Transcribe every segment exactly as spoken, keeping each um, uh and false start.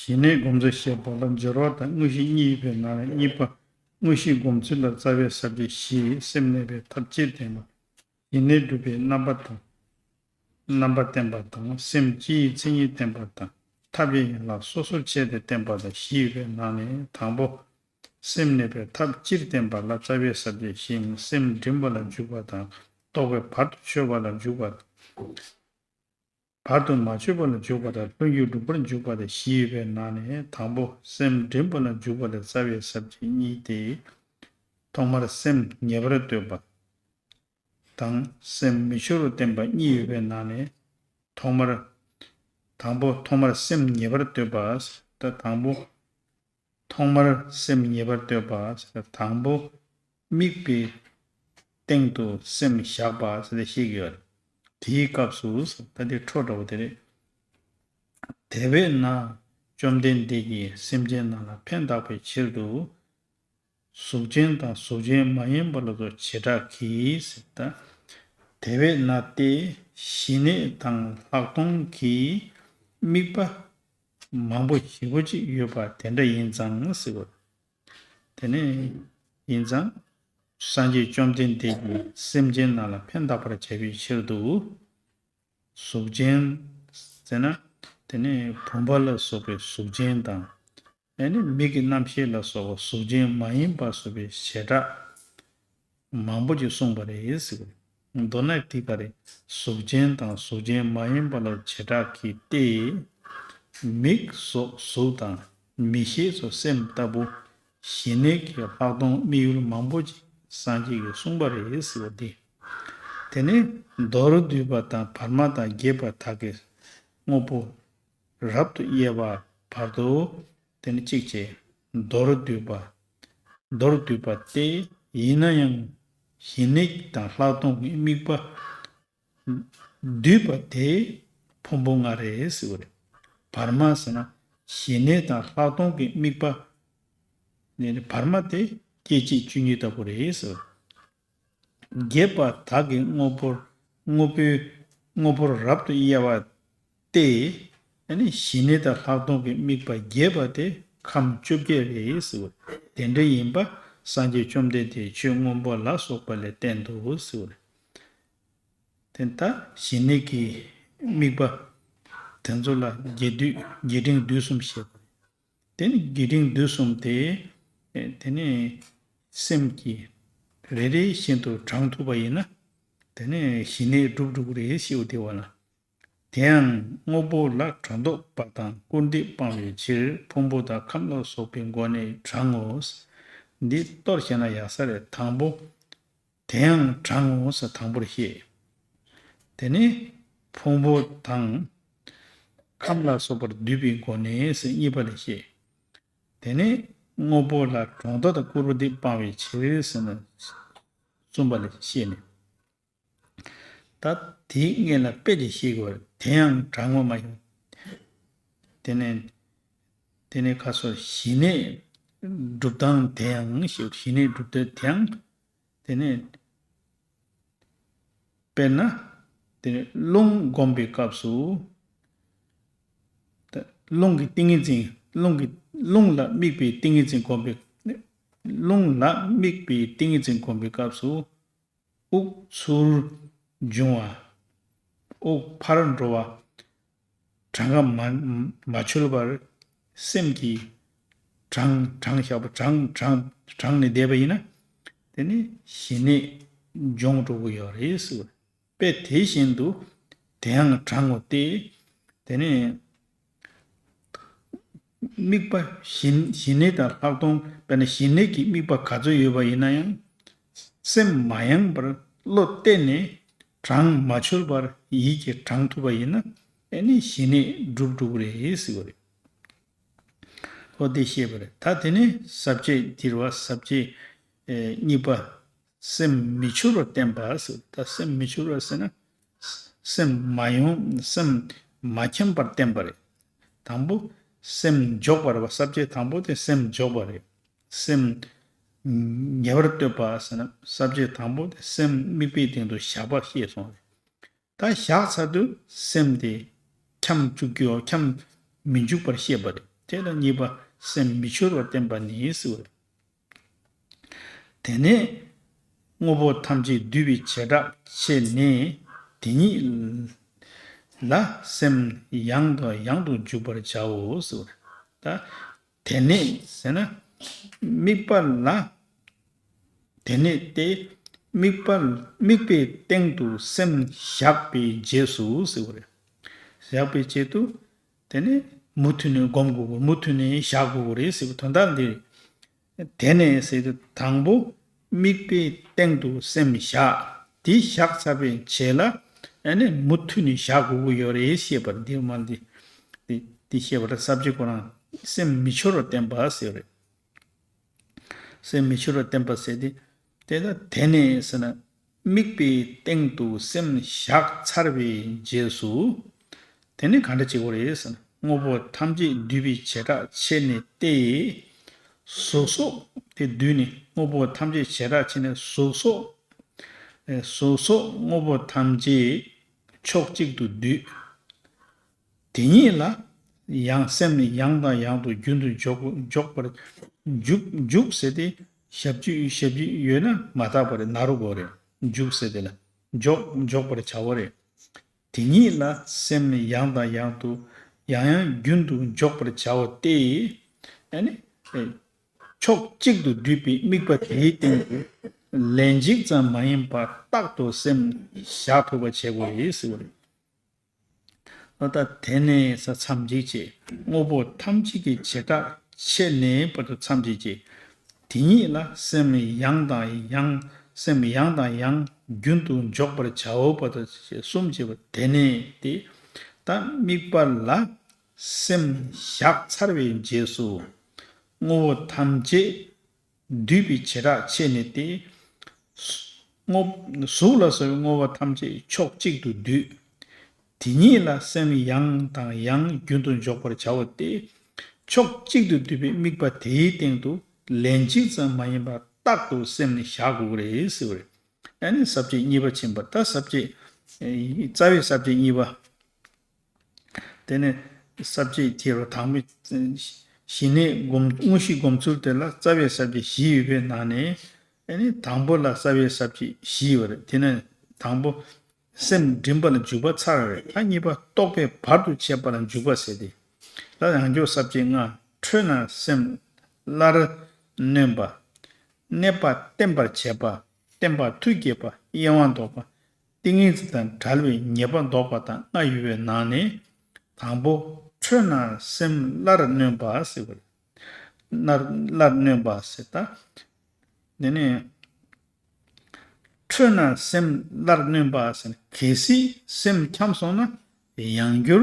ཞི་གནས་སྒོམ་ཚུལ་བཤད་པ་ལ་སྦྱོར་བ་དང་དངོས་གཞི་གཉིས་ཡོད་པའི་ནང་ནས་གཉིས་པ། དངོས་གཞི་སྒོམ་ཚུལ་ལ་རྩ་བའི་ས་བཅད་བཞི། སེམས་གནས་པའི་ཐབས་སྤྱིར་བསྟན་པ། ཞི་གནས་སྒྲུབ་པའི་རྣམ་པ་དང་། རྣམ་པ་བསྟན་པ་དང་། སེམས་སྤྱི་ཡི་མཚན་ཉིད་བསྟན་པ་དང་། ཐབས་ཀྱི་ཡན་ལག་སོ་སོར་ཕྱེ་སྟེ་བསྟན་པ་དང་བཞི་ཡོད་པའི་ནང་ནས་དང་པོ། སེམས་གནས་པའི་ཐབས་སྤྱིར་བསྟན་པ་ལ་རྩ་བའི་ས་བཅད་བཞི་ཡིན། སེམས་འདྲེན་པ་ལ་འཇུག་པ་དང་། རྟོག་པས་བར་དུ་ཆོད་པ་ལ་འཇུག་པ་དང་། བར་དུ་མ་ཆོད་པ་ལ་འཇུག་པ་དང་། ལྷུན་གྱིས་གྲུབ་པར་འཇུག་པ་དང་བཞི་ཡོད་པའི་ནང་ནས་དང་པོ་སེམས་འདྲེན་པ་ལ་འཇུག་པ་ལ་རྩ་བའི་ས་བཅད་གཉིས་ཏེ། ཐོག་མར་སེམས་ངེས་པར་གཏོད་པ་དང་སེམས་མི་འཆོལ་བར་བསྟན་པ་གཉིས་ཡོད་པའི་ནང་ནས་ཐོག་མར། དང་པོ་ཐོག་མར་སེམས་ངེས་པར་གཏོད་པ། ད་དང་པོ། ཐོག་མར་སེམས་ངེས་པར་གཏོད་པ་ཟེར་དང་པོ། དམིགས་པའི་སྟེང་དུ་སེམས་བཞག་པ་ཟེར་ཏེ་བཤད་ཀྱི་ཡོད་རེད། དེའི་སྐབས་སུ་ད་དེ་འཕྲོ་འདྲ་བོ་དེ་རེད། དེ་བས་ན་བཅོམ་ལྡན་འདས་ཀྱིས་སེམས་ཅན་རྣམས་ལ་ཕན་བཏགས་པའི་ཕྱིར་དུ། གཟུགས་ཅན་དང་གཟུགས་ཅན་མ་ཡིན་པ་ལ་སོགས་བྱེ་བྲག་གིས་ཟེར་ད། དེ་བས་ན་སྟེ་ཞི་གནས་དང་ལྷག་མཐོང་གི་དམིགས་པ་མང་པོ་ཞེ་པོ་ཅིག་ཡོད་པ་དེ་འདྲ་ཡིན་ཙང་ཟེར་བ། དེ་ནས་ཡིན་ཙང་སངས་རྒྱས་བཅོམ་ལྡན་འདས་ཀྱིས་སེམས་ཅན་རྣམས་ལ་ཕན་བཏགས་པར་བྱ་བའི་ཕྱིར་དུ། གཟུགས་ཅན་ཟེར་ན་དེ་ནས་བུམ་པ་ལ་སོགས་པའི་གཟུགས་ཅན་དང་། ཨེ་ནི་མིག་གི་རྣམ་ཤེས་ལ་སོགས་པ་གཟུགས་ཅན་མ་ཡིན་པ་སོགས་པའི་བྱེ་བྲག་མང་པོ་ཅིག་གསུངས་པ་རེད་ཟེར། མདོར་ན་དེ་ག་རེ། གཟུགས་ཅན་དང་གཟུགས་ཅན་མ་ཡིན་པ་ལ་བྱེ་བྲག་གིས་ཏེ། མིག་སོགས་གཟུགས་དང་མིག་ཤེས་སོགས་སེམས་ལྟ་བུ་ཞི་གནས་ཀྱི་ལྷག་མཐོང་དམིགས་ཡུལ་མང་པོ་ཅིག་སངས་རྒྱས་ཀྱིས་གསུངས་པ་རེད་ཟེར་བ་འདི། དེ་ནས་མདོར་བསྡུས་པ་དང་བར་མ་དང་རྒྱས་པ་དག་གི་དངོས་པོ་རབ་ཏུ་དབྱེ་བ་བར་དུ། དེ་ནི་གཅིག་བྱས། མདོར་བསྡུས་པ། མདོར་བསྡུས་པ་སྟེ། ཡིན་ན་ཡང་ཞི་གནས་དང་ལྷག་མཐོང་གི་དམིགས་པ་བསྡུས་པ་དེ་ཕུང་པོ་ལྔ་རེད་ཟེར་བ་རེད། བར་མ་ཟེར་ན་ཞི་གནས་དང་ལྷག་མཐོང་གི་དམིགས་པ། ནི་བར་མ་དེ་སྐད་ཅིག་གཅིག་གཉིས་ལྟ་བུ་རེད་ཟེར། རྒྱས་པ་དག་གི་དངོས་པོར་དངོས་པོའི་དངོས་པོར་རབ་ཏུ་དབྱེ་བ་སྟེ། ཨ་ནི་ཞི་གནས་དང་ལྷག་མཐོང་གི་དམིགས་པ་རྒྱས་པ་དེ་ཁམས་བཅོ་བརྒྱད་རེད་ཟེར་བ། དེ་འདྲ་ཡིན་པ་སངས་རྒྱས་བཅོམ་ལྡན་འདས་ཆོས་མངོན་པ་ལ་སོགས་པ་ལས་བསྟན་ཏོ་ཟེར་བ། དེ་ལྟ་ཞི་གནས་ཀྱི་དམིགས་པ་དེ་ཚོ་ལ་རྒྱས་བསྡུས་རྒྱས་འབྲིང་བསྡུས་གསུམ་བཤད་པ། དེ་ནི་རྒྱས་འབྲིང་བསྡུས་གསུམ་དེ། དེ་ནི་སེམས་ཀྱི་རེ་རེ་བཞིན་དུ་དྲངས་ཐུབ་པ་ཡིན་ན། དེ་ནི་ཞི་གནས་འགྲུབ་འགྲུབ་རེད་ཞེས་པ་དེ་བ་ལ། དེ་ཡང་དངོས་པོ་ལ་གྲོང་དོགས་པ་དང་སྐུར་འདེབས་སྤང་བའི་ཕྱིར་ཕུང་པོ་དང་ཁམས་ལ་སོགས་པའི་སྒོ་ནས་དྲང་ངོ་། འདི་གཏོར་བཤད་ན་ཡག་ས་རེད། དང་པོ། དེ་ཡང་དྲང་ངོ་ཟེར་དང་པོར་བཤད། དེ་ནས་ཕུང་པོ་དང་ཁམས་ལ་སོགས་པར་བསྡུས་པའི་སྒོ་ནས་ཟེར་གཉིས་པ་ལ་བཤད། དེ་ནས་དངོས་པོ་ལ་གྲོང་དོགས་དང་སྐུར་འདེབས་སྤང་བའི་ཕྱིར་ཟེར་ན་གསུམ་པ་ལ་བཤད་ནས། ད་དེའི་སྔོན་ལ་དཔེ་དེ་བཤད་དགོས་རེད། དེ་ཡང་དྲང་ངོ་མ་ཡིན། དེ་ནས་དེ་ནས་ཁ་སོར་ཞི་གནས་སྒྲུབ་སྟངས་དེ་ཡང་ཞེས། ཞི་གནས་སྒྲུབ་སྟངས་དེ་ཡང་། དེ་ནས་དཔེར་ན། དེ་ནས་རླུང་བསྒོམ་པའི་སྐབས་སུ། ད་རླུང་གི་ཏིང་ངེ་འཛིན། རླུང་གི་རླུང་ལ་དམིགས་པའི་ཏིང་ངེ་འཛིན་བསྒོམ་པའི། རླུང་ལ་དམིགས་པའི་ཏིང་ངེ་འཛིན་བསྒོམ་པའི་སྐབས་སུ། དབུགས་ཚུར་འབྱུང་བ། དབུགས་ཕར་འགྲོ་བ། གྲངས་ཀ་མ་མ་འཆོལ་བར་སེམས་ཀྱིས་དྲངས་དྲངས་བཞག་པ། དྲངས་དྲངས་དྲངས་ནས་བསྡད་པ་ཡིན་ན། དེ་ནི་ཞི་གནས་འབྱུང་འགྲོ་གི་ཡོད་རེད་ཟེར་བ། དཔེ་དེ་བཞིན་དུ་དེ་ཡང་དྲང་ངོ་སྟེ། དེ་ནི་དམིགས་པ་ཞི་ཞི་གནས་དང་ལྷག་མཐོང་། དཔེར་ན་ཞི་གནས་ཀྱི་དམིགས་པ་ག་ཚོད་ཡོད་པ་ཡིན་ན་ཡང་། སེམས་མ་ཡེངས་པར་བློ་གཏད་ནས་གྲངས་མ་འཆོལ་བར་ཡིད་ཀྱིས་དྲང་ཐུབ་པ་ཡིན་ན། ཨེ་ནི་ཞི་གནས་འགྲུབ་འགྲུབ་རེད་ཟེར་བ་རེད། ཨོ་དེ་བཤད་པ་རེད། ད་དེ་ནི་ས་བཅད་འདིར་བ་ས་བཅད་གཉིས་པ། སེམས་མི་འཆོལ་བར་བསྟན་པ་ཟེར། ད་སེམས་མི་འཆོལ་བར་ཟེར་ན། སེམས་མ་ཡོང་། སེམས་མ་འཁྱམས་པར་བསྟན་པ་རེད། དང་པོ་སེམས་འཇོག་པ་རེད་བ། ས་བཅད་དང་པོ་དེ་སེམས་འཇོག་པ་རེད། སེམས་ཉེ་བར་གཏོད་པ་ཟེར་ན། ས་བཅད་དང་པོ་དེ་སེམས་དམིགས་པའི་སྟེང་དུ་བཞག་པ་བཤད་སོང་རེད། ད་བཞག་ཚར་དུས་སེམས་དེ་འཁྱམས་བཅུག་རྒྱུ། འཁྱམས་མི་འཇུག་པར་བཤད་པ་རེད། དེ་ལ་གཉིས་པ་སེམས་མི་འཆོར་བར་བསྟན་པ་ནི་ཟེར་བ་རེད། དེ་ནས་དངོས་པོ་ཐམས་ཅད་འདུས་པའི་བྱེ་བྲག་ཕྱེ་ནས་དེ་ཉིད་ལ་སེམས་ཡང་དང་ཡང་དུ་འཇུག་པར་བྱའོ་ཟེར་བ་རེད། ད་དེ་ནས་ཟེར་ན་དམིགས་པ་ལ། དེ་ནས་ཏེ། དམིགས་པ་དམིགས་པའི་སྟེང་དུ་སེམས་བཞག་པའི་རྗེས་སུ་ཟེར་བ་རེད། བཞག་པའི་ཆེད་དུ། དེ་ནས་མུ་མཐུད་ནས་སྒོམ་དགོས་པ་མུ་མཐུད་ནས་བཞག་དགོས་པ་རེད་ཟེར་བའི་དོན་དག་འདི་རེད། དེ་ནས་ཟེར་དུས་དང་པོ་དམིགས་པའི་སྟེང་དུ་སེམས་བཞག་དེ་བཞག་ཚར་བའི་རྗེས་ལ་ཨ་ནི་མུ་མཐུད་ནས་བཞག་དགོས་ཀྱི་ཡོད་རེད་ཞེས་པར་འདིར་མ་འདི་འདི་ཞེས་པར་ས་བཅད་ཁོ་རང་སེམས་མི་འཆོར་བར་བསྟན་པ་ཟེར་བ་རེད། སེམས་མི་འཆོར་བར་བསྟན་པ་ཟེར་ཏེ། དེ་ལ་དེ་ནས་ཟེར་ན། དམིགས་པའི་སྟེང་དུ་སེམས་བཞག་ཚར་བའི་རྗེས་སུ། དེ་ནི་ག་འདྲ་བྱེད་དགོས་རེད་ཟེར་ན། དངོས་པོ་ཐམས་ཅད་འདུས་པའི་བྱེ་བྲག་ཕྱེ་ནས་ཏེ། གཟུགས་སོགས་དེ་བསྡུས་ནས་དངོས་པོ་ཐམས་ཅད་བྱེ་བྲག་ཕྱེ་ནས་གཟུགས་སོགས། གཟུགས་སོགས་དངོས་པོ་ཐམས་ཅད་ཕྱོགས་གཅིག་ཏུ་བསྡུས། དེ་ཉིད་ལ་ཡང་སེམས་ནི་ཡང་དང་ཡང་དུ་རྒྱུན་དུ་འཇོག་འཇོག་པར་འཇུག་འཇུག་ཟེར་ཏེ་ཞབས་ཀྱུ་ཞབས་ཀྱུ་ཡོད་ན་མ་དག་པ་རེད་ན་རོ་གོ་རེད། འཇུག་ཟེར་ཏེ་ལ་འཇོག་འཇོག་པར་བྱ་བ་རེད། དེ་ཉིད་ལ་སེམས་ནི་ཡང་དང་ཡང་དུ་ཡང་ཡང་རྒྱུན་དུ་འཇོག་པར་བྱའོ་སྟེ། ཨ་ནི་ཕྱོགས་གཅིག་ཏུ་བསྡུས་པའི་དམིགས་པ་དེའི་སྟེང་དུ་ལན་གཅིག་ཙམ་མ་ཡིན་པར་རྟག་ཏུ་སེམས་བཞག་ཐུབ་པ་བྱེད་དགོས་རེད་ཟེར་བ་རེད། ཨ་ད་དེ་ནས་ས་མཚམས་གཅིག་བྱས་དངོས་པོ་ཐམས་ཅད་ཀྱི་བྱེ་བྲག་ཕྱེ་ནས་བར་དུ་མཚམས་གཅིག་བྱས། དེ་ཉིད་ལ་སེམས་ཡང་དང་ཡང་སེམས་ཡང་དང་ཡང་རྒྱུན་དུ་འཇོག་པར་བྱའོ་བར་དུ་གསུམ་བྱས་པ་དེ་ནས་ཏེ། ད་དམིགས་པ་ལ་སེམས་བཞག་ཚར་བའི་རྗེས་སུ་དངོས་པོ་ཐམས་ཅད་འདུས་པའི་བྱེ་བྲག་ཕྱེ་ནས་ཏེ། དངོས་གཟུགས་ལ་སོགས་པའི་དངོས་པོ་ཐམས་ཅད་ཕྱོགས་གཅིག་ཏུ་བསྡུས། དེ་ཉིད་ལ་སེམས་ཡང་དང་ཡང་རྒྱུན་དུ་འཇོག་པར་བྱའོ་སྟེ། ཕྱོགས་གཅིག་ཏུ་བསྡུས་པའི་དམིགས་པ་དེའི་སྟེང་དུ་ལན་གཅིག་ཙམ་མ་ཡིན་པར་རྟག་ཏུ་སེམས་ནི་བཞག་དགོས་ཀྱི་རེད་ཟེར་བ་རེད། ཨ་ནི་ས་བཅད་གཉིས་པ་ཕྱིན་པ་ད་ས་བཅད། རྩ་བའི་ས་བཅད་གཉིས་པ། དེ་ནས་ས་བཅད་དེ་རུ་དང་པོ་ཞི་གནས་སྒོམ་དངོས་གཞི་སྒོམ་ཚུལ་དེ་ལ་རྩ་བའི་ས་བཅད་བཞི་ཡོད་པའི་ནང་ནས་ཨ་ནི་དང་པོ་ལ་རྩ་བའི་ས་བཅད་བཞི་ཡོད་རེད། དེ་ནས་དང་པོ་སེམས་མགྲིན་པ་ལ་འཇུག་པ་ཚར་རེད། ད་གཉིས་པ་རྟོག་པས་བར་དུ་ཆད་པ་ལ་འཇུག་པ་ཟེར་ཏེ། ལ་ཡང་སྐྱར་ས་བཅད་ལྔ། འཕྲོས་ན་སེམས་སླར་གནོན་པ། གནས་པ་བརྟན་པར་བྱེད་པ། བརྟན་པ་མཐུ་སྐྱེད་པ། གཡེང་བ་ཟློག་པ། ཏིང་ངེ་འཛིན་དང་བྲལ་བའི་ཉེས་པ་ཟློག་པ་དང་ལྔ་ཡོད་པའི་ནང་ནས། དང་པོ། འཕྲོས་ན་སེམས་སླར་གནོན་པ་ཟེར་བ་རེད། སླར་སླར་གནོན་པ་ཟེར་ད། དེ་ནས། འཕྲོས་ན་སེམས་སླར་གནོན་པ་ཟེར་ན་གལ་སྲིད་སེམས་འཁྱམས་སོང་ན་ཡང་བསྐྱར་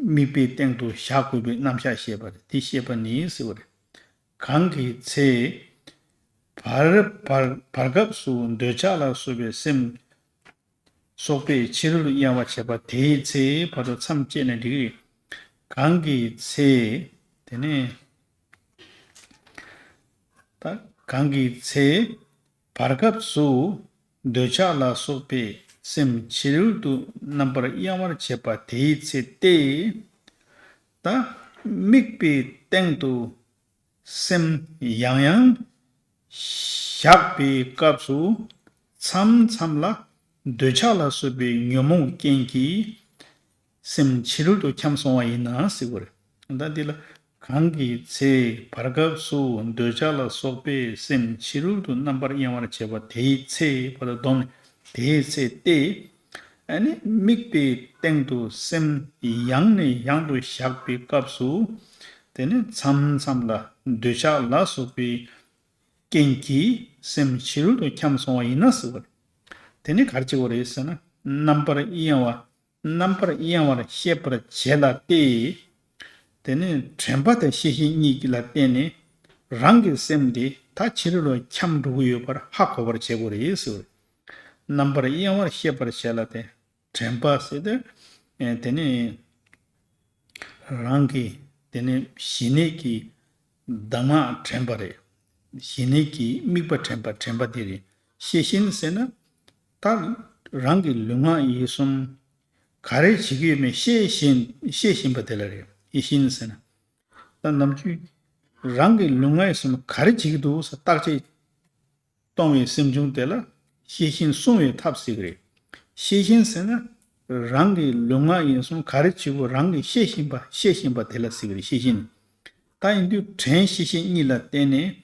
དམིགས་པའི་སྟེང་དུ་བཞག་དགོས་པའི་རྣམ་གཞག་བཤད་པ་རེད། དེ་བཤད་པ་ནི་ཟེར་བ་རེད། གང་གི་ཚེ། བར་བར་བར་སྐབས་སུ་འདོད་ཆགས་ལ་སོགས་པའི་སེམས། སོགས་པས་ཕྱི་རོལ་དུ་གཡེང་བར་བྱེད་པ་དེའི་ཚེ་བར་དུ་མཚམས་བཅད་ནས་འགྲིག་གི། གང་གི་ཚེ། དེ་ནས། ད་གང་གི་ཚེ། བར་སྐབས་སུ། འདོད་ཆགས་ལ་སོགས་པའི་སེམས་ཕྱི་རོལ་དུ་རྣམ་པར་གཡེང་བར་བྱེད་པ་དེའི་ཚེ་སྟེ། ད་དམིགས་པའི་སྟེང་དུ། སེམས་ཡང་ཡང་བཞག་པའི་སྐབས་སུ་མཚམས་མཚམས་ལ་འདོད་ཆགས་ལ་སོགས་པའི་ཉོན་མོངས་རྐྱེན་གྱིས་སེམས་ཕྱི་རོལ་དུ་འཁྱམས་སོང་བ་ཡིན་ན་ཟེར་བ་རེད། ད་འདི་ལ་གང་གི་ཚེ་བར་སྐབས་སུ་འདོད་ཆགས་ལ་སོགས་པས་སེམས་ཕྱི་རོལ་དུ་རྣམ་པར་གཡེང་བར་བྱེད་པ་དེའི་ཚེ་བར་དུ་བསྡོམས་ནས་དེའི་ཚེ་སྟེ། ཨ་ནི་དམིགས་པའི་སྟེང་དུ་སེམས་ཡང་ནས་ཡང་དུ་བཞག་པའི་སྐབས་སུ། དེ་ནི་མཚམས་མཚམས་ལ་འདོད་ཆགས་ལ་སོགས་པའི་རྐྱེན་གྱིས་སེམས་ཕྱི་རོལ་དུ་འཁྱམས་སོང་བ་ཡིན་ན་ཟེར་བ་རེད། དེ་ནི་ག་རེ་བྱེད་དགོས་རེད་ཟེར་ན་རྣམ་པར་གཡེང་བ། རྣམ་པར་གཡེང་བར་ཤེས་པར་བྱེད་ལ་སྟེ། དེ་ནི་དྲན་པ་དང་ཤེས་བཞིན་གཉིས་ཀྱི་ལ་བརྟེན་ནས་རང་གི་སེམས་དེ་ད་ཕྱི་རོལ་ལ་འཁྱམས་འགྲོ་གི་ཡོད་པར་ཧ་གོ་བར་བྱེད་དགོས་རེད་ཟེར་བ་རེད། རྣམ་པར་གཡེང་བར་ཤེས་པར་བྱེད་ལ་སྟེ། དྲན་པ་ཟེར་ཏེ། ཨེ་དེ་ནི་རང་གི་དེ་ནི་ཞི་གནས་ཀྱི་གདམས་ངག་དྲན་པ་རེད། ཞི་གནས་ཀྱི་དམིགས་པ་དྲན་པ་དྲན་པ་དེ་རེད། ཤེས་བཞིན་ཟེར་ན་ད་རང་གི་ལུས་ངག་ཡིད་གསུམ་ག་རེ་བྱེད་ཀྱི་ཡོད་མེད་ཤེས་བཞིན་ཤེས་བཞིན་པ་དེ་ལ་རེད། ཤེས་བཞིན་ཟེར་ན། ད་ནམ་རྒྱུན་རང་གི་ལུས་ངག་ཡིད་གསུམ་ག་རེ་བྱེད་ཀྱི་འདུག་ཟེར་བརྟག་དཔྱད་གཏོང་བའི་སེམས་བྱུང་དེ་ལ་ཤེས་བཞིན་བསྲུང་བའི་ཐབས་ཟེར་གྱི་རེད། ཤེས་བཞིན་ཟེར་ན་རང་གི་ལུས་ངག་ཡིད་གསུམ་ག་རེ་བྱེད་དགོས་རང་གིས་ཤེས་བཞིན་པ་ཤེས་བཞིན་པ་དེ་ལ་ཟེར་གྱི་རེད། ཤེས་བཞིན། ད་ཡིན་དུས་དྲན་ཤེས་བཞིན་གཉིས་ལ་བརྟེན་ནས་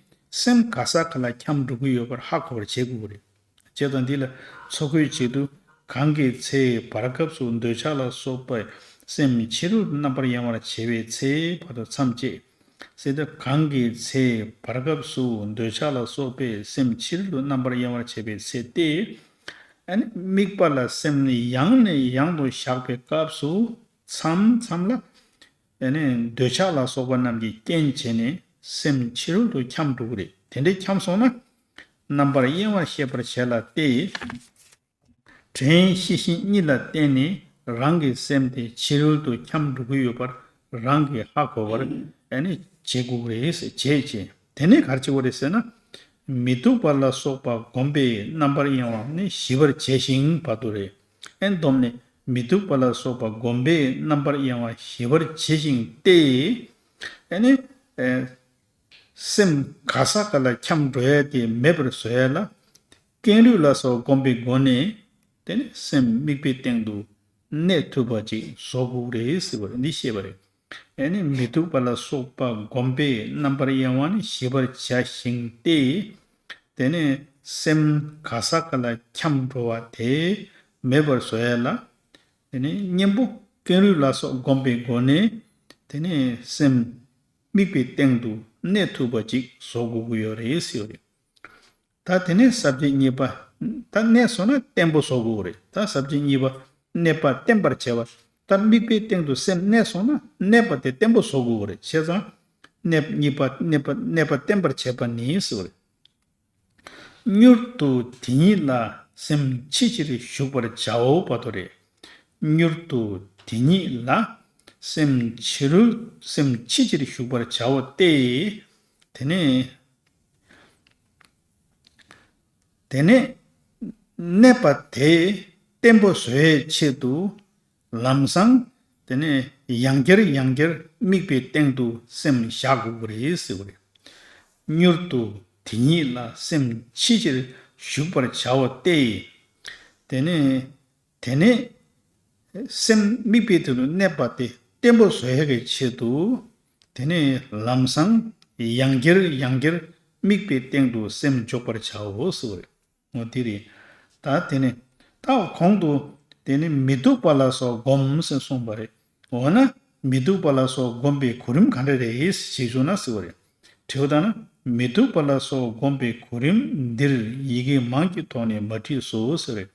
སེམས་ག་ས་ག་ལ་འཁྱམས་འགྲོ་གི་ཡོད་པར་ཧ་གོ་བར་བྱེད་དགོས་ཀྱི་རེད། བྱས་ཙང་འདི་ལ་ཚོགས་ཀྱི་ཆེད་དུ་གང་གི་ཚེ་བར་སྐབས་སུ་འདོད་ཆགས་ལ་སོགས་པའི་སེམས་ཕྱི་རོལ་དུ་རྣམ་པར་གཡེང་བར་བྱེད་པའི་ཚེ་བར་དུ་མཚམས་བཅད། ཟེར་ཏེ་གང་གི་ཚེ་བར་སྐབས་སུ་འདོད་ཆགས་ལ་སོགས་པའི་སེམས་ཕྱི་རོལ་དུ་རྣམ་པར་གཡེང་བར་བྱེད་པའི་ཚེ་སྟེ། ཨ་ནི་དམིགས་པ་ལ་སེམས་ནི་ཡང་ནས་ཡང་དུ་བཞག་པའི་སྐབས་སུ་མཚམས་མཚམས་ལ། ཨ་ནི་འདོད་ཆགས་ལ་སོགས་པ་རྣམས་ཀྱི་རྐྱེན་བྱས་ནས་སེམས་ཕྱི་རོལ་དུ་འཁྱམས་འགྲོ་གི་རེད། དེ་འདྲའི་འཁྱམས་སོང་ན་རྣམ་པར་གཡེང་བར་ཤེས་པར་བྱེད་ལ་སྟེ། དྲན་ཤེས་བཞིན་གཉིས་ལ་བརྟེན་ནས་རང་གི་སེམས་དེ་ཕྱི་རོལ་དུ་འཁྱམས་འགྲོ་གི་ཡོད་པར་རང་གིས་ཧ་གོ་བར་ཨ་ནི་བྱེད་དགོས་ཀྱི་རེད་ཟེར། བྱེད་བྱེད། དེ་ནས་ག་རེ་བྱེད་དགོས་རེད་ཟེར་ན། མི་སྡུག་པ་ལ་སོགས་པ་བསྒོམས་པས་རྣམ་པར་གཡེང་བ་ནི་ཞི་བར་བྱས་ཤིང་བར་དུ་རེད། ཨན་བསྡོམས་ནས་མི་སྡུག་པ་ལ་སོགས་པ་བསྒོམས་པས་རྣམ་པར་གཡེང་བ་ཞི་བར་བྱས་ཤིང་སྟེ། ཨ་ནི། ཨེ། སེམས་ག་ས་ག་ལ་འཁྱམས་འགྲོ་ཡ་དེ་མེད་པར་བཟོ་ཡ་ལ། ཀེང་རུས་ལ་སོགས་བསྒོམས་པའི་སྒོ་ནས། དེ་ནི་སེམས་དམིགས་པའི་སྟེང་དུ་གནས་ཐུབ་པ་ཅིག་བཟོ་དགོས་རེད་ཟེར་བ་རེད། འདི་ཤེས་པ་རེད། ཨེ་ནི་མི་སྡུག་པ་ལ་སོགས་པ་བསྒོམས་པས་རྣམ་པར་གཡེང་བ་ནི་ཞི་བར་བྱ་ཞིང་སྟེ། དེ་ནི་སེམས་ག་ས་ག་ལ་འཁྱམས་འགྲོ་བ་དེ་མེད་པར་བཟོ་ཡ་ལ། དེ་ནི་གཉེན་པོ་ཀེང་རུས་ལ་སོགས་བསྒོམས་པའི་སྒོ་ནས། དེ་ནི་སེམས་དམིགས་པའི་སྟེང་དུ་གནས་ཐུབ་པ་ཅིག་བཟོ་དགོས་ཀྱི་ཡོད་རེད་ཟེར་བ་རེད། ད་དེ་ནས་ས་བཅད་གཉིས་པ། ད་གནས་སོང་ན་བརྟན་པོ་བཟོ་དགོས་ཀྱི་རེད། ད་ས་བཅད་གཉིས་པ། གནས་པ་བརྟན་པར་བྱ་བ། ད་དམིགས་པའི་སྟེང་དུ་སེམས་གནས་སོང་ན་གནས་པ་དེ་བརྟན་པོ་བཟོ་དགོས་ཀྱི་རེད། བྱས་ཙང་། གནས་གཉིས་པ་གནས་པ་གནས་པ་བརྟན་པར་བྱེད་པ་ནི་ཟེར་བ་རེད། མྱུར་དུ་དེ་ཉིད་ལ་སེམས་ཕྱི་ཕྱིར་ཞུགས་པར་བྱའོ་བར་དུ་རེད། མྱུར་དུ་དེ་ཉིད་ལ་སེམས་ཕྱི་རོལ་སེམས་ཕྱི་ཕྱིར་ཞུགས་པར་བྱའོ་སྟེ། དེ་ནས། དེ་ནས་གནས་པ་དེ་བརྟན་པོ་བཟོ་བའི་ཆེད་དུ་ལམ་སང་དེ་ནས་ཡང་བསྐྱར་ཡང་བསྐྱར་དམིགས་པའི་སྟེང་དུ་སེམས་བཞག་དགོས་ཀྱི་རེད་ཟེར་བ་རེད། མྱུར་དུ་དེ་ཉིད་ལ་སེམས་ཕྱི་ཕྱིར་ཞུགས་པར་བྱའོ་སྟེ། དེ་ནས། དེ་ནས་སེམས་དམིགས་པའི་དོན་དུ་གནས་པ་དེ་བརྟན་པོ་བཟོ་ཡག་གི་ཆེད་དུ། དེ་ནས་ལམ་སང་ཡང་བསྐྱར་ཡང་བསྐྱར་དམིགས་པའི་སྟེང་དུ་སེམས་འཇོག་པར་བྱའོ་ཟེར་བ་རེད། འོ་དེ་རེད། ད་དེ་ནས་ད་གོང་དུ་དེ་ནས་མི་སྡུག་པ་ལ་སོགས་བསྒོམ་ཟེར་གསུངས་པ་རེད། འོ་ན་མི་སྡུག་པ་ལ་སོགས་བསྒོམ་པའི་གོ་རིམ་ག་འདྲ་རེད་ཞེས་ཞུས་ན་ཟེར་བ་རེད། དྲི་བ་དང་ན། མི་སྡུག་པ་ལ་སོགས་བསྒོམ་པའི་གོ་རིམ་འདིར་ཡི་གེ་མང་གི་ཐོག་ནས་མ་བྲིས་སོ་ཟེར།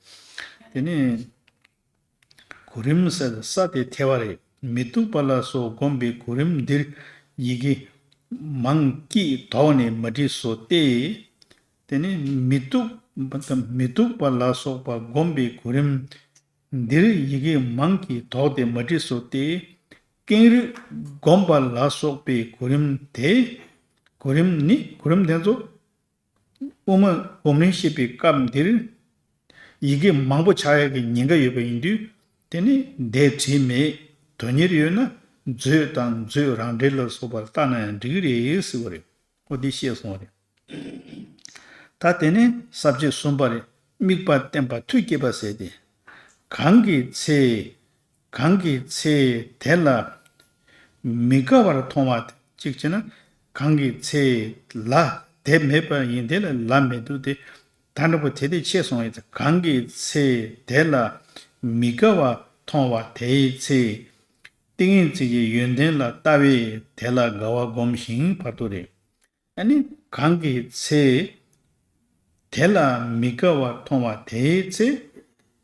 དེ་ནས་གོ་རིམ་ཟེར་ས་དེ་ཐལ་བ་རེད། མི་སྡུག་པ་ལ་སོགས་བསྒོམ་པའི་གོ་རིམ་འདིར་ཡི་གེ་མང་གི་ཐོག་ནས་མ་བྲིས་སོ་སྟེ། དེ་ནས་མི་སྡུག་མི་སྡུག་པ་ལ་སོགས་པ་བསྒོམ་པའི་གོ་རིམ། འདིར་ཡི་གེ་མང་གིས་དོགས་ཏེ་མ་བྲིས་སོ་སྟེ། ཀེང་རུས་བསྒོམ་པ་ལ་སོགས་པའི་གོ་རིམ་དེ། གོ་རིམ་ནི་གོ་རིམ་དེ་ཚོ་དབུ་མ་སྒོམ་རིམ་བཤད་པའི་སྐབས་འདིར་ཡི་གེ་མང་པོ་ཆགས་ཡག་གི་ཉེན་ཁ་ཡོད་པ་ཡིན་དུས། དེ་ནི་འདིར་བྲིས་མེད། དོན་གཉེར་ཡོད་ན་མཛོད་དང་མཛོད་རང་འགྲེལ་ལ་སོགས་པར་བལྟས་ན་ཡང་འགྲིག་གི་རེད་ཟེར་བ་རེད། འོ་འདི་བཤད་སོང་བ་རེད། ད་དེ་ནས་ས་བཅད་གསུམ་པ་རེད། དམིགས་པ་བརྟན་པ་མཐུ་བསྐྱེད་པ་ཟེར་ཏེ། གང་གི་ཚེ། གང་གི་ཚེ་དེ་ལ་མི་དགའ་བར་མཐོང་བ་གཅིག་བྱས་ན། གང་གི་ཚེ་ལ་དེ་མེད་པ་ཡིན་དེ་ལ་ལ་མི་འདུག་སྟེ། ད་འདྲ་པོ་དེ་དེ་ཆད་སོང་ཡིན་ཙང་གང་གི་ཚེ་དེ་ལ་མི་དགའ་བར་མཐོང་བ་དེའི་ཚེ། ཏིང་ངེ་འཛིན་གྱི་ཡོན་ཏན་ལ་ལྟ་བས་དེ་ལ་དགའ་བ་བསྒོམ་ཞིང་བར་དུ་རེད། ཨ་ནི་གང་གི་ཚེ་དེ་ལ་མི་དགའ་བར་མཐོང་བ་དེའི་ཚེ་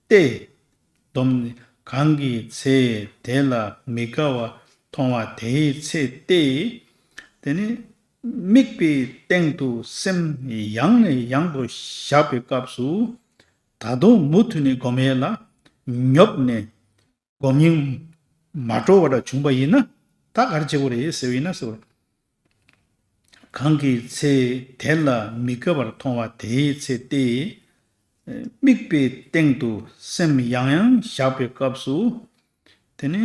སྟེ། སྡོམ། གང་གི་ཚེ་དེ་ལ་མི་དགའ་བར་མཐོང་བ་དེའི་ཚེ་སྟེ། དེ་ནི་དམིགས་པའི་སྟེང་དུ་སེམས་ཡང་ནས་ཡང་དུ་བཞག་པའི་སྐབས་སུ། ད་དུང་མུ་མཐུད་ནས་སྒོམ་ཡས་ལ་ཉོབ་ནས། སྒོམ་སྙིང་མ་བྲོ་བ་འདྲ་བྱུང་བ་ཡིན་ན། ད་ག་རེ་བྱེད་དགོས་རེད་ཟེར་བ་ཡིན་ན་ཟེར་བ། གང་གི་ཚེ་དེ་ལ་མི་དགའ་བར་མཐོང་བ་དེའི་ཚེ་སྟེ། དམིགས་པའི་སྟེང་དུ་སེམས་ཡང་ཡང་བཞག་པའི་སྐབས་སུ། དེ་ནི་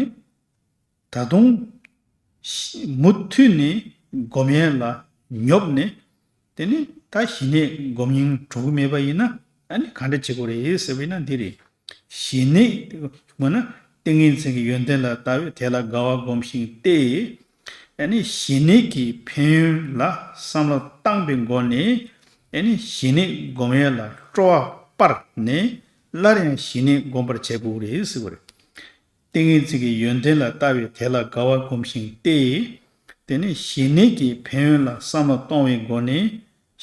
ད་དུང་ མུ་མཐུད་ནས་སྒོམ་ཡས་ལ་ཉོབ་ནས། དེ་ནི་ད་ཞི་གནས་སྒོམ་སྙིང་འགྲོ་གི་མེད་པ་ཡིན་ན། ཨ་ནི་ག་འདྲ་བྱེད་དགོས་རེད་ཟེར་བས་ན་འདི་རེད། ཞི་གནས་མོ་ན་ཏིང་ངེ་འཛིན་གྱི་ཡོན་ཏན་ལ་ལྟ་བས་དེ་ལ་དགའ་བ་སྒོམ་ཞིང་སྟེ། ཨ་ནི་ཞི་གནས་ཀྱི་ཕན་ཡོན་ལ་བསམ་བློ་བཏང་པའི་སྒོ་ནས། ཨ་ནི་ཞི་གནས་སྒོམ་ཡས་ལ་སྤྲོ་བ་སྤར་ནས། སླར་ཡང་ཞི་གནས་སྒོམ་པར་བྱེད་དགོས་རེད་ཟེར་བ་རེད། ཏིང་ངེ་འཛིན་གྱི་ཡོན་ཏན་ལ་ལྟ་བས་དེ་ལ་དགའ་བ་སྒོམ་ཞིང་སྟེ། དེ་ནས་ཞི་གནས་ཀྱི་ཕན་ཡོན་ལ་བསམ་བློ་གཏོང་བའི་སྒོ་ནས།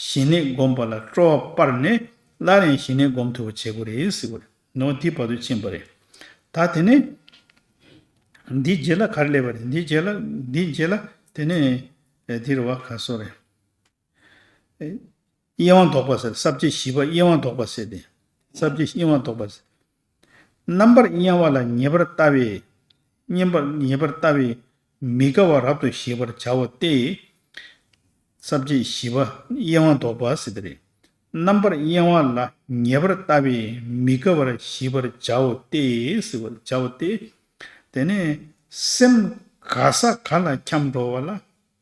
ཞི་གནས་སྒོམ་པ་ལ་སྤྲོ་བ་སྤར་ནས། སླར་ཡང་ཞི་གནས་སྒོམ་ཐུབ་པ་བྱེད་དགོས་རེད་ཟེར་བ་རེད། ནོ་འདི་བར་དུ་ཕྱིན་པ་རེད། ད་དེ་ནས་འདིའི་རྗེས་ལ་ག་རེ་སླེབས་པ་རེད། འདིའི་རྗེས་ལ་འདིའི་རྗེས་ལ་དེ་ནས་ཨེ་འདི་རེད་བ། ག་སོ་རེད། གཡེང་བ་ལྡོག་པ་ཟེར། ས་བཅད་བཞི་པ་གཡེང་བ་ལྡོག་པ་ཟེར་ཏེ། ས་བཅད་གཡེང་བ་ལྡོག་པ་ཟེར། རྣམ་པར་གཡེང་བ་ལ་ཉེ་བར་ལྟ་བས། ཉེ་བར་ཉེ་བར་ལྟ་བས་མི་དགའ་བ་རབ་ཏུ་ཞི་བར་བྱའོ་སྟེ། ས་བཅད་བཞི་པ་གཡེང་བ་ལྡོག་པ་ཟེར་དེ་རེད། རྣམ་པར་གཡེང་བ་ལ་ཉེ་བར་ལྟ་བས་མི་དགའ་བར་ཞི་བར་བྱའོ་སྟེ་ཟེར་བར་བྱའོ་སྟེ། དེ་ནས་སེམས་ག་ས་ག་ལ་འཁྱམས་འགྲོ་བ་ལ་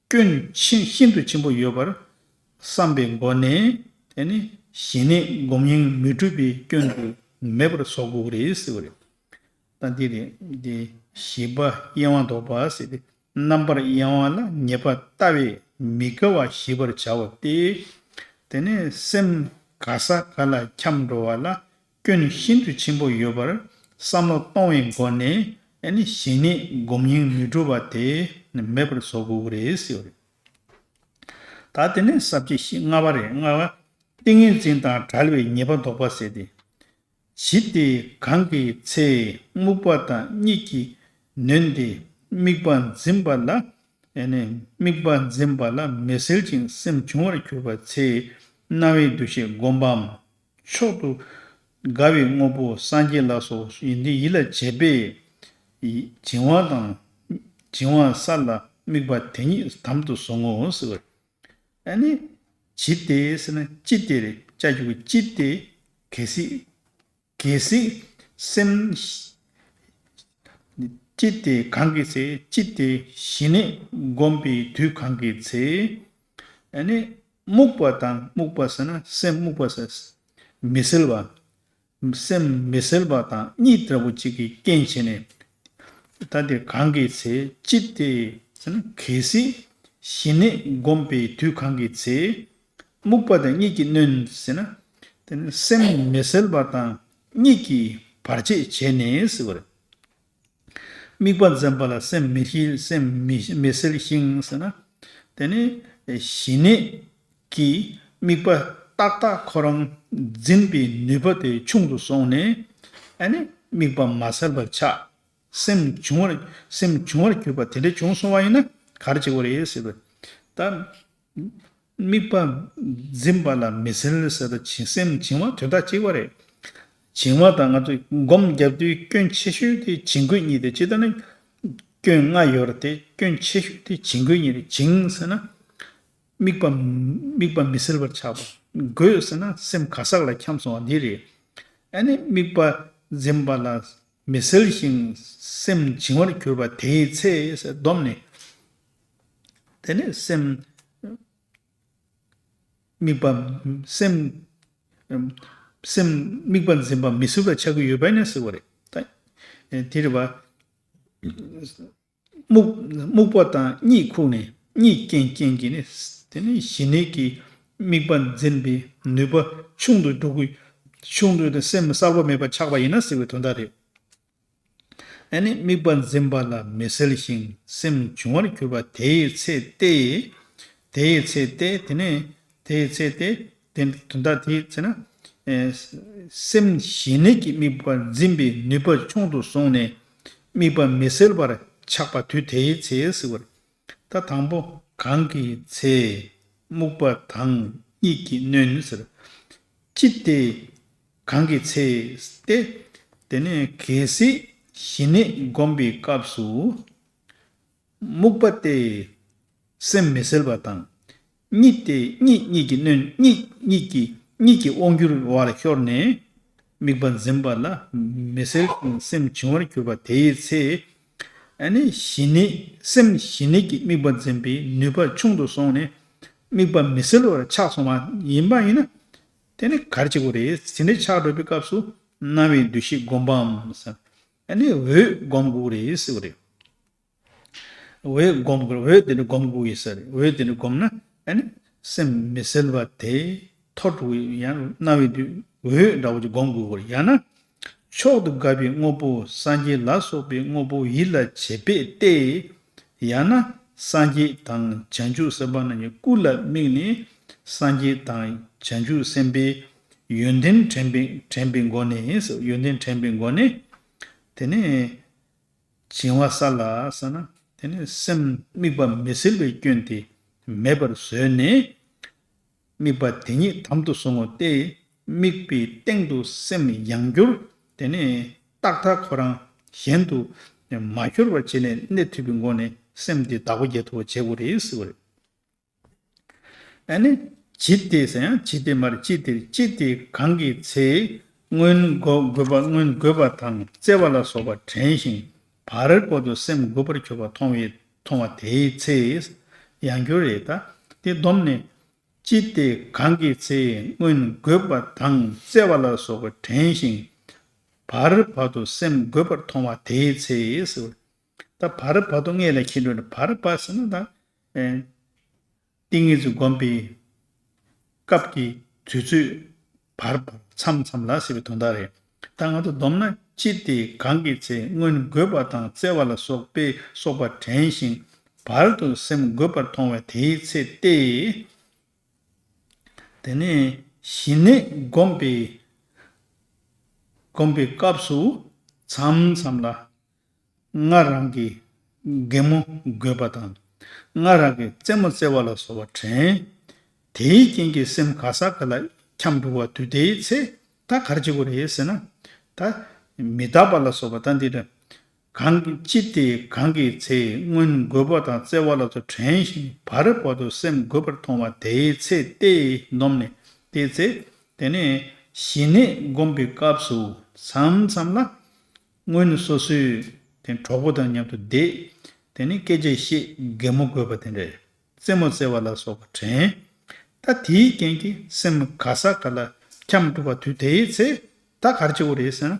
སྐྱོན་ཤིན་ཤིན་ཏུ་ཆེན་པོ་ཡོད་པར་བསམ་པའི་སྒོ་ནས། དེ་ནི་ཞི་གནས་སྒོམ་སྙིང་མི་འགྲུབ་པའི་སྐྱོན་དུ་མེད་པར་བཟོ་དགོས་རེད་ཟེར་བ་རེད། ད་འདི་རེད། འདི་བཞི་པ་གཡེང་བ་ལྡོག་པ་ཟེར་ཏེ། རྣམ་པར་གཡེང་བ་ལ་ཉེ་བར་ལྟ་བས་མི་དགའ་བ་ཞི་བར་བྱའོ་སྟེ། དེ་ནས་སེམས་ག་ས་ག་ལ་འཁྱམས་འགྲོ་བ་ལ་སྐྱོན་ཤིན་ཏུ་ཆེན་པོ་ཡོད་པར་བསམ་བློ་གཏོང་བའི་སྒོ་ནས། ཨ་ནི་ཞི་གནས་སྒོམ་སྙིང་མི་འགྲུབ་པ་དེ་མེད་པར་བཟོ་དགོས་ཀྱི་རེད་ཟེར་བ་རེད། ད་དེ་ནས་ས་བཅད་བཞི་ལྔ་པ་རེད། ལྔ་པ། ཏིང་ངེ་འཛིན་དང་བྲལ་བའི་ཉེས་པ་ལྡོག་པ་ཟེར་ཏེ། ཇི་སྟེ་གང་གི་ཚེ་རྨུགས་པ་དང་གཉིད་ཀྱིས་ནོན་ཏེ་དམིགས་པ་འཛིན་པ་ལ། ཨ་ནི་དམིགས་པ་འཛིན་པ་ལ་མི་གསལ་ཞིང་སེམས་བྱུང་བར་གྱུར་པའི་ཚེ་སྣང་བའི་འདུ་ཤེས་བསྒོམ་པའམ། མཆོག་ཏུ་དགའ་བའི་དངོས་པོ་སངས་རྒྱས་ལ་སོགས་ཡོན་ཏན་ཡིད་ལ་བྱེད་པས་བྱིང་བ་དང་བྱིང་བ་སེལ་ལ་དམིགས་པ་དེ་ཉིད་དམ་དུ་བཟུང་ངོ་ཟེར་བ། ཨ་ནི་ཇི་སྟེ་ཟེར་ན་ཅི་སྟེ་རེད། ཅ་ཞུགས་ཀྱི་ཅི་སྟེ། གལ་སྲིད། གལ་སྲིད་སེམས། ཅི་སྟེ་གང་གི་ཚེ། ཅི་སྟེ་ཞི་གནས་བསྒོམས་པའི་དུས་གང་གི་ཚེ། ཨ་ནི་རྨུགས་པ་དང་། རྨུགས་པ་ཟེར་ན་སེམས་རྨུགས་པ་ཟེར། མི་གསལ་བ། སེམས་མི་གསལ་བ་དང་གཉིད་འདྲ་པོ་གཅིག་གིས་རྐྱེན་བྱས་ནས། ད་དེ་གང་གི་ཚེ། ཅི་སྟེ་ཟེར་ན་གལ་སྲིད་ཞི་གནས་བསྒོམས་པའི་དུས་གང་གི་ཚེ། རྨུགས་པ་དང་གཉིད་ཀྱིས་ནོན་ཟེར་ན། དེ་ནི་སེམས་མི་གསལ་བ་དང་གཉིད་ཀྱིས་བར་ཆད་བྱས་ནས་ཟེར་བ་རེད། དམིགས་པ་འཛིན་པ་ལ་སེམས་མི་ཤེས། སེམས་མི་མི་གསལ་ཞིང་ཟེར་ན། དེ་ནི་ཞི་གནས་ཀྱི་དམིགས་པ་ཏག་ཏག་ཁོ་རང་འཛིན་པའི་ནུས་པ་དེ་ཆུང་དུ་སོང་ནས། ཨ་ནི་དམིགས་པ་མ་གསལ་བར་ཆགས། སེམས་བྱུང་བར་སེམས་བྱུང་བར་གྱུར་པ་དེ་འདྲ་བྱུང་སོང་བ་ཡིན་ན་ག་རེ་བྱེད་དགོས་རེད་ཟེར་བ། ད་དམིགས་པ་འཛིན་པ་ལ་མི་གསལ་ཟེར་ད་བྱིང་སེམས་བྱིང་བ་དོན་དག་གཅིག་པ་རེད། བྱིང་བ་དང་ང་ཚོས་སྒོམ་རྒྱབ་དུས་སྐྱོན་ཆེ་ཤོས་དེ་བྱིང་རྒོད་གཉིས་དེ། ཇི་ལྟར་ན་སྐྱོན་ལྔ་ཡོད་རེད་དེ། སྐྱོན་ཆེ་ཤོས་དེ་བྱིང་རྒོད་གཉིས་རེད། བྱིང་ཟེར་ན་དམིགས་པ་དམིགས་པ་མི་གསལ་བར་ཆགས་པ། རྒོད་ཟེར་ན་སེམས་ག་ས་ག་ལ་འཁྱམས་སོང་བ་འདི་རེད། ཨ་ནི་དམིགས་པ་འཛིན་པ་ལ་མི་གསལ་ཞིང་སེམས་བྱིང་བར་གྱུར་པ་དེའི་ཚེ་ཟེར་བསྡོམས་ནས། དེ་ནས་སེམས་དམིགས་པ་སེམས་སེམས་དམིགས་པ་འཛིན་པ་མི་གསལ་བར་ཆགས་ཀྱི་ཡོད་པ་ནི་ཟེར་བ་རེད། ད་དེ་རེད་པ། རྨུགས་རྨུགས་པ་དང་གཉིད་ཁུག་ནས་གཉིད་རྐྱེན་རྐྱེན་གྱིས་ནི། དེ་ནི་ཞི་གནས་ཀྱི་དམིགས་པ་འཛིན་པའི་ནུས་པ་ཆུང་དུ་འགྲོ་གི། ཆུང་དུ་སེམས་གསལ་པོ་མེད་པ་ཆགས་པ་ཡིན་ན་ཟེར་བའི་དོན་དག་རེད། ཨ་ནི་དམིགས་པ་འཛིན་པ་ལ་མི་གསལ་ཞིང་སེམས་བྱུང་བར་གྱུར་པ་དེའི་ཚེ་སྟེ། དེའི་ཚེ་སྟེ། དེ་ནས་དེའི་ཚེ་སྟེ། དེ་དོན་དག་དེའི་ཚེ་ན། ཨེ། སེམས་ཞི་གནས་ཀྱི་དམིགས་པ་འཛིན་པའི་ནུས་པ་ཆུང་དུ་སོང་ནས་དམིགས་པ་མི་གསལ་བར་ཆགས་པ་དུས་དེའི་ཚེ་ཟེར་བ་རེད། ད་དང་པོ་གང་གི་ཚེ་རྨུགས་པ་དང་གཉིད་ཀྱིས་ནོན་ཟེར། ཅི་སྟེ་གང་གི་ཚེ་སྟེ། དེ་ནས་གལ་སྲིད་ཞི་གནས་བསྒོམ་པའི་སྐབས་སུ་རྨུགས་པ་སྟེ་སེམས་མི་གསལ་བ་དང་། གཉིད་དེ་གཉིད་གཉིད་ཀྱིས་ནོན། གཉིད་གཉིད་ཀྱིས་གཉིད་ཀྱི་དབང་གྱུར་བར་ཤོར་ནས་དམིགས་པ་འཛིན་པ་ལ་མི་གསལ་ཞིང་སེམས་བྱུང་བར་གྱུར་པ་དེའི་ཚེ། ཨ་ནི་ཞི་གནས་སེམས་ཞི་གནས་ཀྱི་དམིགས་པ་འཛིན་པའི་ནུས་པ་ཆུང་དུ་སོང་ནས་དམིགས་པ་མི་སེལ་བར་ཆགས་སོང་བ་ཡིན་པ་ཡིན་ན། དེ་ནི་ག་རེ་བྱེད་དགོས་རེད། དེ་འདྲ་ཆགས་འགྲོ་བའི་སྐབས་སུ་སྣང་བའི་འདུ་ཤེས་བསྒོམ་པའམ་ཟེར། ཨ་ནི་འོད་བསྒོམ་དགོས་རེད་ཟེར་བ་རེད། འོད་བསྒོམ་དགོས། འོད་དེ་འདྲ་བསྒོམ་དགོས་ཡིན་ས་རེད། འོད་དེ་འདྲ་བསྒོམ་ན་ཨ་ནི་སེམས་མི་སེལ་བ་དེ་ཐོར་འགྲོ་གི་ཡང་སྣང་བའི་དུས་འོད་འདྲ་བོ་ཅིག་བསྒོམ་དགོས་ཀྱི་རེད། ཡང་ན་མཆོག་ཏུ་དགའ་བའི་དངོས་པོ་སངས་རྒྱས་ལ་སོགས་པའི་དངོས་པོ་ཡིད་ལ་བྱེད་པས་ཏེ། ཡང་ན་སངས་རྒྱས་དང་བྱང་ཆུབ་སེམས་དཔའ་རྣམས་ཀྱི་སྐུ་ལ་དམིགས་ནས་སངས་རྒྱས་དང་བྱང་ཆུབ་སེམས་དཔའི་ཡོན་ཏན་དྲན་པའི་དྲན་པའི་སྒོ་ནས། ཡོན་ཏན་དྲན་པའི་སྒོ་ནས་དེ་ནས། བྱིང་བ་བསལ་ལ་ཟེར་ན། དེ་ནི་སེམས་དམིགས་པ་མི་སེལ་བའི་སྐྱོན་དེ་མེད་པར་བཟོས་ནས། དམིགས་པ་དེ་ཉིད་དམ་དུ་བཟུང་བ་སྟེ། དམིགས་པའི་སྟེང་དུ་སེམས་ཡང་བསྐྱར་དེ་ནི་རྟག་མཐའ་ཁོ་རང་གཞན་དུ་མ་ཤོར་བ་བྱས་ནས་གནས་ཐུབ་པའི་སྒོ་ནས་སེམས་དེ་བདག་པོ་རྒྱག་ཐུབ་པ་བྱེད་དགོས་རེད་ཟེར་བ་རེད། ཨ་ནི། ཇི་སྟེ་ཟེར་ཡང་ཇི་སྟེ་མ་རེད། ཅི་སྟེ། ཅི་སྟེ་གང་གི་ཚེ། སྔོན་འགོད་པ་སྔོན་འགོད་པ་དང་བཙལ་བ་ལ་སོགས་པ་དྲན་ཞིང་བར་བར་དུ་སེམས་འགུག་པར་གྱུར་པ་མཐོང་བའི་མཐོང་བ་དེའི་ཚེ། ཡང་བསྐྱར་རེད་ད། དེ་བསྡོམས་ནས། ཅི་སྟེ་གང་གི་ཚེ་སྔོན་འགོད་པ་དང་བཙལ་བ་ལ་སོགས་པ་དྲན་ཞིང་། བར་བར་དུ་སེམས་འགུག་པར་མཐོང་བ་དེའི་ཚེ་ཟེར། ད་བར་བར་དུ་སྔོན་ལ་ཁྱེད་འགྲོ་ནས་བར་བར་ཟེར་ན་ད། ཏིང་ངེ་འཛིན་བསྒོམ་པའི་སྐབས་ཀྱི་དུས་ཚོད་བར་བར་མཚམས་མཚམས་ལ་ཟེར་བའི་དོན་དག་རེད། ད་ང་ཚོ་བསྡོམས་ན་ཅི་སྟེ་གང་གི་ཚེ་སྔོན་འགོད་པ་དང་བཙལ་བ་ལ་སོགས་པས་སོགས་པ་དྲན་ཞིང་བར་དུ་སེམས་འགུག་པར་མཐོང་བ་དེའི་ཚེ་སྟེ། དེ་ནས་ཞི་གནས་བསྒོམ་པའི་བསྒོམ་པའི་སྐབས་སུ་མཚམས་མཚམས་ལ། ང་རང་གི་གད་མོ་དགོད་པ་དང་། ང་རང་གི་རྩེད་མོ་རྩེ་བ་ལ་སོགས་པ་དྲན། དེའི་རྐྱེན་གྱིས་སེམས་ག་ས་ག་ལ་འཁྱམས་འགྲོ་བ་དུས་དེའི་ཚེ་ད་ག་རེ་བྱེད་དགོས་རེད་ཟེར་ན། ད་མི་རྟག་པ་ལ་སོགས་པ་ད་འདི་འདྲ། གང་གི་ཅི་སྟེ་གང་གི་ཚེ་སྔོན་འགོད་པ་དང་བཙལ་བ་ལ་སོགས་དྲན་ཞིང་བར་བར་དུ་སེམས་འགུག་པར་མཐོང་བ་དེའི་ཚེ་སྟེ། བསྡོམས་ནས་དེའི་ཚེ། དེ་ནས་ཞི་གནས་བསྒོམ་པའི་སྐབས་སུ་མཚམས་མཚམས་ལ། སྔོན་སོ་སོའི་དེ་གྲོགས་པོ་དང་མཉམ་དུ་བསྡད། དེ་ནས་སྐད་ཆ་བཤད། གད་མོ་དགོད་པ་དེ་འདྲ། རྩེད་མོ་རྩེ་བ་ལ་སོགས་པ་དྲན། ད་དེའི་རྐྱེན་གྱིས་སེམས་ག་ས་ག་ལ་འཁྱམས་འགྲོ་བ་དུས་དེའི་ཚེ། ད་ག་རེ་བྱེད་དགོས་རེད་ཟེར་ན།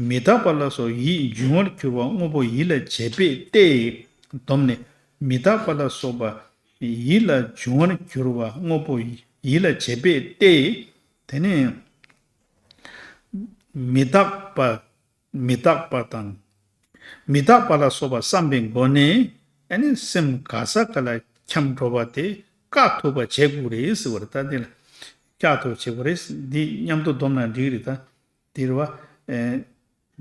མི་རྟག་པ་ལ་སོགས་ཡིད་འབྱུང་བར་གྱུར་པ་དངོས་པོ་ཡིད་ལ་བྱེད་པས་ཏེ། བསྡོམས་ནས་མི་རྟག་པ་ལ་སོགས་པ་ཡིད་ལ་འབྱུང་བར་གྱུར་པ་དངོས་པོ་ཡིད་ལ་བྱེད་པས་ཏེ། དེ་ནས་མི་རྟག་པ། མི་རྟག་པ་དང་། མི་རྟག་པ་ལ་སོགས་པ་བསམ་པའི་སྒོ་ནས་ཨ་ནི་སེམས་ག་ས་ག་ལ་འཁྱམས་འགྲོ་བ་དེ་བཀག་ཐུབ་པ་བྱེད་དགོས་རེད་ཟེར་བ་རེད། ད་འདི་ལ་བཀག་ཐུབ་བྱེད་དགོས་རེད། འདི་མཉམ་དུ་བསྡོམས་ན་འགྲིག་རེད་ད། འདིར་བ། ཨེ།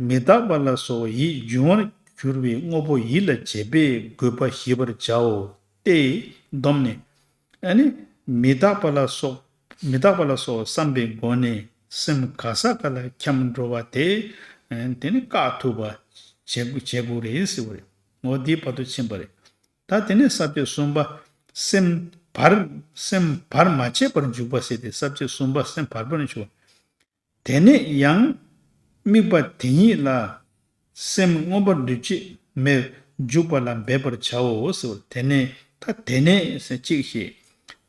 མི་རྟག་པ་ལ་སོགས་ཡིད་འབྱུང་བར་གྱུར་པའི་དངོས་པོ་ཡིད་ལ་བྱེད་པས་དགོད་པ་ཞི་བར་བྱའོ། སྟེ། བསྡོམས་ནས། ཨ་ནི་མི་རྟག་པ་ལ་སོགས། མི་རྟག་པ་ལ་སོགས་བསམ་པའི་སྒོ་ནས་སེམས་ག་ས་ག་ལ་འཁྱམས་འགྲོ་བ་དེ། ཨ་དེ་ནི་བཀག་ཐུབ་པ་བྱེད་དགོས་བྱེད་དགོས་རེད་ཟེར་བ་རེད། འོ་འདིའི་བར་དུ་ཕྱིན་པ་རེད། ད་དེ་ནས་ས་བཅད་གསུམ་པ། སེམས་བར་སེམས་བར་མ་ཆད་པར་འཇུག་པ་ཟེར་ཏེ་ས་བཅད་གསུམ་པ་སེམས་བར་པར་འཇུག་པ། དེ་ནས་ཡང་དམིགས་པ་དེ་ཉིད་ལ་སེམས་མངོན་པར་འདུ་བྱེད་མེད་འཇུག་པ་ལ་འབད་པར་བྱའོ་ཟེར། དེ་ནས་ད་དེ་ནས་ཟེར་གཅིག་བཤད།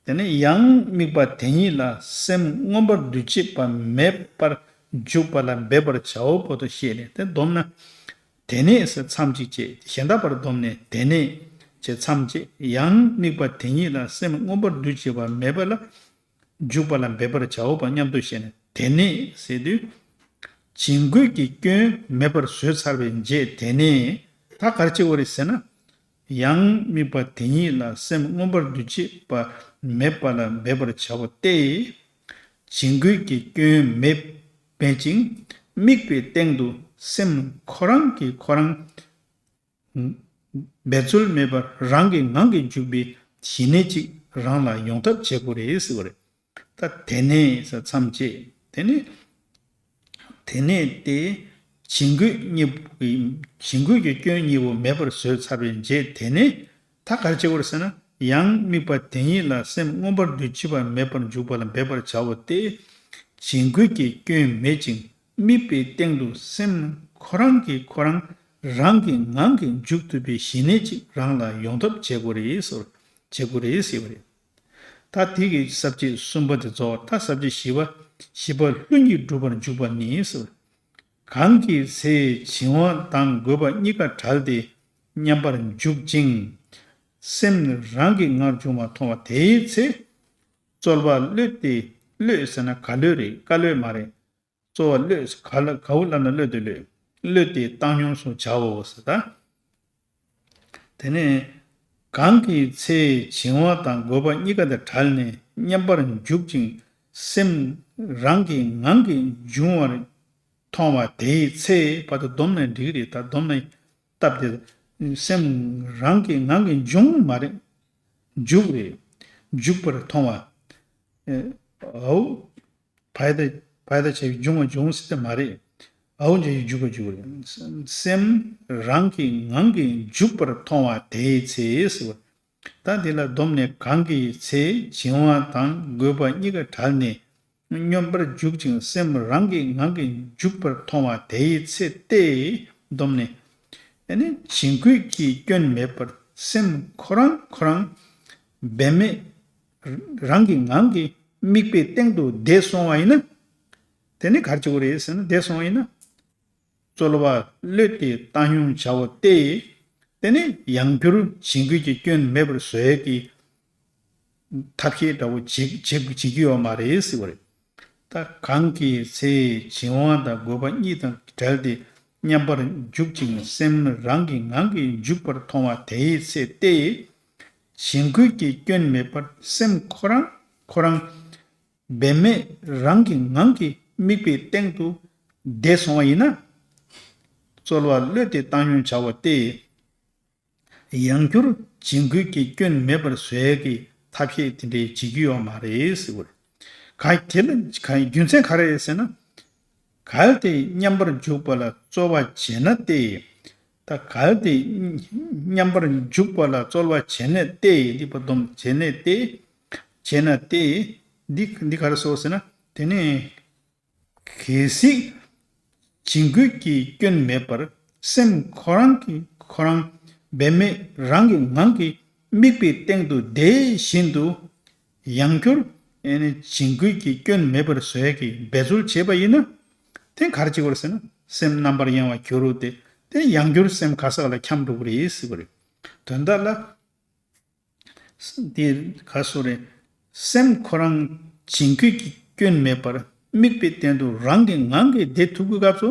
དེ་ནས་ཡང་དམིགས་པ་དེ་ཉིད་ལ་སེམས་མངོན་པར་འདུ་བྱེད་པ་མེད་པར་འཇུག་པ་ལ་འབད་པར་བྱའོ་བར་དུ་བཤད་ནས། དེ་བསྡོམས་ན། དེ་ནས་ཟེར་མཚམས་གཅིག་བཅད། གཞན་དག་པར་བསྡོམས་ནས་དེ་ནས་ཅེས་མཚམས་བཅད། ཡང་དམིགས་པ་དེ་ཉིད་ལ་སེམས་མངོན་པར་འདུ་བྱེད་པ་མེད་པ་ལ་འཇུག་པ་ལ་འབད་པར་བྱའོ་བ་མཉམ་དུ་བཤད་ནས། དེ་ནས་ཟེར་དུས། བྱིང་རྒོད་ཀྱི་སྐྱོན་མེད་པར་བཟོས་ཚར་བའི་རྗེས་དེ་ནས་ད་ག་རེ་བྱེད་དགོས་རེད་ཟེར་ན། ཡང་དམིགས་པ་དེ་ཉིད་ལ་སེམས་མངོན་པར་འདུ་བྱེད་པ་མེད་པ་ལ་འབད་པར་བྱའོ་སྟེ། བྱིང་རྒོད་ཀྱི་སྐྱོན་མེད་མེད་ཅིང་དམིགས་པའི་སྟེང་དུ་སེམས་ཁོ་རང་གིས་ཁོ་རང་འབད་རྩོལ་མེད་པར་རང་གི་ངང་གིས་འཇུག་པའི་ཞི་གནས་གཅིག་རང་ལ་ཡོང་ཐབས་བྱེད་དགོས་རེད་ཟེར་བ་རེད། ད་དེ་ནས་ཟེར་མཚམས་བཅད། དེ་ནས་དེ་ནས་ཏེ། བྱིང་རྒོད་གཉིས་པོ་བྱིང་རྒོད་ཀྱི་སྐྱོན་གཉིས་པོ་མེད་པར་བཟོས་ཚར་བའི་རྗེས་དེ་ནས་ད་ག་རེ་བྱེད་དགོས་རེད་ཟེར་ན། ཡང་དམིགས་པ་དེ་ཉིད་ལ་སེམས་མངོན་པར་འདུ་བྱེད་པ་མེད་པར་འཇུག་པ་ལ་འབད་པར་བྱའོ་སྟེ། བྱིང་རྒོད་ཀྱི་སྐྱོན་མེད་ཅིང་དམིགས་པའི་སྟེང་དུ་སེམས་ཁོ་རང་གིས་ཁོ་རང་ རང་གི་ངང་གིས་འཇུག་ཐུབ་པའི་ཞི་གནས་ཅིག་རང་ལ་ཡོང་ཐབས་བྱེད་དགོས་རེད་ཟེར། བྱེད་དགོས་རེད་ཟེར་བ་རེད། ད་དེ་གི་ས་བཅད་གསུམ་པ་དེ་རྫོགས། ད་ས་བཅད་བཞི་པ། བཞི་པ་ལྷུན་གྱིས་གྲུབ་པར་འཇུག་པ་ནི་ཟེར། གང་གི་ཚེ་བྱིང་བ་དང་རྒོད་པ་གཉིས་ཀ་བྲལ་ཏེ་མཉམ་པར་འཇུག་ཅིང་། སེམས་རང་གི་ངང་འབྱུང་བ་མཐོང་བ་དེའི་ཚེ། རྩོལ་བ་གློད་དེ། གློད་ཟེར་ན་ག་གློད་རེད། བཀའ་གློད་མ་རེད། རྩོལ་བ་གློད་ག་ལ་གའུ་བསླབ་ན་གློད་དེ་གློད། གློད་དེ་བཏང་སྙོམས་སུ་བྱའོ་ཟེར་ད། དེ་ནས་གང་གི་ཚེ་བྱིང་བ་དང་རྒོད་པ་གཉིས་ཀ་དང་བྲལ་ནས་མཉམ་པར་འཇུག་ཅིང་སེམས་རང་གི་ངང་གིས་འབྱུང་བར་མཐོང་བ་དེའི་ཚེ། བར་དུ་བསྡོམས་ནས་འགྲིག་རེད། ད་བསྡོམས་ནས་སྟབས་བདེ། སེམས་རང་གི་ངང་གིས་འབྱུང་མ་རེད། འཇུག་རེད། འཇུག་པར་མཐོང་བ། ཨའུ། བའི་ད་བའི་ད་བྱས་འབྱུང་བ་འབྱུང་ཟེར་ཏེ་མ་རེད། ཨའུ་འཇུག་པ་འཇུག་རེད། སེམས་རང་གི་ངང་གིས་འཇུག་པར་མཐོང་བ་དེའི་ཚེ་ཟེར་བ། ད་འདི་ལ་བསྡོམས་ནས་གང་གི་ཚེ་བྱིང་བ་དང་རྒོད་པ་གཉིས་ཀ་བྲལ་ནས་སྙོམས་པར་འཇུག་ཅིང་སེམས་རང་གི་ངང་གིས་འཇུག་པར་མཐོང་བ་དེའི་ཚེ་སྟེ། བསྡོམས་ནས། ཨ་ནི་བྱིང་རྒོད་ཀྱི་སྐྱོན་མེད་པར་སེམས་ཁོ་རང་ཁོ་རང་འབད་མེད་རང་གི་ངང་གིས་དམིགས་པའི་སྟེང་དུ་བསྡད་སོང་བ་ཡིན་ན། དེ་ནི་ག་རེ་བྱེད་དགོས་རེད་ཟེར་ན། བསྡད་སོང་བ་ཡིན་ན། རྩོལ་བ་གློད་དེ་བཏང་སྙོམས་བྱའོ་སྟེ། དེ་ནི་ཡང་བསྐྱར་བྱིང་རྒོད་ཀྱི་སྐྱོན་མེད་པར་བཟོ་ཡས་ཀྱི་ཐབས་ཤེས་འདྲ་བོ་བྱེད་བྱེད་བྱེད་ཀྱི་ཡོད་མ་རེད་ཟེར་བ་རེད། ད་གང་གི་ཚེ་བྱིང་བ་དང་རྒོད་པ་གཉིས་དང་བྲལ་ཏེ་མཉམ་པར་འཇུག་ཅིང་སེམས་རང་གི་ངང་གིས་འཇུག་པར་མཐོང་བ་དེའི་ཚེ་སྟེ། བྱིང་རྒོད་ཀྱི་སྐྱོན་མེད་པར་སེམས་ཁོ་རང་ཁོ་རང་འབད་མེད་རང་གི་ངང་གིས་དམིགས་པའི་སྟེང་དུ་བསྡད་སོང་བ་ཡིན་ན། རྩོལ་བ་གློད་དེ་བཏང་སྙོམས་བྱའོ་སྟེ། ཡང་བསྐྱར་བྱིང་རྒོད་ཀྱི་སྐྱོན་མེད་པར་བཟོ་ཡས་ཀྱི་ཐབས་ཤེས་དེ་འདྲའི་བྱེད་རྒྱུ་ཡོད་མ་རེད་ཟེར་བ་རེད། ག་དེ་ལ་ག་རྒྱུ་མཚན་ག་རེ་རེད་ཟེར་ན། གལ་ཏེ་མཉམ་པར་འཇུག་པ་ལ་རྩོལ་བ་བྱས་ན་སྟེ། ད་གལ་ཏེ་མཉམ་པར་འཇུག་པ་ལ་རྩོལ་བ་བྱས་ན་སྟེ། འདི་པ་སྡོམ་བྱས་ན་སྟེ། བྱས་ན་སྟེ། འདི་འདི་ག་རེ་སོགས་ཟེར་ན། དེ་ནས། གལ་སྲིད་བྱིང་རྒོད་ཀྱི་སྐྱོན་མེད་པར་སེམས་ཁོ་རང་གིས་ཁོ་རང་འབད་མེད་རང་གི་ངང་གིས་དམིགས་པའི་སྟེང་དུ་བསྡད་བཞིན་དུ། ཡང་བསྐྱར་ཨེ་ནི་བྱིང་རྒོད་ཀྱི་སྐྱོན་མེད་པར་བཟོ་ཡས་ཀྱི་འབད་རྩོལ་བྱས་པ་ཡིན་ན། དེ་ག་རེ་བྱེད་དགོས་རེད་ཟེར་ན། སེམས་རྣམ་པར་གཡེང་བར་འགྱུར་རོ་སྟེ། དེ་ཡང་བསྐྱར་སེམས་ག་ས་ག་ལ་འཁྱམས་འགྲོ་གི་རེད་ཟེར་བ་རེད། དོན་དག་ལ། འདི་ག་སོ་རེད། སེམས་ཁོ་རང་བྱིང་རྒོད་ཀྱི་སྐྱོན་མེད་པར་དམིགས་པའི་སྟེང་དུ་རང་གི་ངང་གིས་བསྡད་ཐུབ་ཀྱི་སྐབས་སུ།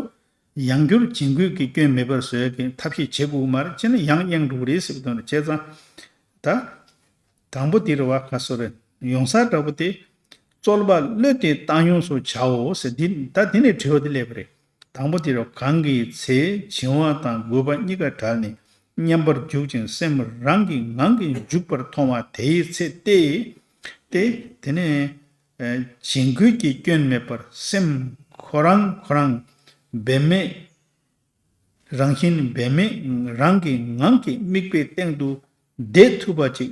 ཡང་བསྐྱར་བྱིང་རྒོད་ཀྱི་སྐྱོན་མེད་པར་བཟོ་ཡས་ཀྱི་ཐབས་ཤེས་བྱེད་དགོས་ཀྱི་མ་རེད། བྱས་ན་ཡང་གཡེང་འགྲོ་གི་རེད་ཟེར་བ་དང་། བྱས་ཙང་། ད། དང་པོ་དེ་རེད་བ། ག་སོ་རེད། ཡོང་ས་འདྲ་པོ་དེ། རྩོལ་བ་གློད་དེ་བཏང་སྙོམས་སུ་བྱའོ་ཟེར། འདི་ད་འདི་ནས་དྲི་བ་འདི་སླེབས་པ་རེད། དང་པོ་དེ་རུ་གང་གི་ཚེ་བྱིང་བ་དང་རྒོད་པ་གཉིས་ཀ་བྲལ་ནས་མཉམ་པར་འཇུག་ཅིང་སེམས་རང་གི་ངང་གིས་འཇུག་པར་མཐོང་བ་དེའི་ཚེ་སྟེ། ཏེ། དེ་ནས་བྱིང་རྒོད་ཀྱི་སྐྱོན་མེད་པར་སེམས་ཁོ་རང་ཁོ་རང་འབད་མེད་རང་བཞིན་འབད་མེད་རང་གི་ངང་གིས་དམིགས་པའི་སྟེང་དུ་བསྡད་ཐུབ་པ་ཅིག་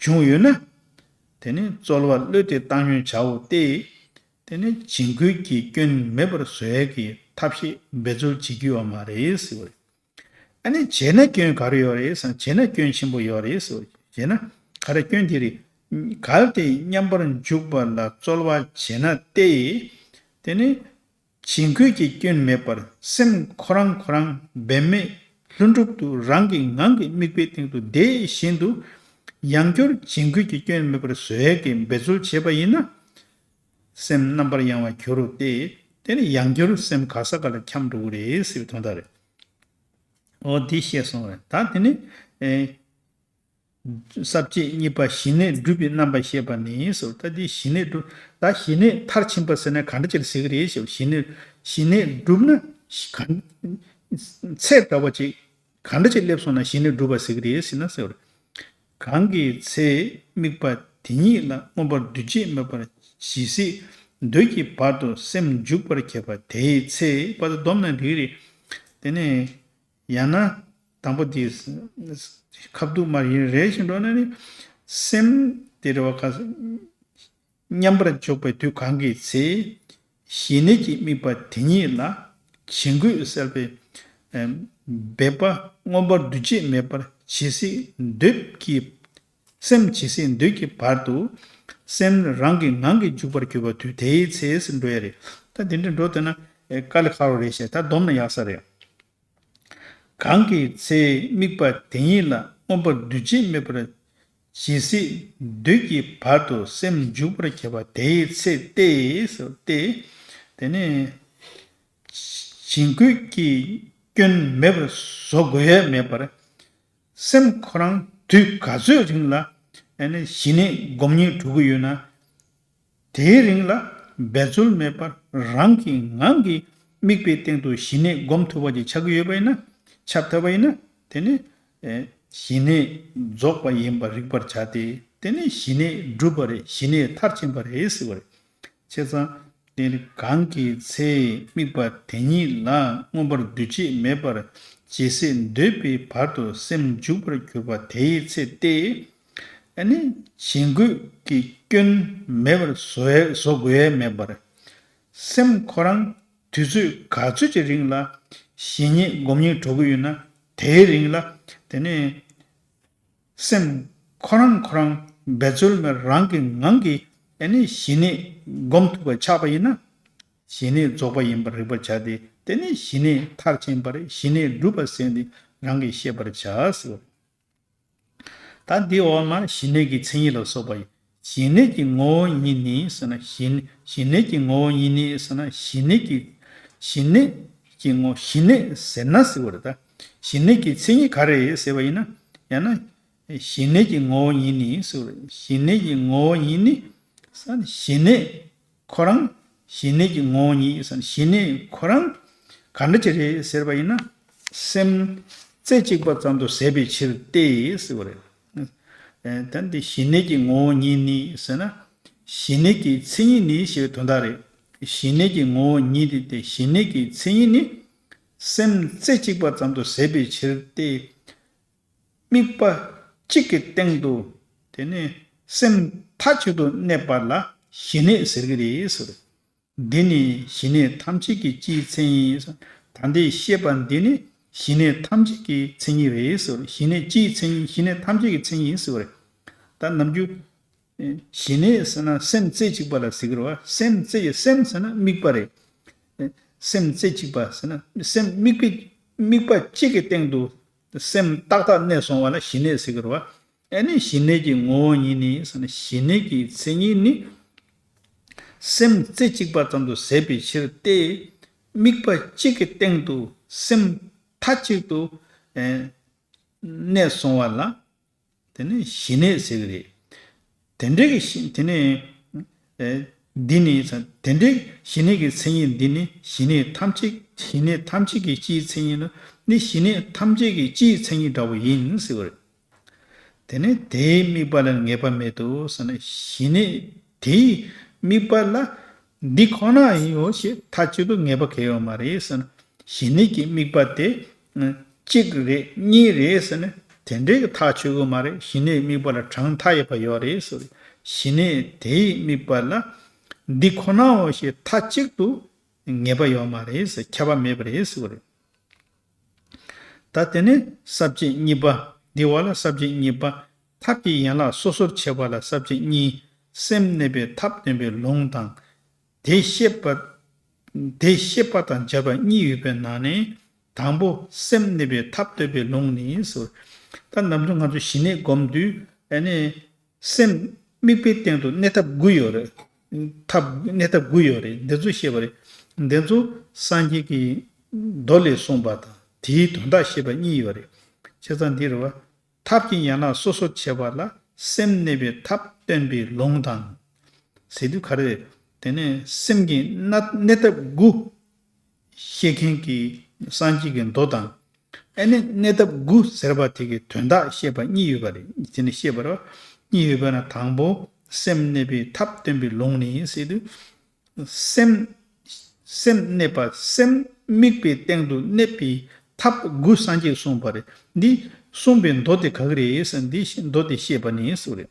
བྱུང་ཡོད་ན། དེ་ནི་རྩོལ་བ་གློད་དེ་བཏང་སྙོམས་བྱའོ་སྟེ། དེ་ནི་བྱིང་རྒོད་ཀྱི་སྐྱོན་མེད་པར་བཟོ་ཡས་ཀྱི་ཐབས་ཤེས་འབད་རྩོལ་བྱེད་རྒྱུ་ཡོད་མ་རེད་ཟེར་བ་རེད། ཨ་ནི་བྱས་ན་སྐྱོན་ག་རེ་ཡོད་རེད་ཟེར་ན། བྱས་ན་སྐྱོན་ཆེན་པོ་ཡོད་རེད་ཟེར་བ་རེད། བྱས་ན་ག་རེ་སྐྱོན་དེ་རེད། གལ་ཏེ་མཉམ་པར་འཇུག་པ་ལ་རྩོལ་བ་བྱས་ན་སྟེ། དེ་ནི། བྱིང་རྒོད་ཀྱི་སྐྱོན་མེད་པར་སེམས་ཁོ་རང་ཁོ་རང་འབད་མེད་ལྷུན་གྲུབ་ཏུ་རང་གི་ངང་གིས་དམིགས་པའི་སྟེང་དུ་བསྡད་བཞིན་དུ། ཡང་བསྐྱར་བྱིང་རྒོད་ཀྱི་སྐྱོན་མེད་པར་བཟོ་ཡས་ཀྱི་འབད་རྩོལ་བྱས་པ་ཡིན་ན། སེམས་རྣམ་པར་གཡེང་བར་འགྱུར་རོ་སྟེ། དེ་ནི་ཡང་བསྐྱར་སེམས་ག་ས་ག་ལ་འཁྱམས་འགྲོ་གི་རེད་ཟེར་བའི་དོན་དག་རེད། འོ་འདི་ཤེས་སོང་བས། ད་དེ་ནི། ཨེ། ས་བཅད་གཉིས་པ་ཞི་གནས་སྒྲུབ་པའི་རྣམ་པ་བཤད་པ་ནི་ཟེར། ད་འདི་ཞི་གནས་སྒྲུབ། ད་ཞི་གནས་མཐར་ཕྱིན་པ་ཟེར་ན་ག་འདྲ་ཅིག་ཟེར་གི་རེད་ཞེ་ན། ཞི་གནས་ཞི་གནས་སྒྲུབ་ན་ག་ཚད་འདྲ་བ་ཅིག་ག་འདྲ་ཅིག་སླེབས་སོང་ན་ཞི་གནས་སྒྲུབ་པ་ཟེར་གི་རེད་ཟེར་ན་ཟེར། གང་གི་ཚེ་དམིགས་པ་དེ་ཉིད་ལ་མངོན་པར་འདུ་བྱེད་མེད་པར་ཇི་སྲིད་འདོད་ཀྱི་བར་དུ་སེམས་འཇུག་པར་བྱེད་པ་དེའི་ཚེ། བར་དུ་བསྡོམས་ན་འགྲིག་རེད། དེ་ནས། ཡང་ན། དང་པོ་དེ། ཁ་བསྡུ་མར་ཡིན་རེ་བཞིན་འགྲོ་ན་ནི། སེམས་དེ་རེ་བ་ཁ། མཉམ་པར་འཇོག་པའི་དུས་གང་གི་ཚེ། ཞི་གནས་ཀྱི་དམིགས་པ་དེ་ཉིད་ལ། བྱིང་རྒོད་བསལ་བའི་ འབད་པ་མངོན་པར་འདུ་བྱེད་མེད་པར་ཇི་སྲིད་འདོད་ཀྱི། སེམས་ཇི་སྲིད་འདོད་ཀྱི་བར་དུ། སེམས་རང་གི་ངང་གིས་འཇུག་པར་གྱུར་པ་དུས་དེའི་ཚེ་ཟེར་འགྲོ་ཡ་རེད། ད་དེ་འདྲ་འགྲོ་ཐུབ་ན་དཀའ་ལས་ཁག་པོ་རེད་ཤག་ད་སྡོམ་ན་ཡག་ས་རེད། གང་གི་ཚེ་དམིགས་པ་དེ་ཉིད་ལ་མངོན་པར་འདུ་བྱེད་མེད་པར་ཇི་སྲིད་འདོད་ཀྱི་བར་དུ་སེམས་འཇུག་པར་བྱེད་པ་དེའི་ཚེ་སྟེ་ཟེར་ཏེ། དེ་ནས་བྱིང་རྒོད་ཀྱི་སྐྱོན་མེད་པར་བཟོ་དགོས་ཡས་མེད་པར། སེམས་ཁོ་རང་དུས་ག་ཚོད་རིང་ལ་ཨ་ནི་ཞི་གནས་སྒོམ་སྙིང་འདོད་ཀྱི་ཡོད་ན། དེའི་རིང་ལ་འབད་རྩོལ་མེད་པར་རང་གི་ངང་གིས་དམིགས་པའི་སྟེང་དུ་ཞི་གནས་སྒོམ་ཐུབ་པ་ཅིག་ཆགས་ཀྱི་ཡོད་པ་ཡིན་ན། ཆགས་ཐུབ་པ་ཡིན་ན། དེ་ནི་ཨེ་ཞི་གནས་རྫོགས་པ་ཡིན་པར་རིག་པར་བྱ་སྟེ། དེ་ནི་ཞི་གནས་གྲུབ་པ་རེད། ཞི་གནས་མཐར་ཕྱིན་པ་རེད་ཟེར་བ་རེད། བྱས་ཙང་། དེ་ནི་གང་གི་ཚེ་དམིགས་པ་དེ་ཉིད་ལ་མངོན་པར་འདུ་བྱེད་མེད་པར་ཇི་སྲིད་འདོད་པའི་བར་དུ་སེམས་འཇུག་པར་གྱུར་པ་དེའི་ཚེ་སྟེ། ཨ་ནི་བྱིང་རྒོད་ཀྱི་སྐྱོན་མེད་པར་བཟོ་ཡ་བཟོ་དགོས་ཡ་མེད་པར། སེམས་ཁོ་རང་དུས་ཚོད་ག་ཚོད་ཀྱི་རིང་ལ་ཞི་གནས་སྒོམ་སྙིང་འདོད་ཀྱི་ཡོད་ན། དེའི་རིང་ལ་དེ་ནི། སེམས་ཁོ་རང་ཁོ་རང་འབད་རྩོལ་མེད་རང་གི་ངང་གིས་ཨ་ནི་ཞི་གནས་སྒོམ་ཐུབ་པ་ཆགས་པ་ཡིན་ན། ཞི་གནས་རྫོགས་པ་ཡིན་པར་རིག་པར་བྱ་སྟེ། དེ་ནི་ཞི་གནས་མཐར་ཕྱིན་པ་རེད། ཞི་གནས་གྲུབ་པ་ཟེར་འདི་རང་གིས་ཤེས་པར་བྱ་ཟེར་བ། ད་འདི་འོག་མ་ཞི་གནས་ཀྱི་མཚན་ཉིད་ལ་སོགས་པ་ཡིན། ཞི་གནས་ཀྱི་ངོ་བོ་ཉིད་ནི་ཟེར་ན། ཞི་ཞི་གནས་ཀྱི་ངོ་བོ་ཉིད་ནི་ཟེར་ན། ཞི་གནས་ཀྱི་ཞི་གནས་ཀྱི་ངོ་ཞི་གནས་ཟེར་ན་ཟེར་བ་རེད། ད་ཞི་གནས་ཀྱི་མཚན་ཉིད་ག་རེ་ཟེར་བ་ཡིན་ན། ཡང་ན་ཞི་གནས་ཀྱི་ངོ་བོ་ཉིད་ནི་ཟེར་བ་རེད། ཞི་གནས་ཀྱི་ངོ་བོ་ཉིད་ནི་ཟེར་ན། ཞི་གནས་ཁོ་རང་། ཞི་གནས་ཀྱི་ངོ་བོ་ཉིད་ཟེར་ན། ཞི་གནས་ཁོ་རང་ག་འདྲ་ཅིག་རེད་ཟེར་བ་ཡིན་ན། སེམས་རྩེ་གཅིག་པ་ཙམ་དུ་ཟད་པའི་ཕྱིར་ཏེ་ཟེར་བ་རེད། ཨེ་ད་འདི་ཞི་གནས་ཀྱི་ངོ་བོ་ཉིད་ནི་ཟེར་ན། ཞི་གནས་ཀྱི་མཚན་ཉིད་ནི་ཞེས་པའི་དོན་དག་རེད། ཞི་གནས་ཀྱི་ངོ་བོ་ཉིད་དེ་སྟེ། ཞི་གནས་ཀྱི་མཚན་ཉིད་ནི་སེམས་རྩེ་གཅིག་པ་ཙམ་དུ་ཟད་པའི་ཕྱིར་ཏེ། དམིགས་པ་གཅིག་གི་སྟེང་དུ་དེ་ནི་སེམས་མཐའ་གཅིག་ཏུ་གནས་པ་ལ་ཞི་གནས་ཟེར་གྱི་རེད་ཟེར། འདི་ནི་ཞི་གནས་ཐམས་ཅད་ཀྱི་སྤྱིའི་མཚན་ཡིན། ད་ལྟའི་བཤད་པ་འདི་ནི་ཞི་གནས་ཐམས་ཅད་ཀྱི་མཚན་ཉིད་རེད་ཟེར། ཞི་གནས་སྤྱིའི་མཚན་ཉིད། ཞི་གནས་ཐམས་ཅད་ཀྱི་མཚན་ཉིད་ཟེར་བ་རེད། ད་ནམ་རྒྱུན་ཞི་གནས་ཟེར་ན་སེམས་རྩེ་གཅིག་པ་ལ་ཟེར་གྱི་རེད་བ། སེམས་རྩེ་སེམས་ཟེར་ན་དམིགས་པ་རེད། སེམས་རྩེ་གཅིག་པ་ཟེར་ན་སེམས་དམིགས་པའི་དམིགས་པ་གཅིག་གི་སྟེང་དུ་སེམས་ཏག་ཏག་གནས་སོང་བ་ལ་ཞི་གནས་ཟེར་གྱི་རེད་བ། ཨ་ནི་ཞི་གནས་ཀྱི་ངོ་བོ་ཉིད་ནི་ཟེར་ན། ཞི་གནས་ཀྱི་མཚན་ཉིད་ནི་སེམས་རྩེ་གཅིག་པ་ཙམ་དུ་ཟད་པའི་ཕྱིར་ཏེ། དམིགས་པ་གཅིག་གི་སྟེང་དུ་སེམས་མཐའ་གཅིག་ཏུ་ཨེ་གནས་སོང་བ་ལ་དེ་ནི་ཞི་གནས་ཟེར་གྱི་རེད། དེ་འདྲའི་གི་ཞི་དེ་ནི་ཨེ་འདི་ནི་ཟེར། དེ་འདྲའི་ཞི་གནས་ཀྱི་མཚན་ཉིད་འདི་ནི་ཞི་གནས་ཐམས་ཅད། ཞི་གནས་ཐམས་ཅད་ཀྱི་སྤྱིའི་མཚན་ཉིད་ནི། ནི་ཞི་གནས་ཐམས་ཅད་ཀྱི་སྤྱིའི་མཚན་ཉིད་འདྲ་བོ་ཡིན་ཟེར་བ་རེད། དེ་ནས་དེའི་དམིགས་པ་ལ་ངེས་པ་མེད་དོ་ཟེར་ན། ཞི་གནས་དེའི་དམིགས་པ་ལ་འདི་ཁོ་ན་ཡིན་ཡོད་ཞེས་མཐའ་གཅིག་ཏུ་ངེས་པ་གང་ཡང་ཡོད་མ་རེད་ཟེར་ན། ཞི་གནས་ཀྱི་དམིགས་པ་དེ་གཅིག་རེད་གཉིས་རེད་ཟེར་ན་དེ་འདྲའི་གི་ཐག་ཆོད་གི་མ་རེད། ཞི་གནས་དམིགས་པ་ལ་གྲངས་མཐའ་ཡས་པ་ཡོད་རེད་ཟེར། ཞི་གནས་དེའི་དམིགས་པ་ལ་འདི་ཁོ་ན་ཡིན་ཞེས་མཐའ་གཅིག་ཏུ་ངེས་པ་ཡོད་མ་རེད་ཟེར། ཁྱབ་པ་མེད་པ་རེད་ཟེར་བ་རེད། ད་དེ་ནས་ས་བཅད་གཉིས་པ། འདི་བ་ལ་ས་བཅད་གཉིས་པ། ཐབས་ཀྱི་ཡན་ལག་སོ་སོར་ཕྱེ་བ་ལ་ས་བཅད་གཉིས། སེམས་གནས་པའི་ཐབས་སྟོན་པའི་ལུང་དང་། དེ་བཤད་པ། དེ་བཤད་པ་དང་སྦྱར་བ་གཉིས་ཡོད་པའི་ནང་ནས། དང་པོ་སེམས་གནས་པའི་ཐབས་སྟོན་པའི་ལུང་ནི་ཟེར། ད་ནམ་རྒྱུན་ང་ཚོ་ཞི་གནས་སྒོམ་དུས་ཨ་ནི། སེམས་དམིགས་པའི་སྟེང་དུ་གནས་ཐབས་དགུ་ཡོད་རེད། ཐབས་གནས་ཐབས་དགུ་ཡོད་རེད། འདི་ཚོ་བཤད་པ་རེད། འདི་ཚོ་སངས་རྒྱས་ཀྱི་མདོ་ལས་གསུངས་པ་དང་དེའི་དོན་དག་བཤད་པ་གཉིས་ཡོད་རེད། བྱས་ཙང་འདི་རེད་བ། ཐབས་ཀྱི་ཡན་ལག་སོ་སོར་ཕྱེ་བ་ལ་སེམས་གནས་པའི་ཐབས་སྟོན་པའི་ལུང་དང་། ཟེར་དུས་ག་རེ་རེད། དེ་ནས་སེམས་ཀྱི་གནས་གནས་ཐབས་དགུ་བཤད་མཁན་གྱི་སངས་རྒྱས་ཀྱི་མདོ་དང་། ཨ་ནི་གནས་ཐབས་དགུ་ཟེར་བ་དེ་གི་དོན་དག་བཤད་པ་གཉིས་ཡོད་པ་རེད། དེ་ནི་བཤད་པ་རེད། གཉིས་ཡོད་པ་ན་དང་པོ་སེམས་གནས་པའི་ཐབས་སྟོན་པའི་ལུང་ནི་ཟེར་དུས། སེམས། སེམས་གནས་པ་སེམས་དམིགས་པའི་སྟེང་དུ་གནས་པའི་ཐབས་དགུ་སངས་རྒྱས་གསུངས་པ་རེད། འདི་གསུངས་པའི་མདོ་དེ་ག་གི་རེད་ཟེར་ན། འདི་མདོ་དེ་བཤད་པ་ནི་ཟེར་བ་རེད།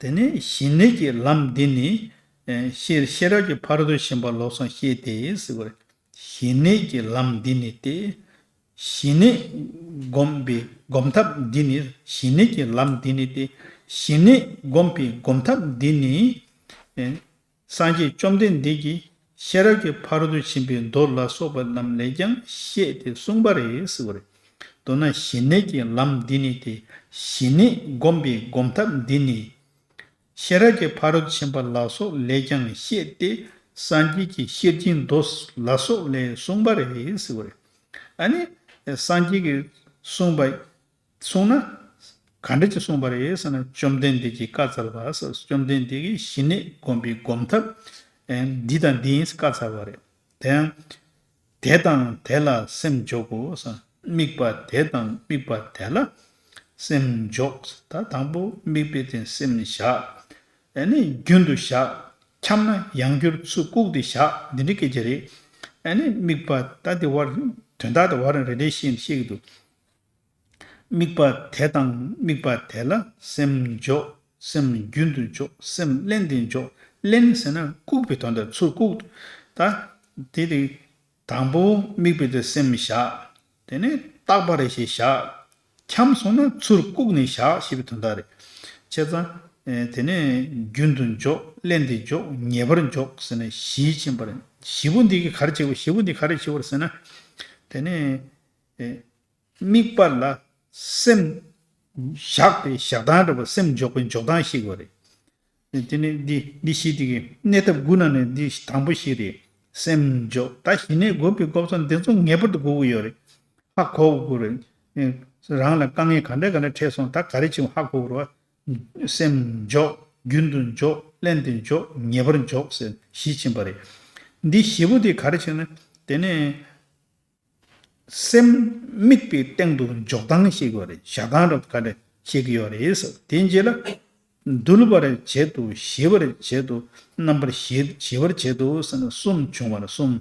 དེ་ནས་ཞི་གནས་ཀྱི་ལམ་འདི་ནི། ཨེ་ཤེས་ཤེས་རབ་ཀྱི་ཕ་རོལ་ཏུ་ཕྱིན་པ་ལོགས་སུ་བཤད་དེ་ཟེར་བ་རེད། ཞི་གནས་ཀྱི་ལམ་འདི་ནི་སྟེ། ཞི་གནས་བསྒོམ་པའི་སྒོམ་ཐབས་འདི་ནི། ཞི་གནས་ཀྱི་ལམ་འདི་ནི་སྟེ། ཞི་གནས་བསྒོམ་པའི་སྒོམ་ཐབས་འདི་ནི། ཨེ། སངས་རྒྱས་བཅོམ་ལྡན་འདས་ཀྱིས་ཤེས་རབ་ཀྱི་ཕ་རོལ་ཏུ་ཕྱིན་པའི་མདོ་ལ་སོགས་པ་རྣམས་ལས་ཀྱང་བཤད་དེ་གསུངས་པ་རེད་ཟེར་བ་རེད། མདོར་ན་ཞི་གནས་ཀྱི་ལམ་འདི་ནི་སྟེ། ཞི་གནས་བསྒོམ་པའི་སྒོམ་ཐབས་འདི་ནི། ཤེས་རབ་ཀྱི་ཕ་རོལ་ཏུ་ཕྱིན་པ་ལ་སོགས་ལས་ཀྱང་བཤད་དེ། སངས་རྒྱས་ཀྱི་ཤེར་ཕྱིན་མདོ་ལ་སོགས་ལས་གསུངས་པ་རེད་ཟེར་བ་རེད། ཨ་ནི། སངས་རྒྱས་ཀྱིས་གསུངས་པ། གསུངས་ན། ག་འདྲ་ཅིག་གསུངས་པ་རེད་ཟེར་ན། བཅོམ་ལྡན་འདས་ཀྱིས་བཀའ་སྩལ་པ་ཟེར། བཅོམ་ལྡན་འདས་ཀྱིས་ཞི་གནས་བསྒོམ་པའི་སྒོམ་ཐབས། ཨེ། འདི་དང་འདི་ཡིན་བཀའ་སྩལ་པ་རེད། དེ་ཡང་། དེ་དང་དེ་ལ་སེམས་འཇོག་གོ་ཟེར། དམིགས་པ་དེ་དང་དམིགས་པ་དེ་ལ་སེམས་འཇོག་ད་དང་པོ་དམིགས་པའི་སྟེང་སེམས་བཞག་ཨ་ནི་རྒྱུན་དུ་བཞག་འཁྱམས་ན་ཡང་བསྐྱར་ཚུར་བཀུག་སྟེ་བཞག་འདི་འདྲའི་སྐད་ཆ་རེད། ཨ་ནི་དམིགས་པ་ད་དེ་བར་དོན་དག་དེ་བར་རེ་རེ་བཞིན་བཤད་ཀྱི་འདུག་དམིགས་པ་དེ་དང་དམིགས་པ་དེ་ལ་སེམས་འཇོག་སེམས་རྒྱུན་དུ་འཇོག་སེམས་བརླན་ཏེ་འཇོག་བརླན་ཟེར་ན་བཀུག་པའི་དོན་དག་ཚུར་བཀུག་ད་དེ་དེ་དང་པོ་དམིགས་པའི་དེ་སེམས་བཞག་དེ་ནས་རྟག་པ་རེ་ཞིག་བཞག་འཁྱམས་སོང་ན་ཚུར་བཀུག་ནས་བཞག་ཞེས་པའི་དོན་དག་རེད། བྱས་ཙང་། དེ་ནས་རྒྱུན་དུ་འཇོག་བརླན་ཏེ་འཇོག་ངེས་པར་འཇོག་ཟེར་ནས་བཞི་ཕྱིན་པ་རེད། བཞི་པོ་འདི་གིས་ག་རེ་བྱེད་དགོས། བཞི་པོ་འདི་ག་རེ་བྱེད་དགོས་ཟེར་ན། དེ་ནས། དམིགས་པ་ལ་སེམས་བཞག་པའི་བཞག་སྟངས་རེད་པ། སེམས་འཇོག་པའི་འཇོག་སྟངས་ཤེས་དགོས་རེད། དེ་ནས་འདི་འདི་བཞི་དེ་གི་གནས་ཐབས་དགུ་ནང་ནས་འདི་དང་པོ་བཞི་རེད། སེམས་འཇོག་ད་ཞི་གནས་བསྒོམ་པའི་སྒོམ་ཚུལ་འདི་ཚོ་ངེས་པར་དུ་དགོས་ཀྱི་ཡོད་རེད། ཧ་གོ་དགོས་རེད། རང་ལ་དཀའ་ངལ་ག་འདྲ་ག་འདྲ་འཕྲད་སོང་ད་ག་རེ་བྱེད་ཧ་གོ་དགོས་རེད་བ། སེམས་འཇོག་རྒྱུན་དུ་འཇོག་བརླན་ཏེ་འཇོག་ངེས་པར་འཇོག་ཟེར་བཞི་ཕྱིན་པ་རེད། འདི་བཞི་པོ་དེ་ག་རེ་བྱེད་ན་དེ་ནས། སེམས་དམིགས་པའི་སྟེང་དུ་འཇོག་སྟངས་ཤེས་ཀྱི་ཡོད་རེད། བཞག་སྟངས་རབ་ག་འདྲ་ཤེས་ཀྱི་ཡོད་རེད་ཟེར། དེའི་རྗེས་ལ། འདུལ་བར་བྱེད་དོ། ཞི་བར་བྱེད་དོ། རྣམ་པར་ཞི་ཞི་བར་བྱེད་དོ་ཟེར་ན་གསུམ་བྱུང་བ་ལ་གསུམ།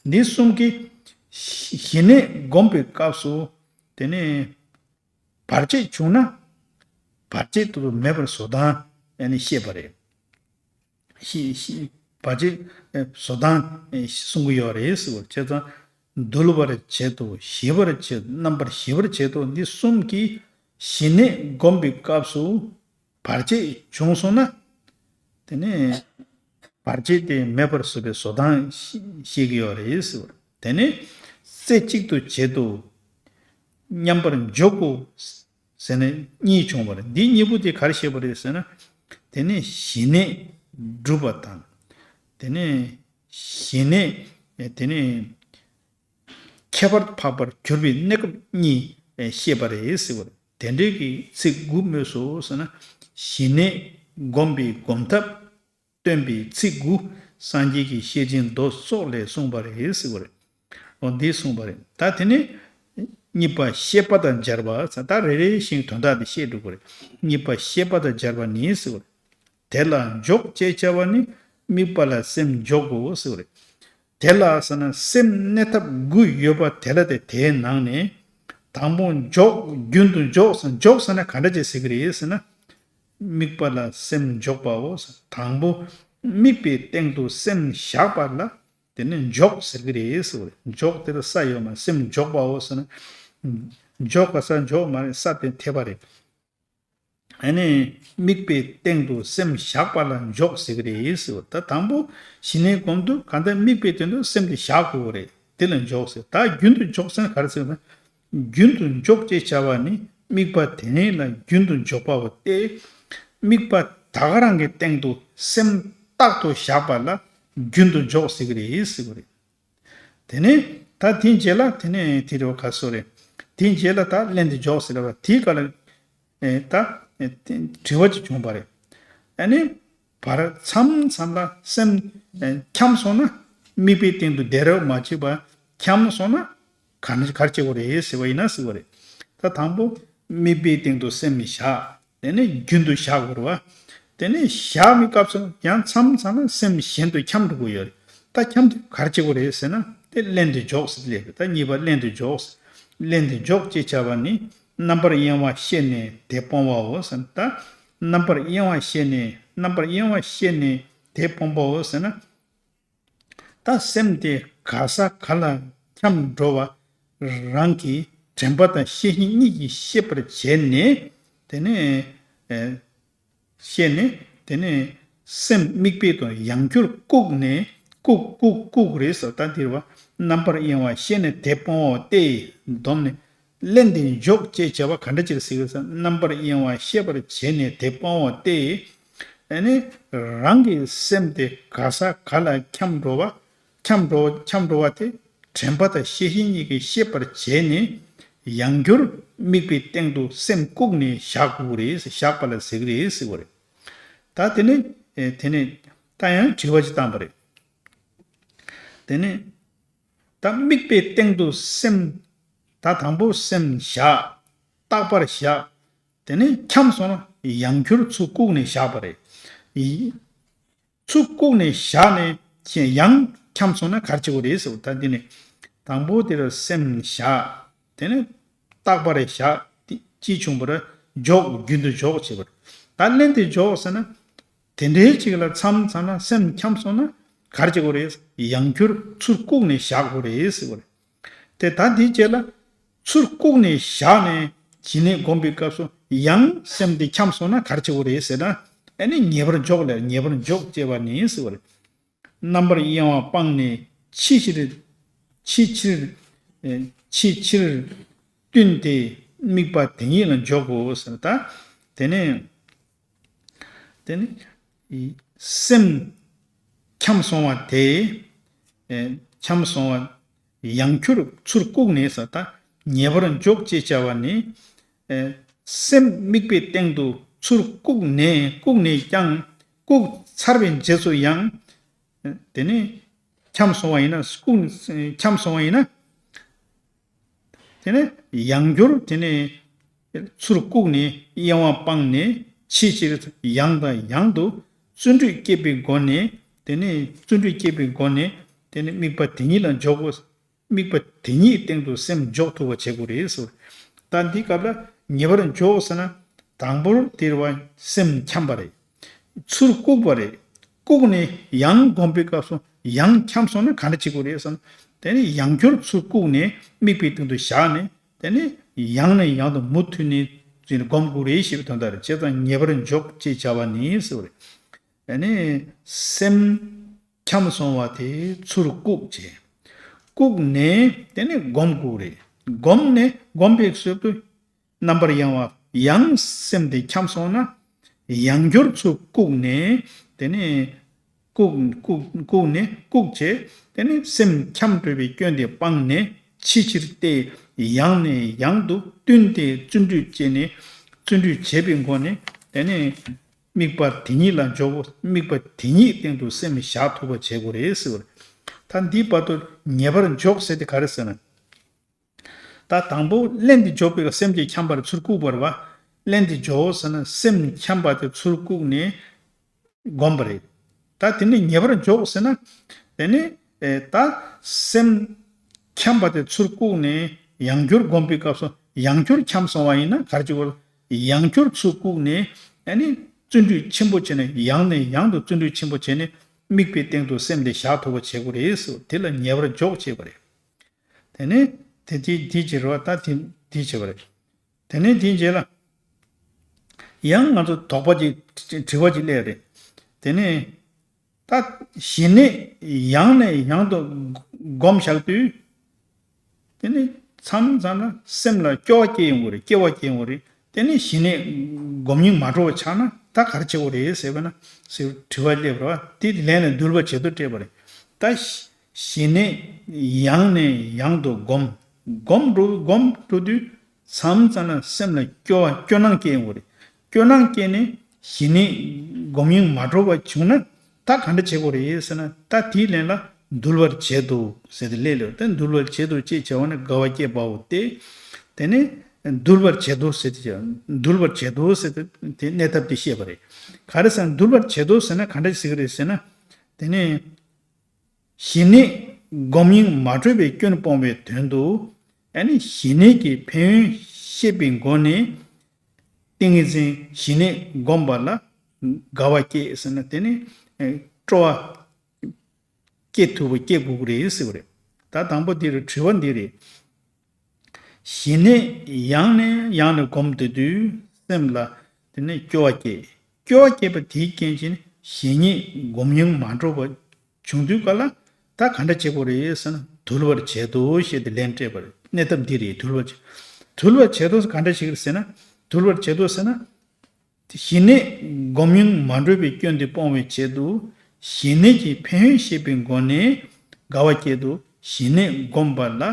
འདི་གསུམ་གྱིས་ཞི་གནས་བསྒོམ་པའི་སྐབས་སུ་དེ་ནས་བར་ཆད་བྱུང་ན་བར་ཆད་དུ་མེད་པར་བཟོ་སྟངས་ཨ་ནི་བཤད་པ་རེད། ཤི་ཤི་བར་ཆད་བཟོ་སྟངས་གསུང་གི་ཡོད་རེད་ཟེར་བ་བྱས་ཙང་། འདུལ་བར་བྱེད་དོ། ཞི་བར་བྱེད་དོ། རྣམ་པར་ཞི་བར་བྱེད་དོ། འདི་གསུམ་གྱིས་ཞི་གནས་བསྒོམ་པའི་སྐབས་སུ་བར་ཆད་བྱུང་སོང་ན། དེ་ནས་བར་ཆད་དེ་མེད་པར་བཟོ་བའི་བཟོ་སྟངས་ཤེས་ཀྱི་ཡོད་རེད་ཟེར་བ། དེ་ནས་རྩེ་གཅིག་ཏུ་བྱེད་དོ། མཉམ་པར་འཇོག་གོ། ཟེར་ནས་གཉིས་བྱུང་བ་རེད། འདི་གཉིས་པོ་དེ་ག་རེ་བཤད་པ་རེད་ཟེར་ན། དེ་ནས་ཞི་གནས་སྒྲུབ་པ་དང་། དེ་ནས་ཞི་གནས་དེ་ནས་ཁྱད་པར་འཕགས་པར་གྱུར་པའི་གནས་སྐབས་གཉིས་བཤད་པ་རེད་ཟེར་བ་རེད། དེ་འདྲའི་གི་ཚིག་དགུ་སྨོས་སོ་ཟེར་ན། ཞི་གནས་བསྒོམ་པའི་སྒོམ་ཐབས། སྟོན་པའི་ཚིག་དགུ་སངས་རྒྱས་ཀྱི་ཤེར་ཕྱིན་མདོ་སོགས་ལས་གསུངས་པ་རེད་ཟེར་བ་རེད། འོ་འདི་གསུངས་པ་རེད། ད་དེ་ནས་གཉིས་པ་བཤད་པ་དང་སྦྱར་བ་ཟེར། ད་རེ་རེ་བཞིན་དོན་དག་དེ་བཤད་འགྲོ་གི་རེད། གཉིས་པ་བཤད་པ་དང་སྦྱར་བ་ནི་ཟེར་བ་རེད། དེ་ལ་འཇོག་ཅེས་བྱ་བ་ནི་དམིགས་པ་ལ་སེམས་འཇོག་གོ་ཟེར་བ་རེད། དེ་ལ་ཟེར་ན་སེམས་གནས་ཐབས་དགུ་ཡོད་པ་དེ་ལ་དེ་དེའི་ནང་ནས་དང་པོ་འཇོག་རྒྱུན་དུ་འཇོག་ཟེར། འཇོག་ཟེར་ན་ག་འདྲ་ཅིག་ཟེར་གི་རེད་ཟེར་ན། དམིགས་པ་ལ་སེམས་འཇོག་པའོ། དང་པོ་དམིགས་པའི་སྟེང་དུ་སེམས་བཞག་པ་ལ་དེ་ནི་འཇོག་ཟེར་གི་རེད་ཟེར་བ་རེད། འཇོག་དེ་ལ་ས་ཡོད་མ་རེད། སེམས་འཇོག་པའོ་ཟེར་ན། འཇོག་ག་ས་འཇོག་མ་རེད། ས་དེ་འཐད་པ་རེད། ཨ་ནི་དམིགས་པའི་སྟེང་དུ་སེམས་བཞག་པ་ལ་འཇོག་ཟེར་གི་རེད་ཟེར་བ། ད་དང་པོ་ཞི་གནས་སྒོམ་དུས་གང་ལྟར་དམིགས་པའི་སྟེང་དུ་སེམས་དེ་བཞག་དགོས་རེད། དེ་ལ་འཇོག་ཟེར། ད་རྒྱུན་དུ་འཇོག་ཟེར་ན་ག་རེ་ཟེར་ན། རྒྱུན་དུ་འཇོག་ཅེས་བྱ་བ་ནི་དམིགས་པ་དེ་ཉིད་ལ་རྒྱུན་དུ་འཇོག་པའོ་སྟེ། དམིགས་པ་ད་ག་རང་གི་སྟེང་དུ་སེམས་རྟག་ཏུ་བཞག་པ་ལ་རྒྱུན་དུ་འཇོག་ཟེར་གི་རེད་ཟེར་བ་རེད། དེ་ནས་ད་དེའི་རྗེས་ལ་དེ་ནས་དེ་རེད་བ་ག་སོ་རེད། དེའི་རྗེས་ལ་ད་བརླན་ཏེ་འཇོག་ཟེར་བ་དེའི་སྐབས་ལ་ད་དྲི་བ་ཅིག་བྱུང་བ་རེད། ཨ་ནི་བར་མཚམས་མཚམས་ལ་སེམས་འཁྱམས་སོང་ན་དམིགས་པའི་སྟེང་དུ་བསྡད་རོགས་མ་བྱེད་པ། འཁྱམས་སོང་ན་ག་ནས་ག་རེ་བྱེད་དགོས་རེད་ཟེར་བ་ཡིན་ན་ཟེར་བ་རེད། ད་དང་པོ་དམིགས་པའི་སྟེང་དུ་སེམས་བཞག་དེ་ནས་རྒྱུན་དུ་བཞག་དགོས་རེད་བ། དེ་ནས་བཞག་པའི་སྐབས་སུ་ཡང་མཚམས་མཚམས་ལ་སེམས་གཞན་དུ་འཁྱམས་འགྲོ་གི་ཡོད་རེད། ད་འཁྱམས་དུས་ག་རེ་བྱེད་དགོས་རེད་ཟེར་ན་དེ་བརླན་ཏེ་འཇོག་ཟེར་ལབ་རེད། ད་གཉིས་པ་བརླན་ཏེ་འཇོག་ཟེར། བརླན་ཏེ་འཇོག་ཅེས་བྱ་བ་ནི་རྣམ་པར་གཡེང་བ་ཤེས་ནས་དེ་སྤོང་བའོ་ཟེར། ད་རྣམ་པར་གཡེང་བ་ཤེས་ནས་རྣམ་པར་གཡེང་བ་ཤེས་ནས་དེ་སྤོང་བའོ་ཟེར་ན། ད་སེམས་དེ་ ག་ས་ག་ལ་འཁྱམས་འགྲོ་བ་རང་གི་དྲན་པ་དང་ཤེས་བཞིན་གཉིས་ཀྱིས་ཤེས་པར་བྱས་ནས། དེ་ནས་ཨེ་ཤེས་ནས། དེ་ནས་སེམས་དམིགས་པའི་དོན་ཡང་བསྐྱར་བཀུག་ནས། བཀུག་བཀུག་བཀུག་རེད་ཟེར། ད་འདིར་བ་རྣམ་པར་གཡེང་བ་ཤེས་ནས་དེ་སྤོང་བ་སྟེ། བསྡོམས་ནས་གླེན་དེ་འཇོག་ཅེས་བྱ་བ་ག་འདྲ་ཅིག་ཟེར་གི་ཟེར། རྣམ་པར་གཡེང་བ་ཤེས་པར་བྱས་ནས་དེ་སྤོང་བ་སྟེ། ཨ་ནི་རང་གི་སེམས་དེ་ག་ས་ག་ལ་འཁྱམས་འགྲོ་བ། འཁྱམས་འགྲོ་འཁྱམས་འགྲོ་བ་དེ་དྲན་པ་དང་ཤེས་བཞིན་གཉིས་ཀྱིས་ཤེས་པར་བྱས་ནས། ཡང་བསྐྱར་དམིགས་པའི་སྟེང་དུ་སེམས་བཀུག་ནས་བཞག་དགོས་རེད། བཞག་པ་ལ་ཟེར་གི་རེད་ཟེར་བ་རེད། ད་དེ་ནས་ཨེ་དེ་ནས་ད་ཡང་དྲི་བ་ཅིག་བཏང་པ་རེད། དེ་ནས་ད་དམིགས་པའི་སྟེང་དུ་སེམས། ད་དང་པོ་སེམས་བཞག། རྟག་པར་བཞག། དེ་ནས་འཁྱམས་སོང་ན་ཡང་བསྐྱར་ཚུར་བཀུག་ནས་བཞག་པ་རེད། ཡི་ཚུར་བཀུག་ནས་བཞག་ནས་ཡང་འཁྱམས་སོང་ན་ག་རེ་བྱེད་དགོས་རེད་ཟེར་བ། ད་འདི་ནས་དང་པོ་དེ་ལ་སེམས་བཞག། དེ་ནས་རྟག་པར་བཞག། དེ་ཅི་བྱུང་བར་འཇོག། རྒྱུན་དུ་འཇོག་བྱེད་པར། ད་གླེན་དེ་འཇོག་ཟེར་ན། དེ་འདྲའི་ཅིག་ལ་མཚམས་མཚམས་ལ་སེམས་འཁྱམས་སོང་ན་ག་རེ་བྱེད་དགོས་རེད། ཡང་བསྐྱར་ཚུར་བཀུག་ནས་བཞག་དགོས་རེད་ཟེར་བ་རེད། དེ་ད་འདིའི་རྗེས་ལ་ཚུར་བཀུག་ནས་བཞག་ནས་ཞི་གནས་སྒོམ་པའི་སྐབས་སུ་ཡང་སེམས་དེ་འཁྱམས་སོང་ན་ག་རེ་བྱེད་དགོས་རེད་ཟེར་ན། ཨ་ནི་ཉེ་བར་འཇོག་ལས། ཉེ་བར་འཇོག་ཅེས་པ་ནི་ཟེར་བ་རེད། རྣམ་པར་གཡེང་བ་སྤངས་ནས་ཕྱི་ཕྱིར། ཕྱི་ཕྱིར། ཨེ་ཕྱི་ཕྱིར་བསྟུན་ཏེ་དམིགས་པ་དེ་ཉིད་ལ་འཇོག་གོ་ཟེར། ད་དེ་ནས། དེ་ནི་སེམས་འཁྱམས་སོང་བ་དེ། ཨེ་འཁྱམས་སོང་བ་ཡང་བསྐྱར་ཚུར་བཀུག་ནས་ཟེར། ད་ཉེ་བར་འཇོག་ཅེས་བྱ་བ་ནི། ཨེ་སེམས་དམིགས་པའི་སྟེང་དུ་ཚུར་བཀུག་ནས། བཀུག་ནས་ཀྱང་། བཀུག་ཚར་བའི་རྗེས་སུ་ཡང་། ཨེ་དེ་ནི་འཁྱམས་སོང་བ་ཡིན་ན། བཀུག་འཁྱམས་སོང་བ་ཡིན་ན། དེ་ནས་ཡང་བསྐྱར་དེ་ནས་ཚུར་བཀུག་ནས་གཡེང་བ་སྤངས་ནས་ཕྱི་ཕྱིར་ཡང་དང་ཡང་དུ་བརྩོན་འགྲུས་བསྐྱེད་པའི་སྒོ་ནས། དེ་ནས་བརྩོན་འགྲུས་བསྐྱེད་པའི་སྒོ་ནས་དེ་ནས་དམིགས་པ་དེ་ཉིད་ལ་འཇོག་དགོས། དམིགས་པ་དེ་ཉིད་སྟེང་དུ་སེམས་འཇོག་ཐུབ་པ་བྱེད་དགོས་རེད་ཟེར། ད་འདི་སྐབས་ལ་ཉེ་བར་འཇོག་ཟེར་ན། དང་པོར་དེར་བ་སེམས་འཁྱམས་པ་རེད། ཚུར་བཀུག་པ་རེད། བཀུག་ནས་ཡང་སྒོམ་པའི་སྐབས་སུ་ཡང་འཁྱམས་སོང་ན་ག་འདྲ་བྱེད་དགོས་རེད་ཟེར་ན། དེ་ནས་ཡང་བསྐྱར་ཚུར་བཀུག་ནས་དམིགས་པའི་སྟེང་དུ་བཞག་ནས། དེ་ནས་ཡང་ནས་ཡང་དུ་མུ་མཐུད་ནས་སྒོམ་དགོས་རེད་ཞེས་པའི་དོན་དག་རེད། བྱས་ཙང་ཉེ་བར་འཇོག་ཅེས་བྱ་བ་ནི་ཟེར་བ་རེད། དེ་ནས་སེམས་འཁྱམས་སོང་བ་དེ་ཚུར་བཀུག་བྱས། བཀུག་ནས་དེ་ནས་སྒོམ་དགོས་རེད། སྒོམ་ནས་སྒོམ་པའི་ཚུལ་དུ། རྣམ་པར་གཡེང་བ་ཡང་སེམས་དེ་འཁྱམས་སོང་ན། ཡང་བསྐྱར་ཚུར་བཀུག་ནས། དེ་ནས་བཀུག་བཀུག་བཀུག་ནས་བཀུག་བྱས། དེ་ནས་སེམས་འཁྱམས་འགྲོ་བའི་སྐྱོན་དེ་སྤངས་ནས་ཕྱི་ཕྱིར་ཏེ། ཡང་ནས་ཡང་དུ་བསྟུན་ཏེ་བརྩོན་འགྲུས་བསྐྱེད་ནས། བརྩོན་འགྲུས་བྱས་པའི་སྒོ་ནས། དེ་ནས་དམིགས་པ་དེ་ཉིད་ལ་འཇོག་གོ། དམིགས་པ་དེ་ཉིད་སྟེང་དུ་སེམས་བཞག་ཐུབ་པ་བྱེད་དགོས་རེད་ཟེར་བ་རེད། ད་འདིའི་བར་དུ་ཉེ་བར་འཇོག་ཟེར་དེ་ག་རེ་ཟེར་ན། ད་དང་པོ་གླེན་དེ་འཇོག་པའི་སེམས་ཀྱི་འཁྱམས་པར་ཚུར་བཀུག་པ་རེད་བ། གླེན་དེ་འཇོག་ཟེར་ན་སེམས་འཁྱམས་པ་དེ་ཚུར་བཀུག་ནས་སྒོམ་པ་རེད། ད་དེ་ནས་ཉེ་བར་འཇོག་ཟེར་ན། དེ་ནས་ཨེ་ད་སེམས་འཁྱམས་པ་དེ་ཚུར་བཀུག་ནས་ཡང་བསྐྱར་སྒོམ་པའི་སྐབས་སུ་ཡང་བསྐྱར་འཁྱམས་སོང་བ་ཡིན་ན་ག་རེ་བྱེད་དགོས། ཡང་བསྐྱར་ཚུར་བཀུག་ནས་ཨ་ནི་བརྩོན་འགྲུས་ཆེན་པོ་བྱས་ནས། ཡང་ནས་ཡང་དུ་བརྩོན་འགྲུས་ཆེན་པོ་བྱས་ནས་དམིགས་པའི་སྟེང་དུ་སེམས་དེ་བཞག་ཐུབ་པ་བྱེད་དགོས་རེད་ཟེར། དེ་ལ་ཉེ་བར་འཇོག་ཅེས་པ་རེད། དེ་ནས་དེ་དེ་དེ་བྱེད་རོགས། ད་དེ་དེ་བྱེད་པ་རེད། དེ་ནས་དེའི་རྗེས་ལ་ཡང་ང་ཚོ་དོགས་པ་ཅིག་དྲི་བ་ཅིག་སླེབས་རེད། དེ་ནས་ད་ཞི་གནས་ཡང་ནས་ཡང་དུ་སྒོམ་བཞག་དུས། དེ་ནས་མཚམས་མཚམས་ལ་སེམས་ལ་སྐྱོ་བ་སྐྱེ་ཡོང་གི་རེད། སྐྱེ་བ་སྐྱེ་ཡོང་གི་རེད། དེ་ནས་ཞི་གནས་སྒོམ་སྙིང་མ་འགྲོ་བ་ཆགས་ན་ད་ག་རེ་བྱེད་དགོས་རེད་ཟེར་བ་ན། ཟེར་དྲི་བ་སླེབས་རེད་བ། དེ་ལན་ལ་འདུལ་བ་བྱེད་དོ་སྤྲད་པ་རེད། ད་ཞི་གནས་ཡང་ནས་ཡང་དུ་སྒོམ། སྒོམ་འགྲོ་སྒོམ་འགྲོ་དུས་མཚམས་མཚམས་ལ་སེམས་ལ་སྐྱོ་བ་སྐྱོ་སྣང་སྐྱེ་ཡོང་གི་རེད། སྐྱོ་སྣང་སྐྱེས་ནས་ཞི་གནས་སྒོམ་སྙིང་མ་འགྲོ་བ་བྱུང་ན་ད་ག་འདྲ་བྱེད་དགོས་རེད་ཟེར་ན། ད་དེའི་ལན་ལ་འདུལ་བར་བྱེད་དོ་ཟེར་ཏེ་སླེབས་ལེ། ད་འདུལ་བར་བྱེད་དོ་ཅེས་བྱ་བ་ནི་དགའ་བ་སྐྱེད་པའོ་སྟེ། དེ་ནས་འདུལ་བར་བྱེད་དོ་ཟེར་ཏེ། འདུལ་བར་བྱེད་དོ་ཟེར་ཏེ་དེ་གནས་ཐབས་དེ་བཤད་པ་རེད། ག་རེ་ཟེར་ན་འདུལ་བར་བྱེད་དོ་ཟེར་ན་ག་འདྲ་ཟེར་གི་རེད་ཟེར་ན། དེ་ནས་ཞི་གནས་སྒོམ་སྙིང་མ་གྲོལ་བའི་སྐྱོན་སྤོང་བའི་དོན་དུ། ཨ་ནི་ཞི་གནས་ཀྱི་ཕན་ཡོན་བཤད་པའི་སྒོ་ནས། ཏིང་ངེ་འཛིན་ཞི་གནས་བསྒོམ་པ་ལ་དགའ་བ་སྐྱེ་ཟེར་ན། དེ་ནི་ཨེ་སྤྲོ་བ་སྐྱེ་ཐུབ་པ་སྐྱེ་དགོས་ཀྱི་རེད་ཟེར་བ་རེད། ད་དང་པོ་འདི་རེད། དྲི་བ་འདི་རེད། ཞི་གནས་ཡང་ནས་ཡང་ནས་སྒོམ་བསྡད་དུས་སེམས་ལ་དེ་ནས་སྐྱོ་བ་སྐྱེ། སྐྱོ་བ་སྐྱེས་པ་དེའི་རྐྱེན་གྱིས་ཞི་གནས་སྒོམ་ཡུན་མ་འགྲོ་བ་བྱུང་དུས་ག་ལ་ད་ག་འདྲ་བྱེད་དགོས་རེད་ཟེར་ན། དུལ་བར་བྱེད་དོ་ཞེས་ཏེ་ལན་སྤྲད་པ་རེད། གནས་ཐབས་འདི་རེད། དུལ་བར་བྱེད། དུལ་བར་བྱེད་དོ་ག་འདྲ་ཞིག་རེད་ཟེར་ན། དུལ་བར་བྱེད་དོ་ཟེར་ན། ཞི་གནས་སྒོམ་ཡུན་མ་འགྲོ་བའི་སྐྱོན་དེ་སྤོང་བའི་ཆེད་དུ། ཞི་གནས་ཀྱི་ཕན་ཡོན་ཤེས་པའི་སྒོ་ནས་དགའ་བ་སྐྱེད་དོ། ཞི་གནས་སྒོམ་པ་ལ་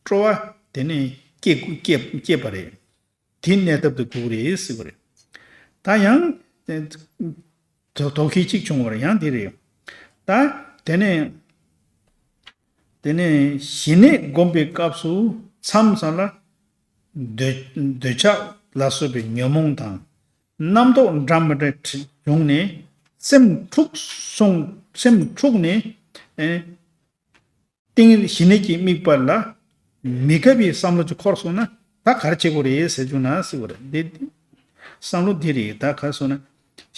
སྤྲོ་བ་དེ་ནས་སྐྱེ་སྐྱེ་སྐྱེས་པ་རེད། དེ་གནས་ཐབས་དེ་དགོས་རེད་ཟེར་བ་རེད། ད་ཡང་དོ་དོགས་གཅིག་བྱུང་བ་རེད། ཡང་དེ་རེད། ད་དེ་ནས་དེ་ནས་ཞི་གནས་སྒོམ་པའི་སྐབས་སུ་མཚམས་མཚམས་ལ། འདོད་འདོད་ཆགས་ལ་སོགས་པའི་ཉོན་མོངས་དང་། རྣམ་རྟོག་འདྲ་མི་འདྲ་བྱུང་ནས་སེམས་འཁྲུགས་སོང་། སེམས་འཁྲུགས་ནས་ཨེ་ཏིང་ཞི་གནས་ཀྱི་དམིགས་པ་ལ་མི་དགའ་བའི་བསམ་བློ་ཅིག་འཁོར་སོང་ན། ད་ག་རེ་བྱེད་དགོས་རེད་ཟེར་བྱུང་ན་ཟེར་བ་རེད། འདི་བསམ་བློ་འདི་རེད། ད་ག་རེ་སོང་ན།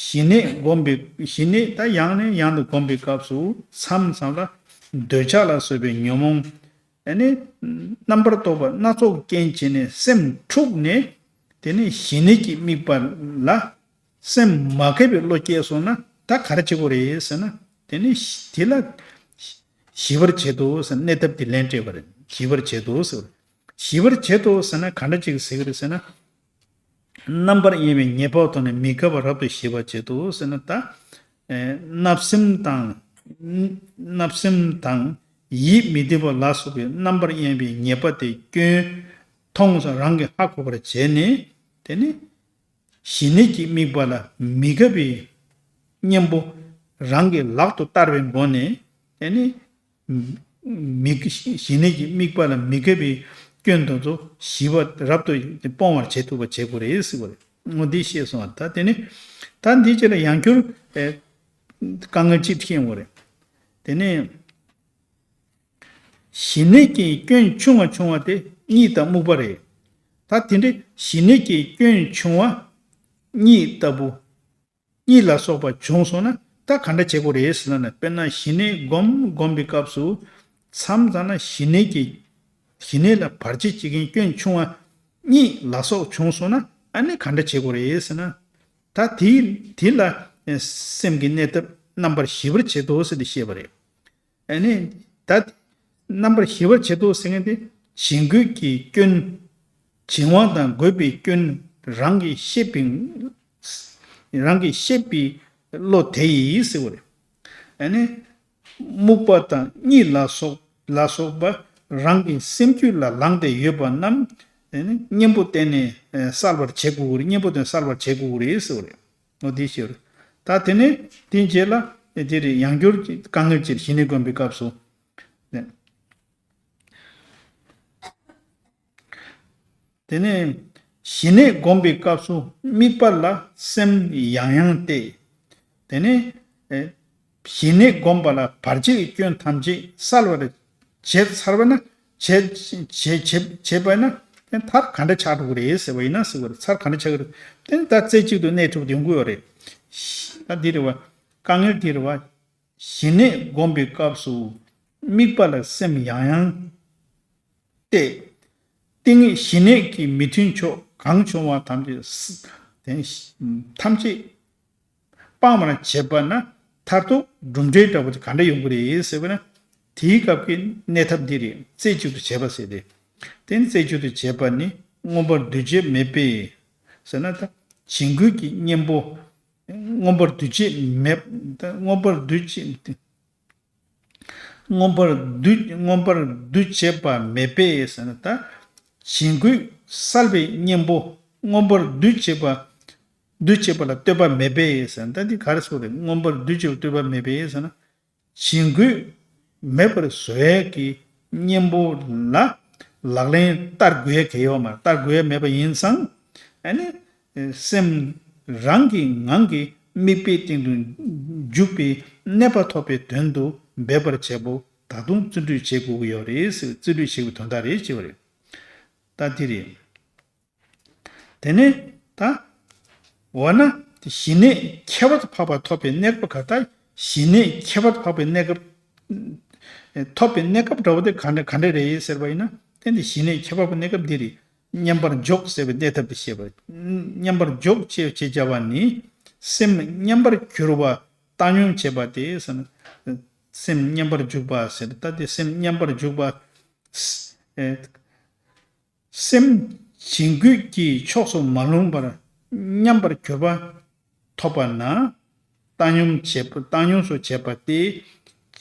ཞི་གནས་སྒོམ་པའི་ཞི་གནས་ད་ཡང་ནས་ཡང་དུ་སྒོམ་པའི་སྐབས་སུ་མཚམས་མཚམས་ལ་འདོད་ཆགས་ལ་སོགས་པའི་ཉོན་མོངས། ཨ་ནི། རྣམ་པར་རྟོག་པ་སྣ་ཚོགས་རྐྱེན་བྱས་ནས་སེམས་འཁྲུགས་ནས། དེ་ནས་ཞི་གནས་ཀྱི་དམིགས་པ་ལ་སེམས་མ་དགའ་བའི་བློ་སྐྱེས་སོང་ན། ད་ག་རེ་བྱེད་དགོས་རེད་ཟེར་ན། དེ་ནས་དེ་ལ་ཞི་བར་བྱེད་དོ་ཟེར་གནས་ཐབས་དེ་ལན་སྤྲད་པ་རེད། ཞི་བར་བྱེད་དོ་ཟེར། ཞི་བར་བྱེད་དོ་ཟེར་ན་ག་འདྲ་ཅིག་ཟེར་གི་རེད་ཟེར་ན། རྣམ་པར་གཡེང་བའི་ཉེས་པ་དང་ནི་མི་དགའ་བ་རབ་ཏུ་ཞི་བར་བྱེད་དོ་ཟེར་ན། ད་ཨེ་བརྣབ་སེམས་དང་། བརྣབ་སེམས་དང་ཡིད་མི་བདེ་བ་ལ་སོགས་པའི་རྣམ་པར་གཡེང་བའི་ཉེས་པ་དེ་སྐྱོན་མཐོང་ཙང་རང་གིས་ཧ་གོ་བར་བྱས་ནས། དེ་ནི་ཞི་གནས་ཀྱི་དམིགས་པ་ལ་མི་དགའ་བའི་གཉེན་པོ་རང་གི་ལག་ཏུ་བསྟར་བའི་སྒོ་ནས། དེ་ནི་མི་དགའ། ཞི་གནས་ཀྱི་དམིགས་པ་ལ་མི་དགའ་བའི་སྐྱོན་དེ་ཚོ་ཞི་བ་རབ་ཏུ་སྤོང་བར་བྱེད་ཐུབ་པ་བྱེད་དགོས་རེད་ཟེར་བ་རེད། འོ་འདི་ཤེས་སོང་བ། ད་དེ་ནི་ད་འདི་རྗེས་ལ་ཡང་བསྐྱར་ཨེ་དཀའ་ངལ་ཅིག་འཕྲད་ཡོང་བ་རེད། དེ་ནི་ཞི་གནས་ཀྱི་སྐྱོན་ཆུང་བ་ཆུང་བ་དེ་གཉིད་དང་རྨུགས་པ་རེད། ད་དེ་འདྲའི་ཞི་གནས་ཀྱི་སྐྱོན་ཆུང་བ་གཉིད་ལྟ་བུ། གཉིད་ལ་སོགས་པ་བྱུང་སོང་ན་ད་ག་འདྲ་བྱེད་དགོས་རེད་ཟེར་ན། དཔེར་ན་ཞི་གནས་སྒོམ་སྒོམ་པའི་སྐབས་སུ་མཚམས་མཚམས་ན་ཞི་གནས་ཀྱི་ཞི་གནས་ལ་བར་ཆད་བྱེད་མཁན་སྐྱོན་ཆུང་བ་གཉིད་ལ་སོགས་བྱུང་སོང་ན། ཨ་ནི་ག་འདྲ་བྱེད་དགོས་རེད་ཟེར་ན། ད་དེ་དེ་ལ་སེམས་ཀྱི་གནས་ཐབས་རྣམ་པར་ཞི་བར་བྱེད་དོ་ཟེར་ཏེ་བཤད་པ་རེད། ཨ་ནི་ད་རྣམ་པར་ཞི་བར་བྱེད་དོ་ཟེར་མཁན་དེ་བྱིང་རྒོད་ཀྱི་སྐྱོན། བྱིང་བ་དང་རྒོད་པའི་སྐྱོན་རང་གིས་ཤེས་པའི། རང་གིས་ཤེས་པའི་བློ་དེ་ཡིས་ཟེར་བ་རེད། ཨ་ནི་རྨུགས་པ་དང་གཉིད་ལ་སོགས་ལ་སོགས་པ་རང་གི་སེམས་རྒྱུད་ལ་ལངས་ཏེ་ཡོད་པ་རྣམས། ཨ་ནི་གཉེན་པོ་བསྟེན་ནས་ཨ་བསལ་བར་བྱེད་དགོས་ཀྱི་རེད། གཉེན་པོ་དེ་བསལ་བར་བྱེད་དགོས་ཀྱི་རེད་ཟེར་བ་རེད། འོ་དེ་ཤེས་རེད། ད་དེ་ནས་དེའི་རྗེས་ལ་དེ་རེད། ཡང་བསྐྱར་དཀའ་ངལ་ཅིག་ཞི་གནས་སྒོམ་པའི་སྐབས་སུ། དེ་ནས་ཞི་གནས་སྒོམ་པའི་སྐབས་སུ་དམིགས་པ་ལ་སེམས་ཡང་ཡང་གཏད། དེ་ནས་ཨེ་ཞི་གནས་སྒོམ་པ་ལ་བར་ཆད་ཀྱི་སྐྱོན་ཐམས་ཅད་བསལ་བར་བྱས་ཚར་བ་ན། བྱས་བྱས་བྱས་བྱས་པ་ན་དེ་མཐར་ག་འདྲ་ཆགས་འགྲོ་གི་རེད་ཟེར་བ་ཡིན་ན་ཟེར་བ་རེད། མཐར་ག་འདྲ་ཆགས་ཀྱི་རེད། དེ་ནི་ད་རྩེ་གཅིག་ཏུ་གནས་ཐུབ་ཡོང་གི་ཡོད་རེད། ད་འདི་རེད་བ། དཀའ་ངལ་འདི་རེད་བ། ཞི་གནས་སྒོམ་པའི་སྐབས་སུ་དམིགས་པ་ལ་སེམས་ཡང་ཡང་གཏད། ཏིང་ངེ་ཞི་གནས་ཀྱི་མི་མཐུན་ཕྱོགས་གང་བྱུང་བ་ཐམས་ཅད་ཐམས་ཅད་སྤང་བར་བྱེད་པ་ན་མཐར་ཐུག་གྲུབ་འབྲས་འདྲ་བོ་དེ་ག་འདྲ་ཡོང་གི་རེད་ཟེར་བ་ན། དེའི་སྐབས་ཀྱི་གནས་ཐབས་འདི་རེད། རྩེ་གཅིག་ཏུ་བྱེད་པ་ཟེར་ཏེ། དེ་ནི་རྩེ་གཅིག་ཏུ་བྱེད་པ་ནི་མངོན་པར་འདུ་བྱེད་མེད་པས་ཟེར་ན། ད་བྱིང་རྒོད་ཀྱི་གཉེན་པོ། མངོན་པར་འདུ་བྱེད་མེད། མངོན་པར་འདུ་བྱེད། མངོན་པར་འདུ་མངོན་པར་འདུ་བྱེད་པ་མེད་པས་ཟེར་ན། ད་བྱིང་རྒོད་བསལ་བའི་གཉེན་པོ། མངོན་པར་འདུ་བྱེད་པ། འདུ་བྱེད་པ་ལ་ལྟོས་པ་མེད་པས་ཟེར་ན། ད་འདི་ག་རེ་ཟེར་རེད། མངོན་པར་འདུ་བྱེད་པ་ལ་ལྟོས་པ་མེད་པས་ཟེར་ན། བྱིང་རྒོད་མེད་པར་བཟོ་ཡས་ཀྱི་གཉེན་པོ་ལ་ལག་ལེན་བསྟར་དགོས་ཡས་གལ་ཡོད་མ་རེད། བསྟར་དགོས་ཡས་མེད་པ་ཡིན་ཙང་། ཨ་ནི་སེམས་རང་གི་ངང་གིས་དམིགས་པའི་སྟེང་དུ་འཇུག་པའི་གནས་པ་ཐོབ་པའི་དོན་དུ་འབད་པར་བྱེད་པོ་ད་དུང་བརྩོན་འགྲུས་བྱེད་དགོས་ཀྱི་ཡོད་རེད་ཟེར། བརྩོན་འགྲུས་བྱེད་པའི་དོན་དག་རེད་ཅེས་པ་རེད། ད་འདི་རེད། དེ་ནས་ད་འོ་ན་ཞི་གནས་ཁྱད་པར་དུ་འཕགས་པ་ཐོབ་པའི་གནས་སྐབས་ག་ད་ཞི་གནས་ཁྱད་པར་དུ་འཕགས་པའི་གནས་སྐབས། ཐོབ་པའི་གནས་སྐབས་འདྲ་བོ་དེ་ག་འདྲ་ག་འདྲ་རེད་ཟེར་བ་ཡིན་ན། དེ་འདི་ཞི་གནས་ཁྱད་པར་དུ་གནས་སྐབས་འདི་རེད། མཉམ་པར་འཇོག་ཟེར་བའི་གནས་ཐབས་དེ་བཤད་པ། མཉམ་པར་འཇོག་ཅེས་ཅེས་བྱ་བ་ནི། སེམས་མཉམ་པར་གྱུར་པ་བཏང་སྙོམས་བྱེད་པ་སྟེ་ཟེར་ན། སེམས་མཉམ་པར་འཇུག་པ་ཟེར། ད་དེ་སེམས་མཉམ་པར་འཇུག་པ། ཨེ། སེམས་བྱིང་རྒོད་ཀྱི་ཕྱོགས་སུ་མ་ལྷུང་བར་མཉམ་པར་གྱུར་པ་ཐོབ་པ་ན། བཏང་སྙོམས་བྱེད་པ། བཏང་སྙོམས་སུ་བྱེད་པ་སྟེ།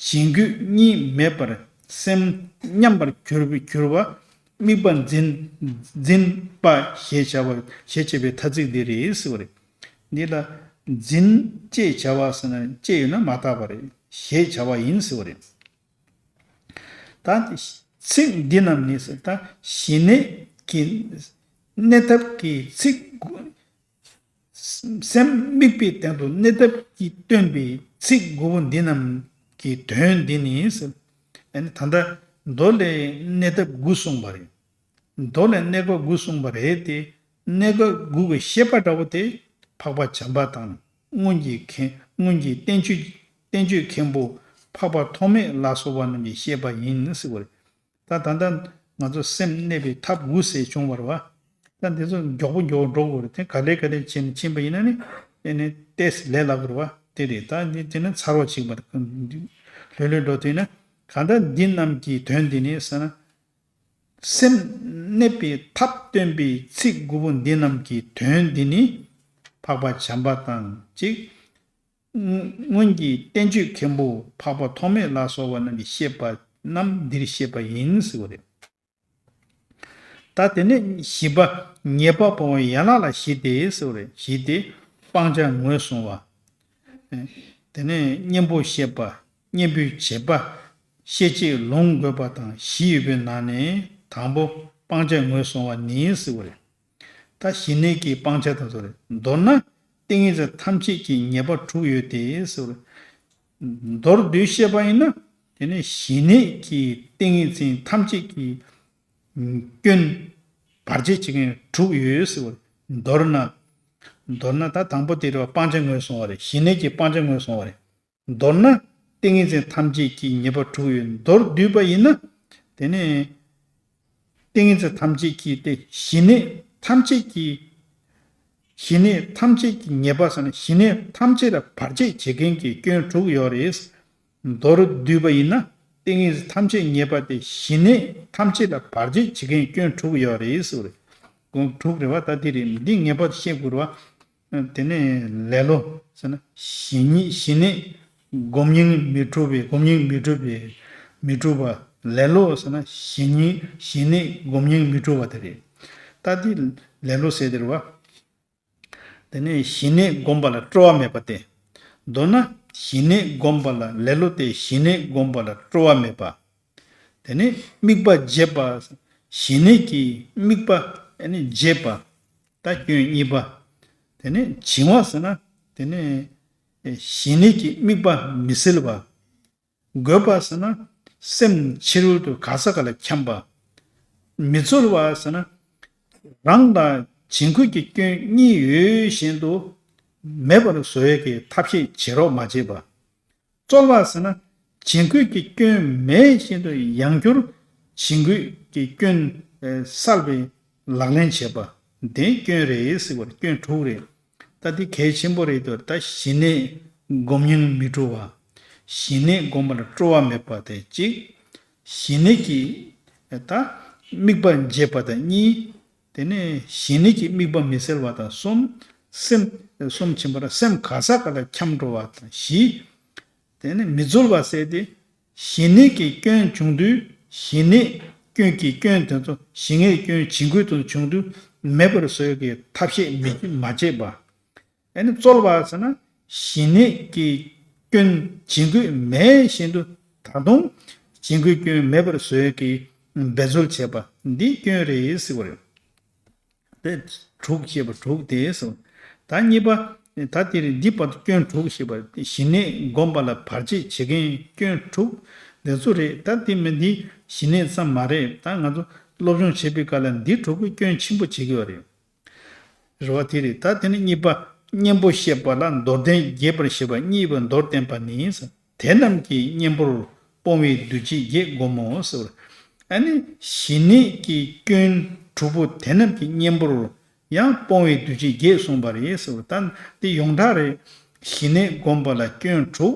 བྱིང་རྒོད་གཉིས་མེད་པར་སེམས་མཉམ་པར་གྱུར་པའི་གྱུར་པ་དམིགས་པ་འཛིན་འཛིན་པ་ཞེས་བྱ་བ་ཞེས་བྱ་བའི་ཐ་ཚིག་འདི་རེད་ཟེར་བ་རེད། འདི་ལ་འཛིན་ཅེས་བྱ་བ་ཟེར་ན་ཅེས་ཡོད་ན་མ་བཏགས་པ་རེད། ཞེས་བྱ་བ་ཡིན་ཟེར་བ་རེད། ད་ཚིག་འདི་རྣམས་ནི་ཟེར། ད་ཞི་གནས་ཀྱི་གནས་ཐབས་ཀྱི་ཚིག་དགུ། སེམས་དམིགས་པའི་སྟེང་དུ་གནས་ཐབས་ཀྱིས་སྟོན་པའི་ཚིག་དགུ་པོ་འདི་རྣམས་ཀྱི་དོན་འདི་ནི་ཟེར། ཨ་ནི་ད་ལྟ་མདོ་ལས་གནས་ཐབས་དགུ་གསུངས་པ་རེད། མདོ་ལས་གནས་སྐབས་དགུ་གསུངས་པ་རེད་དེ། གནས་སྐབས་དགུ་གི་བཤད་པ་འདྲ་བོ་དེ་འཕགས་པ་བྱམས་པ་དང་། སྔོན་གྱི་མཁན། སྔོན་གྱི་བསྟན་བཅོས། བསྟན་བཅོས་མཁན་པོ་འཕགས་པ་ཐོགས་མེད་ལ་སོགས་པ་རྣམས་ཀྱིས་བཤད་པ་ཡིན་ཟེར་བ་རེད། ད་ད་ལྟ་ང་ཚོ་སེམས་གནས་པའི་ཐབས་དགུ་ཟེར་བྱུང་བ་རེད་བ། ད་འདི་ཚོ་མགྱོགས་པོ་མགྱོགས་པོ་འགྲོ་དགོས་རེད། དེ་ག་ལེ་ག་ལེ་བྱས་ནས་ཕྱིན་པ་ཡིན་ན་ནི། དེ་ནི་ཏོག་ཙམ་ལས་སླ་པོ་རེད་བ། དེ་རེད། ད་འདི་དེ་ནི་ཚར་བ་ཅིག་མ་རེད། ལྷོད་ལྷོད་འགྲོ་དུས་ན། གང་ལྟར་འདི་རྣམས་ཀྱི་དོན་འདི་ནི་ཟེར་ན། སེམས་གནས་པའི་ཐབས་སྟོན་པའི་ཚིག་དགུ་པོ་འདི་རྣམས་ཀྱི་དོན་འདི་ནི། འཕགས་པ་བྱམས་པ་དང་གཅིག་སྔོན་གྱི་བསྟན་བཅོས་མཁན་པོ་འཕགས་པ་ཐོགས་མེད་ལ་སོགས་པ་རྣམས་ཀྱིས་བཤད་པ་རྣམས་འདིར་བཤད་པ་ཡིན་ཟེར་བ་རེད། ད་དེ་ནས་བཞི་པ། ཉེས་པ་སྤོང་བའི་ཡན་ལག་ལ་བཞི་སྟེ་ཟེར་བ་རེད། བཞི་སྟེ། སྤང་བྱ་ངོས་བཟུང་བ། དེ་ནས་གཉེན་པོ་བཤད་པ། གཉེན་པོའི་བྱེད་པ། ཤེས་བྱེད་ལོངས་དགོས་པ་དང་བཞི་ཡོད་པའི་ནང་ནས་དང་པོ་སྤང་བྱ་ངོས་བཟུང་བ་ནི་ཟེར་བ་རེད། ད་ཞི་གནས་ཀྱི་སྤང་བྱ་དང་ཟེར་བ་རེད། མདོར་ན་ཏིང་ངེ་འཛིན་ཐམས་ཅད་ཀྱི་ཉེས་པ་དྲུག་ཡོད་དེ་ཟེར་བ་རེད། མདོར་བསྡུས་བཤད་པ་ཡིན་ན། དེ་ནས་ཞི་གནས་ཀྱི་ཏིང་ངེ་འཛིན་ཐམས་ཅད་ཀྱི་སྐྱོན་བར་ཆད་བྱེད་མཁན་དྲུག་ཡོད་ཟེར་བ་རེད། མདོར་ན། མདོར་ན་ད་དང་པོ་དེ་རེད་བ། སྤང་བྱ་ངོས་བཟུང་བ་རེད། ཞི་གནས་ཀྱི་སྤང་བྱ་ངོས་བཟུང་བ་རེད། མདོར་ན་ཏིང་ངེ་འཛིན་ཐམས་ཅད་ཀྱི་ཉེས་པ་དྲུག་ཡོད། མདོར་བསྡུས་པ་ཡིན་ན། དེ་ནས་ཏིང་ངེ་འཛིན་ཐམས་ཅད་ཀྱི་སྟེ། ཞི་གནས་ཐམས་ཅད་ཀྱི། ཞི་གནས་ཐམས་ཅད་ཀྱི་ཉེས་པ་ཟེར་ན། ཞི་གནས་ཐམས་ཅད་ལ་བར་ཆད་བྱེད་མཁན་གྱི་སྐྱོན་དྲུག་ཡོད་རེད། མདོར་བསྡུས་པ་ཡིན་ན། ཏིང་ངེ་འཛིན་ཐམས་ཅད་ཉེས་པ་སྟེ། ཞི་གནས་ཐམས་ཅད་ལ་བར་ཆད་བྱེད་མཁན་སྐྱོན་དྲུག་ཡོད་རེད་ཟེར་བ་རེད། དགོངས་དྲུག་རེད་བ། ད་འདི་རེད། འདི་ངེས་པར་དུ་ཤེས་དགོས་རེད་བ། དེ་ནས་ལེ་ལོ་ཟེར་ན། ཞི་གནས། ཞི་གནས་སྒོམ་སྙིང་མི་འཁྲུགས་པའི། སྒོམ་སྙིང་མི་འཁྲུགས་པའི། མི་འཁྲུགས་པ། ལེ་ལོ་ཟེར་ན་ཞི་གནས། ཞི་གནས་སྒོམ་སྙིང་མི་འཁྲུགས་པ་དེ་རེད། ད་འདི་ལེ་ལོ་ཟེར་དེ་རེད་བ། དེ་ནས་ཞི་གནས་བསྒོམ་པ་ལ་སྤྲོ་བ་མེད་པ་སྟེ། མདོར་ན་ཞི་གནས་བསྒོམ་པ་ལ་ལེ་ལོ་སྟེ། ཞི་གནས་བསྒོམ་པ་ལ་སྤྲོ་བ་མེད་པ། དེ་ནས་དམིགས་པ་བརྗེད་པ། ཞི་གནས་ཀྱི་དམིགས་པ་ཨ་ནི་བརྗེད་པ། ད་སྐྱོན་གཉིས་པ། དེ་ནས་བྱིང་བ་ཟེར་ན། དེ་ནས་ཞི་གནས་ཀྱི་དམིགས་པ་མི་གསལ་བ། རྒོད་པ་ཟེར་ན། སེམས་ཕྱི་རོལ་དུ་ག་ས་ག་ལ་འཁྱམས་པ། མི་རྩོལ་བ་ཟེར་ན། རང་ལ་བྱིང་རྒོད་ཀྱི་སྐྱོན་གཉིས་ཡོད་བཞིན་དུ་མེད་པར་བཟོ་ཡས་ཀྱི་ཐབས་ཤེས་བྱེད་རོགས་མ་བྱེད་པ། རྩོལ་བ་ཟེར་ན། བྱིང་རྒོད་ཀྱི་སྐྱོན་མེད་བཞིན་དུ་ཡང་བསྐྱར་བྱིང་རྒོད་ཀྱི་སྐྱོན་ཨེ་བསལ་བའི་ལག་ལེན་བྱེད་པ། དེ་སྐྱོན་རེད་ཟེར་བ་རེད། སྐྱོན་དྲུག་རེད། ད་འདི་གལ་ཆེན་པོ་རེད་དོ། ད་ཞི་གནས་སྒོམ་སྙིང་མི་འཁྲུགས་པ། ཞི་གནས་སྒོམ་པ་ལ་སྤྲོ་བ་མེད་པ་དེ་གཅིག་ཞི་གནས་ཀྱི་ད་དམིགས་པ་བརྗེད་པ་དང་གཉིས། དེ་ནས་ཞི་གནས་ཀྱི་དམིགས་པ་མི་གསལ་བ་དང་གསུམ། སེམས་གསུམ་ཕྱིན་པ་ར་སེམས་ག་ས་ག་ལ་འཁྱམས་འགྲོ་བ་དང་བཞི། དེ་ནས་མི་རྩོལ་བ་ཟེར་ཏེ། ཞི་གནས་ཀྱི་སྐྱོན་བྱུང་དུས་ཞི་གནས་སྐྱོན་གྱི་སྐྱོན་དེ་ཚོ། ཞི་གནས་སྐྱོན་བྱིང་རྒོད་དེ་ཚོ་བྱུང་དུས་མེད་པར་བཟོ་ཡས་ཀྱི་ཐབས་ཤེས་མི་མ་བྱེད་པ། ཨ་ནི་རྩོལ་བ་ཟེར་ན། ཞི་གནས་ཀྱི་སྐྱོན་བྱིང་རྒོད་མེད་བཞིན་དུ་ད་དུང་བྱིང་རྒོད་སྐྱོན་མེད་པར་བཟོ་ཡས་ཀྱི་འབད་རྩོལ་བྱེད་པ་འདི་སྐྱོན་རེད་ཟེར་བ་རེད། དེ་དྲུག་ཅེས་པ་དྲུག་སྟེ་གསུངས། ད་གཉིས་པ། ད་དེ་རེད། འདི་བར་དུ་སྐྱོན་དྲུག་ཞེས་པ་དེ་ཞི་གནས་སྒོམ་པ་ལ་བར་ཆད་བྱེད་མཁན་སྐྱོན་དྲུག་འདི་ཚོ་རེད། ད་དེ་མིན་འདི་ཞི་གནས་ཙམ་མ་རེད། ད་ང་ཚོ་སློབ་སྦྱོང་བྱེད་པའི་སྐབས་ལ་འདི་དྲུག་གི་སྐྱོན་ཆེན་པོ་བྱེད་ཀྱི་ཡོད་རེད། རེད་བ། དེ་རེད། ད་དེ་ནས་གཉིས་པ། གཉེན་པོ་བཤད་པ་ལ་མདོར་བསྟན་རྒྱས་པར་བཤད་པ་གཉིས་པ་མདོར་བསྟན་པ་ནི། དེ་རྣམས་ཀྱི་གཉེན་པོར་ སྤོང་བའི་འདུ་བྱེད་བརྒྱད་བསྒོམ་མོ་ཟེར་བ། ཨ་ནི་ཞི་གནས་ཀྱི་སྐྱོན་དྲུག་པོ་དེ་རྣམས་ཀྱི་གཉེན་པོར་ཡང་སྤོང་བའི་འདུ་བྱེད་བརྒྱད་གསུངས་པ་རེད་ཟེར་བ། ད་འདི་ཡོངས་གྲགས་རེད། ཞི་གནས་བསྒོམ་པ་ལ་སྐྱོན་དྲུག་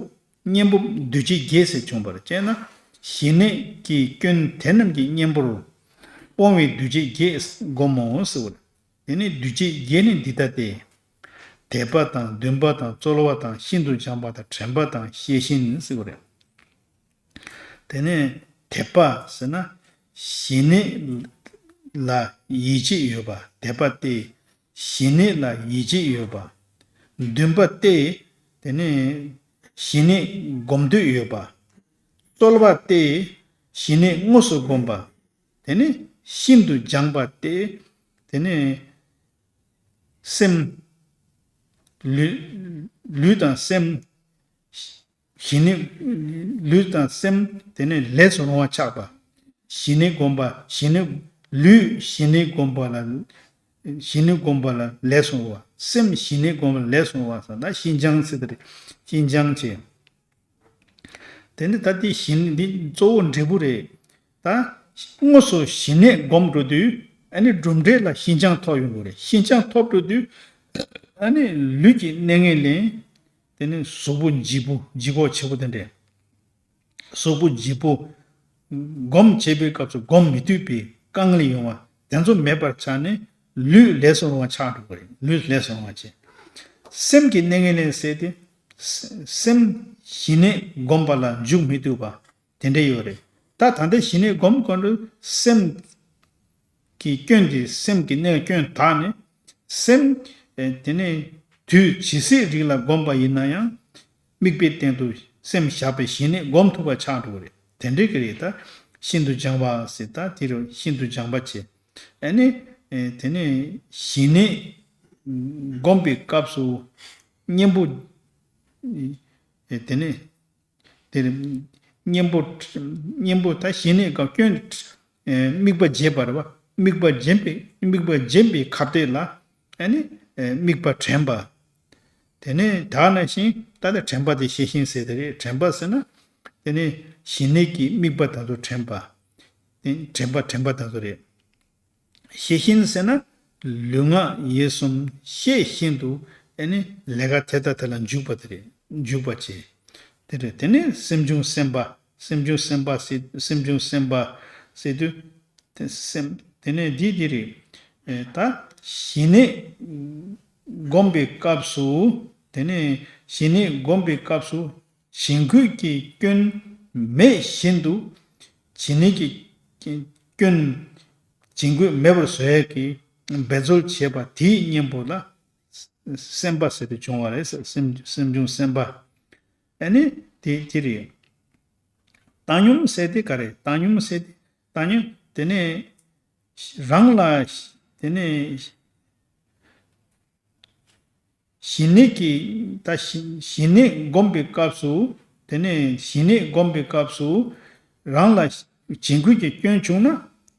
གཉེན་པོ་འདུ་བྱེད་བརྒྱད་ཟེར་བྱུང་བར་བྱས་ན། ཞི་གནས་ཀྱི་སྐྱོན་དེ་རྣམས་ཀྱི་གཉེན་པོར་སྤོང་བའི་འདུ་བྱེད་བརྒྱད་བསྒོམ་མོ་ཟེར་བ། དེ་ནི་འདུ་བྱེད་བརྒྱད་ནི་འདི་ལྟ་སྟེ། དད་པ་དང་འདུན་པ་དང་རྩོལ་བ་དང་ཤིན་ཏུ་སྦྱངས་པ་དང་དྲན་པ་དང་ཤེས་བཞིན་ཟེར་བ་རེད། དེ་ནས་དད་པ་ཟེར་ན་ཞི་གནས་ལ་ཡིད་ཆེས་ཡོད་པ། དད་པ་སྟེ་ཞི་གནས་ལ་ཡིད་ཆེས་ཡོད་པ། འདུན་པ་སྟེ་དེ་ནས་ཞི་གནས་སྒོམ་འདོད་ཡོད་པ། རྩོལ་བ་སྟེ་ཞི་གནས་དངོས་སུ་བསྒོམ་པ། དེ་ནས་ཤིན་ཏུ་སྦྱངས་པ་སྟེ་དེ་ནས་སེམས། ལུས། ལུས་དང་སེམས། ཞི་གནས། ལུས་དང་སེམས་དེ་ནས་ལས་སུ་རུང་བ་ཆགས་པ། ཞི་གནས་སྒོམ་པ། ཞི་གནས། ལུས་ཞི་གནས་སྒོམ་པ་ལ། ཞི་གནས་སྒོམ་པ་ལ་ལས་སུ་རུང་བ། སེམས་ཞི་གནས་སྒོམ་པ་ལ་ལས་སུ་རུང་བ་ཟེར་ན་ཤིན་སྦྱངས་ཟེར་དེ་རེད། ཤིན་སྦྱངས་བྱས། དེ་ནི་ད་ལྟའི་ཞི་གནས་འདི་གཙོ་བོ་འབྲས་བུ་རེད། ད་དངོས་སུ་ཞི་གནས་སྒོམ་འགྲོ་དུས་ཨ་ནི་གྲུབ་འབྲས་ལ་ཤིན་སྦྱངས་ཐོབ་ཡོང་གི་རེད། ཤིན་སྦྱངས་ཐོབ་འགྲོ་དུས་ཨ་ནི་ལུས་ཀྱི་གནས་ངན་ལེན། དེ་ནི་གཟུགས་པོ་ལྗིད་པོ་ལྗིད་ཁོག་ཆེ་པོ་དེ་འདྲས། གཟུགས་པོ་ལྗིད་པོ། སྒོམ་བྱེད་པའི་སྐབས་སུ་སྒོམ་མི་ཐུབ་པའི་དཀའ་ངལ་ཡོང་བ་དེ་ཚོ་མེད་པར་ཆགས་ནས་ལུས་ལས་སུ་རུང་བ་ཆགས་འགྲོ་གི་རེད། ལུས་ལས་སུ་རུང་བ་བྱས། སེམས་ཀྱི་གནས་ངན་ལེན་ཟེར་ཏེ། སེམས་ཞི་གནས་སྒོམ་པ་ལ་འཇུག་མི་ཐུབ་པ་དེ་འདྲ་ཡོད་རེད། ད་ད་ལྟ་ཞི་གནས་སྒོམ་དགོས་འདུག་སེམས་ཀྱི་སྐྱོན་དེ་སེམས་ཀྱི་གནས་སྐྱོན་དག་ནས་སེམས། ཨེ། དེ་ནས་དུས་ཇི་སྲིད་རིགས་ལ་བསྒོམས་པ་ཡིན་ན་ཡང་དམིགས་པའི་སྟེང་དུ་སེམས་བཞག་པའི་ཞི་གནས་སྒོམ་ཐུབ་པ་ཆགས་འགྲོ་གི་རེད། དེ་འདྲའི་གི་རེད། ད་ཤིན་ཏུ་སྦྱངས་པ་ཟེར། ད་དེ་རུ་ཤིན་ཏུ་སྦྱངས་པ་བྱས། ཨ་ནི། ཨེ། དེ་ནས་ཞི་གནས་སྒོམ་པའི་སྐབས་སུ་གཉེན་པོ། ཨེ། དེ་ནས། དེར་གཉེན་པོ། གཉེན་པོ་ད་ཞི་གནས་སྐབས་སྐྱོན། ཨེ། དམིགས་པ་བརྗེད་པ་རེད་བ། དམིགས་པ་བརྗེད་པའི། དམིགས་པ་བརྗེད་པའི་ཁ་གཏད་ལ། ཨ་ནི། ཨེ། དམིགས་པ་དྲན་པ། དེ་ནས་ད་ནང་བཞིན་ད་ལྟ་དྲན་པ་དེ་ཤེས་བཞིན་ཟེར་དེ་རེད། དྲན་པ་ཟེར་ན། དེ་ནས་ཞི་གནས་ཀྱི་དམིགས་པ་དེ་ཚོ་དྲན་པ། དེ་དྲན་པ་དྲན་པ་དེ་ཚོ་རེད། ཤེས་བཞིན་ཟེར་ན། ལུས་ངག་ཡིད་གསུམ་ཤེས་བཞིན་དུ་ཨ་ནི་ལས་ཀ་དེ་ལྟ་དེ་ལ་འཇུག་པ་དེ་རེད། འཇུག་པ་བྱེད། དེ་རེད། དེ་ནས་སེམས་བྱུང་སེམས་པ། སེམས་བྱུང་སེམས་པ་ཟེར། སེམས་བྱུང་སེམས་པ་ཟེར་དུས། དེ་སེམས། དེ་ནས་འདི་འདི་རེད། ཨེ། ད་ཞི་གནས་སྒོམ་པའི་སྐབས་སུ། དེ་ནས་ཞི་གནས་སྒོམ་པའི་སྐབས་སུ། བྱིང་རྒོད་ཀྱི་སྐྱོན་མེད་བཞིན་དུ། བྱིང་གནས་ཀྱི་སྐྱོན། བྱིང་རྒོད་མེད་པར་བཟོ་ཡས་ཀྱི་འབད་རྩོལ་བྱེད་པ་དེའི་གཉེན་པོ་ལ་སེམས་པ་ཟེར་ཏེ་བྱུང་བ་རེད་ཟེར། སེམས། སེམས་བྱུང་སེམས་པ། ཨ་ནི་དེ་དེ་རེད། བཏང་སྙོམས་ཟེར་ཏེ་ག་རེ། བཏང་སྙོམས་ཟེར་ཏེ། བཏང་སྙོམས་དེ་ནས་རང་ལ། དེ་ནས། ཞི་གནས་ཀྱི། ད་ཞི། ཞི་གནས་སྒོམ་པའི་སྐབས་སུ། དེ་ནས་ཞི་གནས་སྒོམ་པའི་སྐབས་སུ་རང་ལ་བྱིང་རྒོད་ཀྱི་སྐྱོན་བྱུང་ན།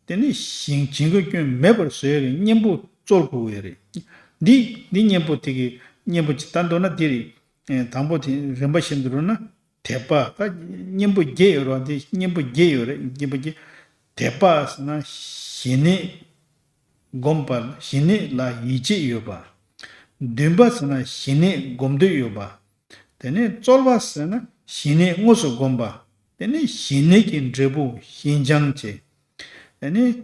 དེ་ནས་བྱིང་། བྱིང་རྒོད་སྐྱོན་མེད་པར་བཟོ་ཡས་ཀྱི་གཉེན་པོ་རྩོལ་དགོས་ཡོད་རེད། འདི། འདི་གཉེན་པོ་དེ་གི་གཉེན་པོ་ཅིག་ད་མདོར་ན་འདི་རེད། ཨེ། དང་པོ་དེ་རིམ་པ་བཞིན་དུ་རུང་ན། དད་པ། ད་གཉེན་པོ་བརྒྱད་ཡོད་རེད་བ། འདི་གཉེན་པོ་བརྒྱད་ཡོད་རེད། གཉེན་པོ་བརྒྱད། དད་པ་ཟེར་ན་ཞི་གནས་སྒོམ་པ། ཞི་གནས་ལ་ཡིད་ཆེས་ཡོད་པ། འདུན་པ་ཟེར་ན་ཞི་གནས་སྒོམ་འདོད་ཡོད་པ། དེ་ནས་རྩོལ་བ་ཟེར་ན་ཞི་གནས་དངོས་སུ་བསྒོམ་པ། དེ་ནས་ཞི་གནས་ཀྱི་འབྲས་བུ་ཤིན་སྦྱངས་བྱེད། དེ་ནས་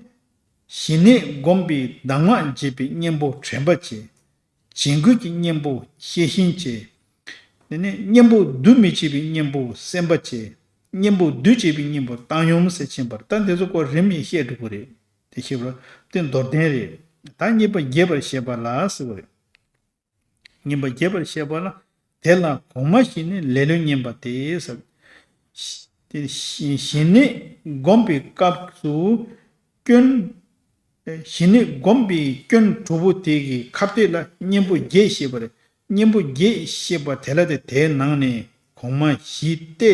ཞི་གནས་སྒོམ་པའི་གདམས་ངག་བྱེད་པའི་གཉེན་པོ་དྲན་པ་བྱེད། བྱིང་རྒོད་ཀྱི་གཉེན་པོ་ཤེས་བཞིན་བྱེད། དེ་ནས་གཉེན་པོ་འདུ་མི་བྱེད་པའི་གཉེན་པོ་སེམས་པ་བྱེད། གཉེན་པོ་འདུ་བྱེད་པའི་གཉེན་པོ་བཏང་སྙོམས་ཟེར་ཕྱིན་པར། ད་འདི་ཚོ་ཀོ་རིམ་ཡིན་བཤད་འགྲོ་གི་རེད། དེ་ཤེས་པར། དེ་མདོར་བསྟན་རེད། ད་གཉེན་པོ་རྒྱས་པར་བཤད་པ་ལ་ཟེར་བ་རེད། གཉེན་པོ་རྒྱས་པར་བཤད་པ་ལ། དེ་ལ་གོང་མ་བཞི་ནི་ལེ་ལོས་བསྙེན་པ་སྟེ་ཟེར། དེ་ཞི་ཞི་གནས་སྒོམ་པའི་སྐབས་སུ་སྐྱོན། ཞི་གནས་སྒོམ་པའི་སྐྱོན་དྲུག་པོ་དེ་གི་ཁ་གཏད་ལ་གཉེན་པོ་བརྒྱད་བཤད་པ་རེད། གཉེན་པོ་བརྒྱད་བཤད་པ་དེ་ལ། དེ་དེའི་ནང་ནས་གོང་མ་བཞི་སྟེ།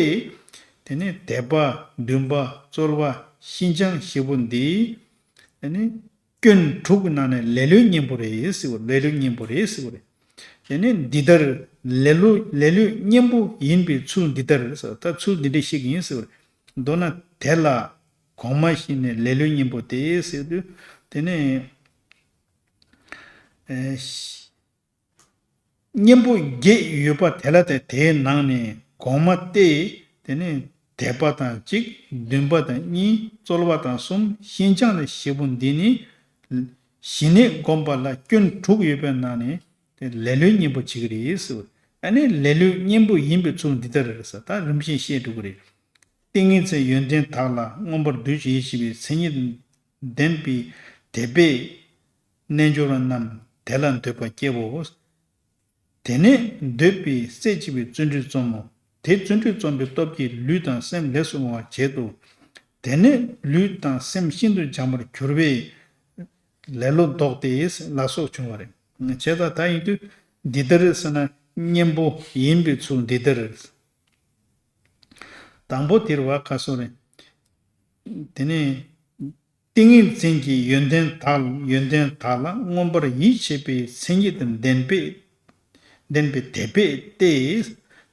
དེ་ནས་དད་པ། འདུན་པ། རྩོལ་བ། ཤིན་སྦྱངས་བཞི་པོ་འདི། དེ་ནས་སྐྱོན་དྲུག་གི་ནང་ནས་ལེ་ལོའི་གཉེན་པོ་རེད་ཟེར་བ། ལེ་ལོའི་གཉེན་པོ་རེད་ཟེར་བ་རེད། དེ་ནས་འདི་ལྟར་ལེ་ལོ། ལེ་ལོའི་གཉེན་པོ་ཡིན་པའི་ཚུལ་འདི་ལྟར་ཟེར། ད་ཚུལ་འདི་འདྲ་ཞིག་ཡིན་ཟེར་བ་རེད། མདོར་ན་དེ་ལ་གོང་མ་བཞི་ནི་ལེ་ལོའི་གཉེན་པོ་སྟེ་ཟེར་དུས་དེ་ནི། གཉེན་པོ་བརྒྱད་ཡོད་པ་དེ་ལ་སྟེ་དེའི་ནང་ནས་གོང་མ་སྟེ། དེ་ནི་དད་པ་དང་གཅིག་བདུན་པ་དང་གཉིས། རྩོལ་བ་དང་གསུམ། ཤིན་སྦྱངས་ནི་བཞི་པོ་འདི་ནི་ཞི་གནས་བསྒོམ་པ་ལ་སྐྱོན་དྲུག་ཡོད་པའི་ནང་ནས་དེ་ལེ་ལོའི་གཉེན་པོ་བྱེད་ཀྱི་རེད་ཟེར། ཨ་ནི་ལེ་ལོའི་གཉེན་པོ་ཡིན་པའི་ཚུལ་འདི་ལྟར་རེད་ཟེར། ད་རིམ་བཞིན་བཤད་འགྲོ་གི་རེད། ཏིང་ངེ་འཛིན་ཡོན་ཏན་དག་ལ་མངོན་པར་འདུ་བྱེད་ཞེས་པའི་མཚན་ཉིད་ལྡན་པའི་དད་པས་རྣལ་འབྱོར་པ་རྣམས་དེ་ལ་འདོད་པ་སྐྱེའོ། དེ་ནས་འདོད་པའི་སྲེད་བྱེད་པའི་བརྩོན་འགྲུས་རྩོམ་མོ། དེ་བརྩོན་འགྲུས་རྩོམ་པའི་སྟོབས་ཀྱིས་ལུས་དང་སེམས་ལས་སུ་བྱུང་བར་བྱེད་དོ། དེ་ནས་ལུས་དང་སེམས་ཤིན་ཏུ་སྦྱངས་པར་གྱུར་པས་ལེ་ལོ་ལྡོག་སྟེ་ལ་སོགས་བྱུང་བ་རེད། བྱས་ཙང་ད་ཡིན་དུས་འདི་ལྟར་ཟེར་ན་གཉེན་པོ་ཡིན་པའི་ཚུལ་འདི་ལྟར། དང་པོ་དེར་བ་ཁ་སོ་རེད། དེ་ནས་ཏིང་ངེ་འཛིན་གྱི་ཡོན་ཏན་དག་ཡོན་ཏན་དག་ལ་མངོན་པར་ཡིད་ཆེས་པའི་མཚན་ཉིད་དང་ལྡན་པས་ལྡན་པའི་དད་པས་ཏེ།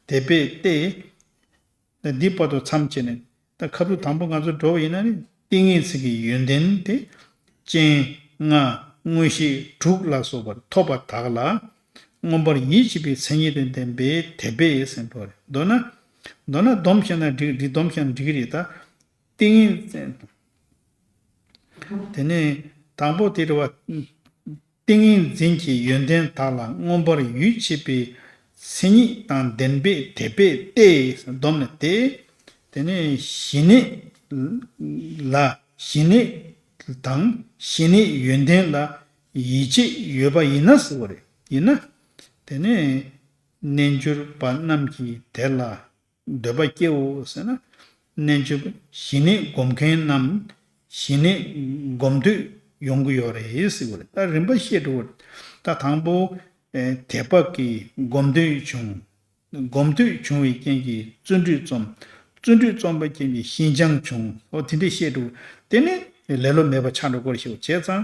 དད་པས་ཏེ། འདི་བར་དུ་མཚམས་བཅད་ནས་ད་ཁ་བསྡུ་དང་པོ་ང་ཚོ་འགྲོ་བ་ཡིན་ན་ནི་ཏིང་ངེ་འཛིན་གྱི་ཡོན་ཏན་དེ་སྤྱན་སྔ་མངོན་ཤེས་དྲུག་ལ་སོགས་པ་ཐོབ་པ་དག་ལ་མངོན་པར་ཡིད་ཆེས་པའི་མཚན་ཉིད་དང་ལྡན་པས་དད་པས་ཟེར་བ་རེད། མདོར་ན་མདོར་ན་སྡོམ་བྱས་ན་འགྲིག་འགྲིག་སྡོམ་བྱས་ན་འགྲིག་གི་རེད། ད་ཏིང་ངེ་འཛིན། དེ་ནས་དང་པོ་དེ་རེད་བ། ཏིང་ངེ་འཛིན་གྱི་ཡོན་ཏན་དག་ལ་མངོན་པར་ཡིད་ཆེས་པའི་མཚན་ཉིད་དང་ལྡན་པས་དད་པས་ཏེ། སྡོམ་ནི་སྟེ། དེ་ནས་ཞི་གནས་ལ་ཞི་གནས་དང་ཞི་གནས་ཡོན་ཏན་ལ་ཡིད་ཆེས་ཡོད་པ་ཡིན་ན་ཟེར་བ་རེད། ཡིན་ན། དེ་ནས་རྣལ་འབྱོར་པ་རྣམས་ཀྱིས་དེ་ལ་འདོད་པ་སྐྱེའོ་ཟེར་ན། རྣལ་འབྱོར་ཞི་གནས་སྒོམ་མཁན་རྣམས་ཞི་གནས་སྒོམ་འདོད་ཡོང་གི་ཡོད་རེད་ཟེར་བ་རེད། ད་རིམ་པ་བཤད་འགྲོ་བ་རེད། ད་དང་པོ་ཨེ་དད་པ་གིས་སྒོམ་འདོད་བྱུང་། སྒོམ་འདོད་བྱུང་བའི་རྐྱེན་གྱིས་བརྩོན་འགྲུས་རྩོམ། བརྩོན་འགྲུས་རྩོམ་པའི་རྐྱེན་གྱིས་ཤིན་སྦྱངས་བྱུང་། འོ་དེ་འདྲས་བཤད་འགྲོ་བ་རེད། དེ་ནི་ལེ་ལོ་མེད་པ་ཆགས་འགྲོ་གི་རེད་ཞེས་བྱས་ཙང་།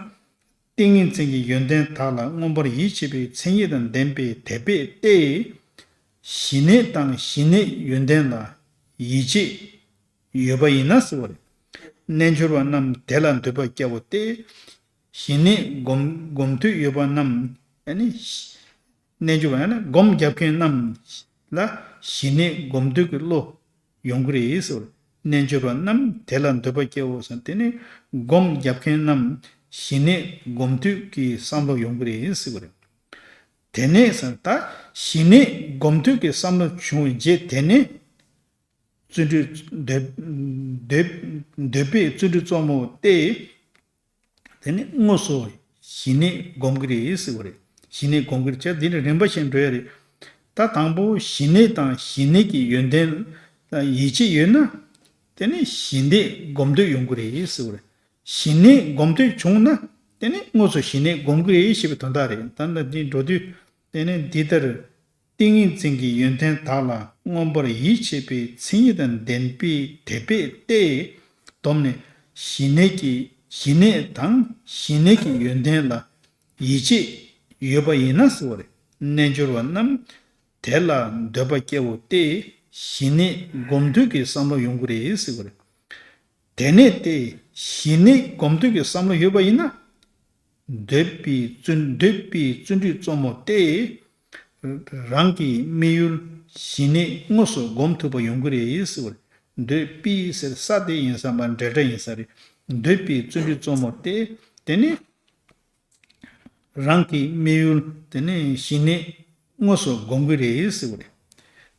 ཏིང་ངེ་འཛིན་གྱི་ཡོན་ཏན་དག་ལ་མངོན་པར་ཡིད་ཆེས་པའི་མཚན་ཉིད་དང་ལྡན་པའི་དད་པས་ཏེ། ཞི་གནས་དང་ཞི་གནས་ཡོན་ཏན་ལ་ཡིད་ཆེས་ཡོད་པ་ཡིན་ན་ཟེར་བ་རེད། རྣལ་འབྱོར་པ་རྣམས་དེ་ལ་འདོད་པ་སྐྱེའོ་སྟེ། ཞི་གནས་སྒོམ་སྒོམ་འདོད་ཡོད་པ་རྣམས་ཨ་ནི། རྣལ་འབྱོར་པ་ཡང་ན་སྒོམ་རྒྱབ་མཁན་རྣམས་ལ་ཞི་གནས་སྒོམ་འདོད་ཀྱི་བློ་ཡོང་གི་རེད་ཟེར། རྣལ་འབྱོར་པ་རྣམས་དེ་ལ་འདོད་པ་སྐྱེའོ་ཟེར། དེ་ནི་སྒོམ་རྒྱབ་མཁན་རྣམས་ཞི་གནས་སྒོམ་འདོད་ཀྱི་བསམ་བློ་ཡོང་གི་རེད་ཟེར་བ་རེད། དེ་ནས་ཟེར་ད་ཞི་གནས་སྒོམ་འདོད་ཀྱི་བསམ་བློ་བྱུང་བའི་རྗེས་དེ་ནས་བརྩོན་འགྲུས་འདོད་འདོད་འདོད་པས་བརྩོན་འགྲུས་རྩོམ་མོ་སྟེ། དེ་ནི་དངོས་སུ་ཞི་གནས་སྒོམ་གྱི་རེད་ཟེར་བ་རེད། ཞི་གནས་སྒོམ་གྱི་རེད་བྱས། འདི་ནི་རིམ་པ་བཞིན་འགྲོ་ཡ་རེད། ད་དང་པོ་ཞི་གནས་དང་ཞི་གནས་ཀྱི་ཡོན་ཏན་ལ་ཡིད་ཆེས་ཡོད་ན། དེ་ནི་ཞི་གནས་སྒོམ་འདོད་ཡོང་གི་རེད་ཟེར་བ་རེད། ཞི་གནས་སྒོམ་འདོད་བྱུང་ན། དེ་ནི་དངོས་སུ་ཞི་གནས་སྒོམ་གྱི་རེད་ཞེས་པའི་དོན་དག་རེད། ད་ལྟ་འདི་འགྲོ་དུས་དེ་ནི་འདི་ལྟར། ཏིང་ངེ་འཛིན་གྱི་ཡོན་ཏན་དག་ལ་མངོན་པར་ཡིད་ཆེས་པའི་མཚན་ཉིད་དང་ལྡན་པའི་དད་པས་ཏེ། སྡོམ་ནི་ཞི་གནས་ཀྱི་ཞི་གནས་དང་ཞི་གནས་ཀྱི་ཡོན་ཏན་ལ་ཡིད་ཆེས་ཡོད་པ་ཡིན་ན་ཟེར་བ་རེད། རྣལ་འབྱོར་པ་རྣམས་དེ་ལ་འདོད་པ་སྐྱེའོ་སྟེ། ཞི་གནས་སྒོམ་འདོད་ཀྱི་བསམ་བློ་ཡོང་གི་རེད་ཟེར་བ་རེད། དེ་ནས་ཏེ་ཞི་གནས་སྒོམ་འདོད་ཀྱི་བསམ་བློ་ཡོད་པ་ཡིན་ན། འདོད་པའི་བརྩོན་འདོད་པའི་བརྩོན་འགྲུས་རྩོམ་མོ་སྟེ། རང་གི་དམིགས་ཡུལ་ཞི་གནས་དངོས་སུ་སྒོམ་ཐུབ་པ་ཡོང་གི་རེད་ཟེར་བ་རེད། འདོད་པའི་ཟེར་ས་དེ་ཡིན་ས་མ་འབྲེལ་སྒྲ་ཡིན་ས་རེད། འདོད་པའི་བརྩོན་འགྲུས་རྩོམ་མོ་སྟེ། དེ་ནི་རང་གི་དམིགས་ཡུལ་དེ་ནི་ཞི་གནས་དངོས་སུ་སྒོམ་གྱི་རེད་ཟེར་བ་རེད།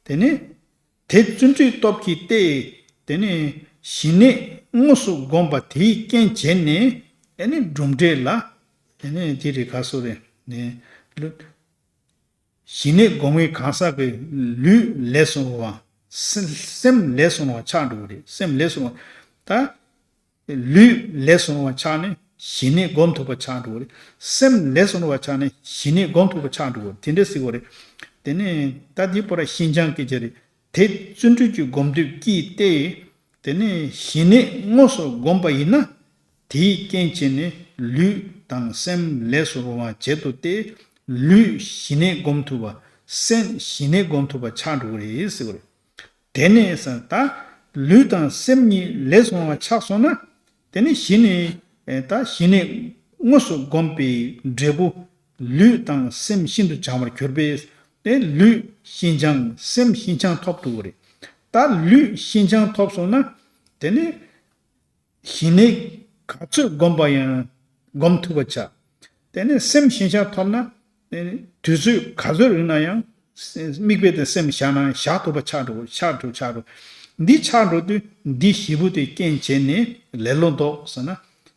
དེ་ནི་དེ་བརྩོན་འགྲུས་སྟོབས་ཀྱིས་ཏེ། དེ་ནི་ཞི་གནས་དངོས་སུ་བསྒོམས་པ་དེའི་རྐྱེན་བྱས་ནས་དེ་ནི་གྲུབ་འབྲས་ལ་དེ་ནི་དེ་རེད་ག་སོ་རེད་ནི། ཞི་གནས་སྒོམ་པའི་གང་ཟག་གི་ལུས་ལས་སུ་རུང་བ། སེམས་ལས་སུ་རུང་བ་ཆགས་འགྲོ་གི་རེད། སེམས་ལས་སུ་རུང་བ། ད་ལུས་ལས་སུ་རུང་བ་ཆགས་ནས་ཞི་གནས་སྒོམ་ཐུབ་པ་ཆགས་འགྲོ་གི་རེད། སེམས་ལས་སུ་རུང་བ་ཆགས་ནས་ཞི་གནས་སྒོམ་ཐུབ་པ་ཆགས་འགྲོ་གི་རེད། དེ་འདྲ་ཟེར་གི་རེད། དེ་ནས་ད་འདི་པོ་ར་ཤིན་སྦྱངས་སྐད་ཆ་རེད། དེ་བརྩོན་འགྲུས་ཀྱི་སྒོམ་འདོད་ཀྱིས་ཏེ། དེ་ནས་ཞི་གནས་དངོས་སུ་བསྒོམས་པ་ཡིན་ན། དེའི་རྐྱེན་བྱས་ནས་ལུས་དང་སེམས་ལས་སུ་རུང་བ་བྱེད་དོ་སྟེ། ལུས་ཞི་གནས་སྒོམ་ཐུབ་པ། སེམས་ཞི་གནས་སྒོམ་ཐུབ་པ་ཆགས་འགྲོ་གི་རེད་ཟེར་བ་རེད། དེ་ནས་ཟེར་ད། ལུས་དང་སེམས་གཉིས་ལས་བྱུང་བ་ཆགས་སོང་ན། དེ་ནི་ཞི་གནས། ད་ཞི་གནས་དངོས་སུ་བསྒོམས་པའི་འབྲས་བུ། ལུས་དང་སེམས་ཤིན་ཏུ་བྱང་བར་གྱུར་པས། དེ་ལུས་ཤིན་སྦྱངས་སེམས་ཤིན་སྦྱངས་ཐོབ་ཐུབ་པ་རེད། ད་ལུས་ཤིན་སྦྱངས་ཐོབ་སོང་ན། དེ་ནི་ཞི་གནས་ག་ཚོད་བསྒོམས་པ་ཡང་བསྒོམ་ཐུབ་པ་ཆགས། དེ་ནས་སེམས་ཤིན་སྦྱངས་ཐོབ་ན། དེ་ནས་དུས་ཚོད་ག་ཚོད་རིང་ན་ཡང་དམིགས་པའི་དེ་སེམས་བཞག་ན་བཞག་ཐུབ་པ་ཆགས་འགྲོ། ཆགས་འགྲོ། ཆགས་འགྲོ། འདི་ཆགས་འགྲོ་དུས་འདི་བཞི་པོ་དེ་རྐྱེན་བྱས་ནས་ལེ་ལོ་ལྡོག་ཟེར་ན།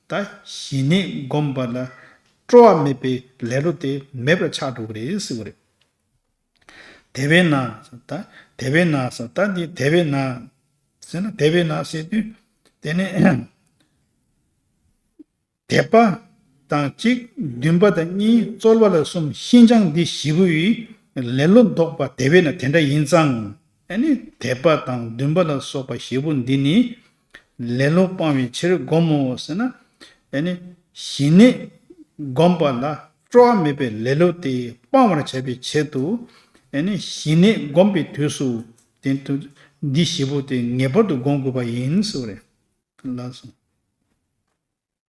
ད་ཞི་གནས་བསྒོམས་པ་ལ་སྤྲོ་བ་མེད་པའི་ལེ་ལོ་དེ་མེད་པར་ཆགས་འགྲོ་གི་རེད་ཟེར་བ་རེད། དེ་བས་ན། ད་དེ་བས་ན་ཟེར། ད་འདི་དེ་བས་ན་ཟེར་ན། དེ་བས་ན་ཟེར་དུས། དེ་ནས་དད་པ་དང་གཅིག་འདུན་པ་དང་གཉིས། རྩོལ་བ་ལ་གསུམ། ཤིན་སྦྱངས་འདི་བཞི་པོ་ཡིས་ལེ་ལོ་ལྡོག་པ་དེ་བས་ན་དེ་འདྲ་ཡིན་ཙང་། ཨ་ནི་དད་པ་དང་འདུན་པ་ལ་སོགས་པ་བཞི་པོ་འདི་ནི་ལེ་ལོ་སྤང་བའི་ཕྱིར་བསྒོམ་མོ་ཟེར་ན། ཨ་ནི་ཞི་གནས་བསྒོམས་པ་ལ་སྤྲོ་བ་མེད་པའི་ལེ་ལོ་དེ་སྤང་བར་བྱ་བའི་ཆེད་དུ། ཨ་ནི་ཞི་གནས་བསྒོམས་པའི་དུས་སུ་དེ་དུས་འདི་བཞི་པོ་དེ་ངེས་པར་དུ་བསྒོམ་དགོས་པ་ཡིན་ཟེར་བ་རེད། ལགས་སོ།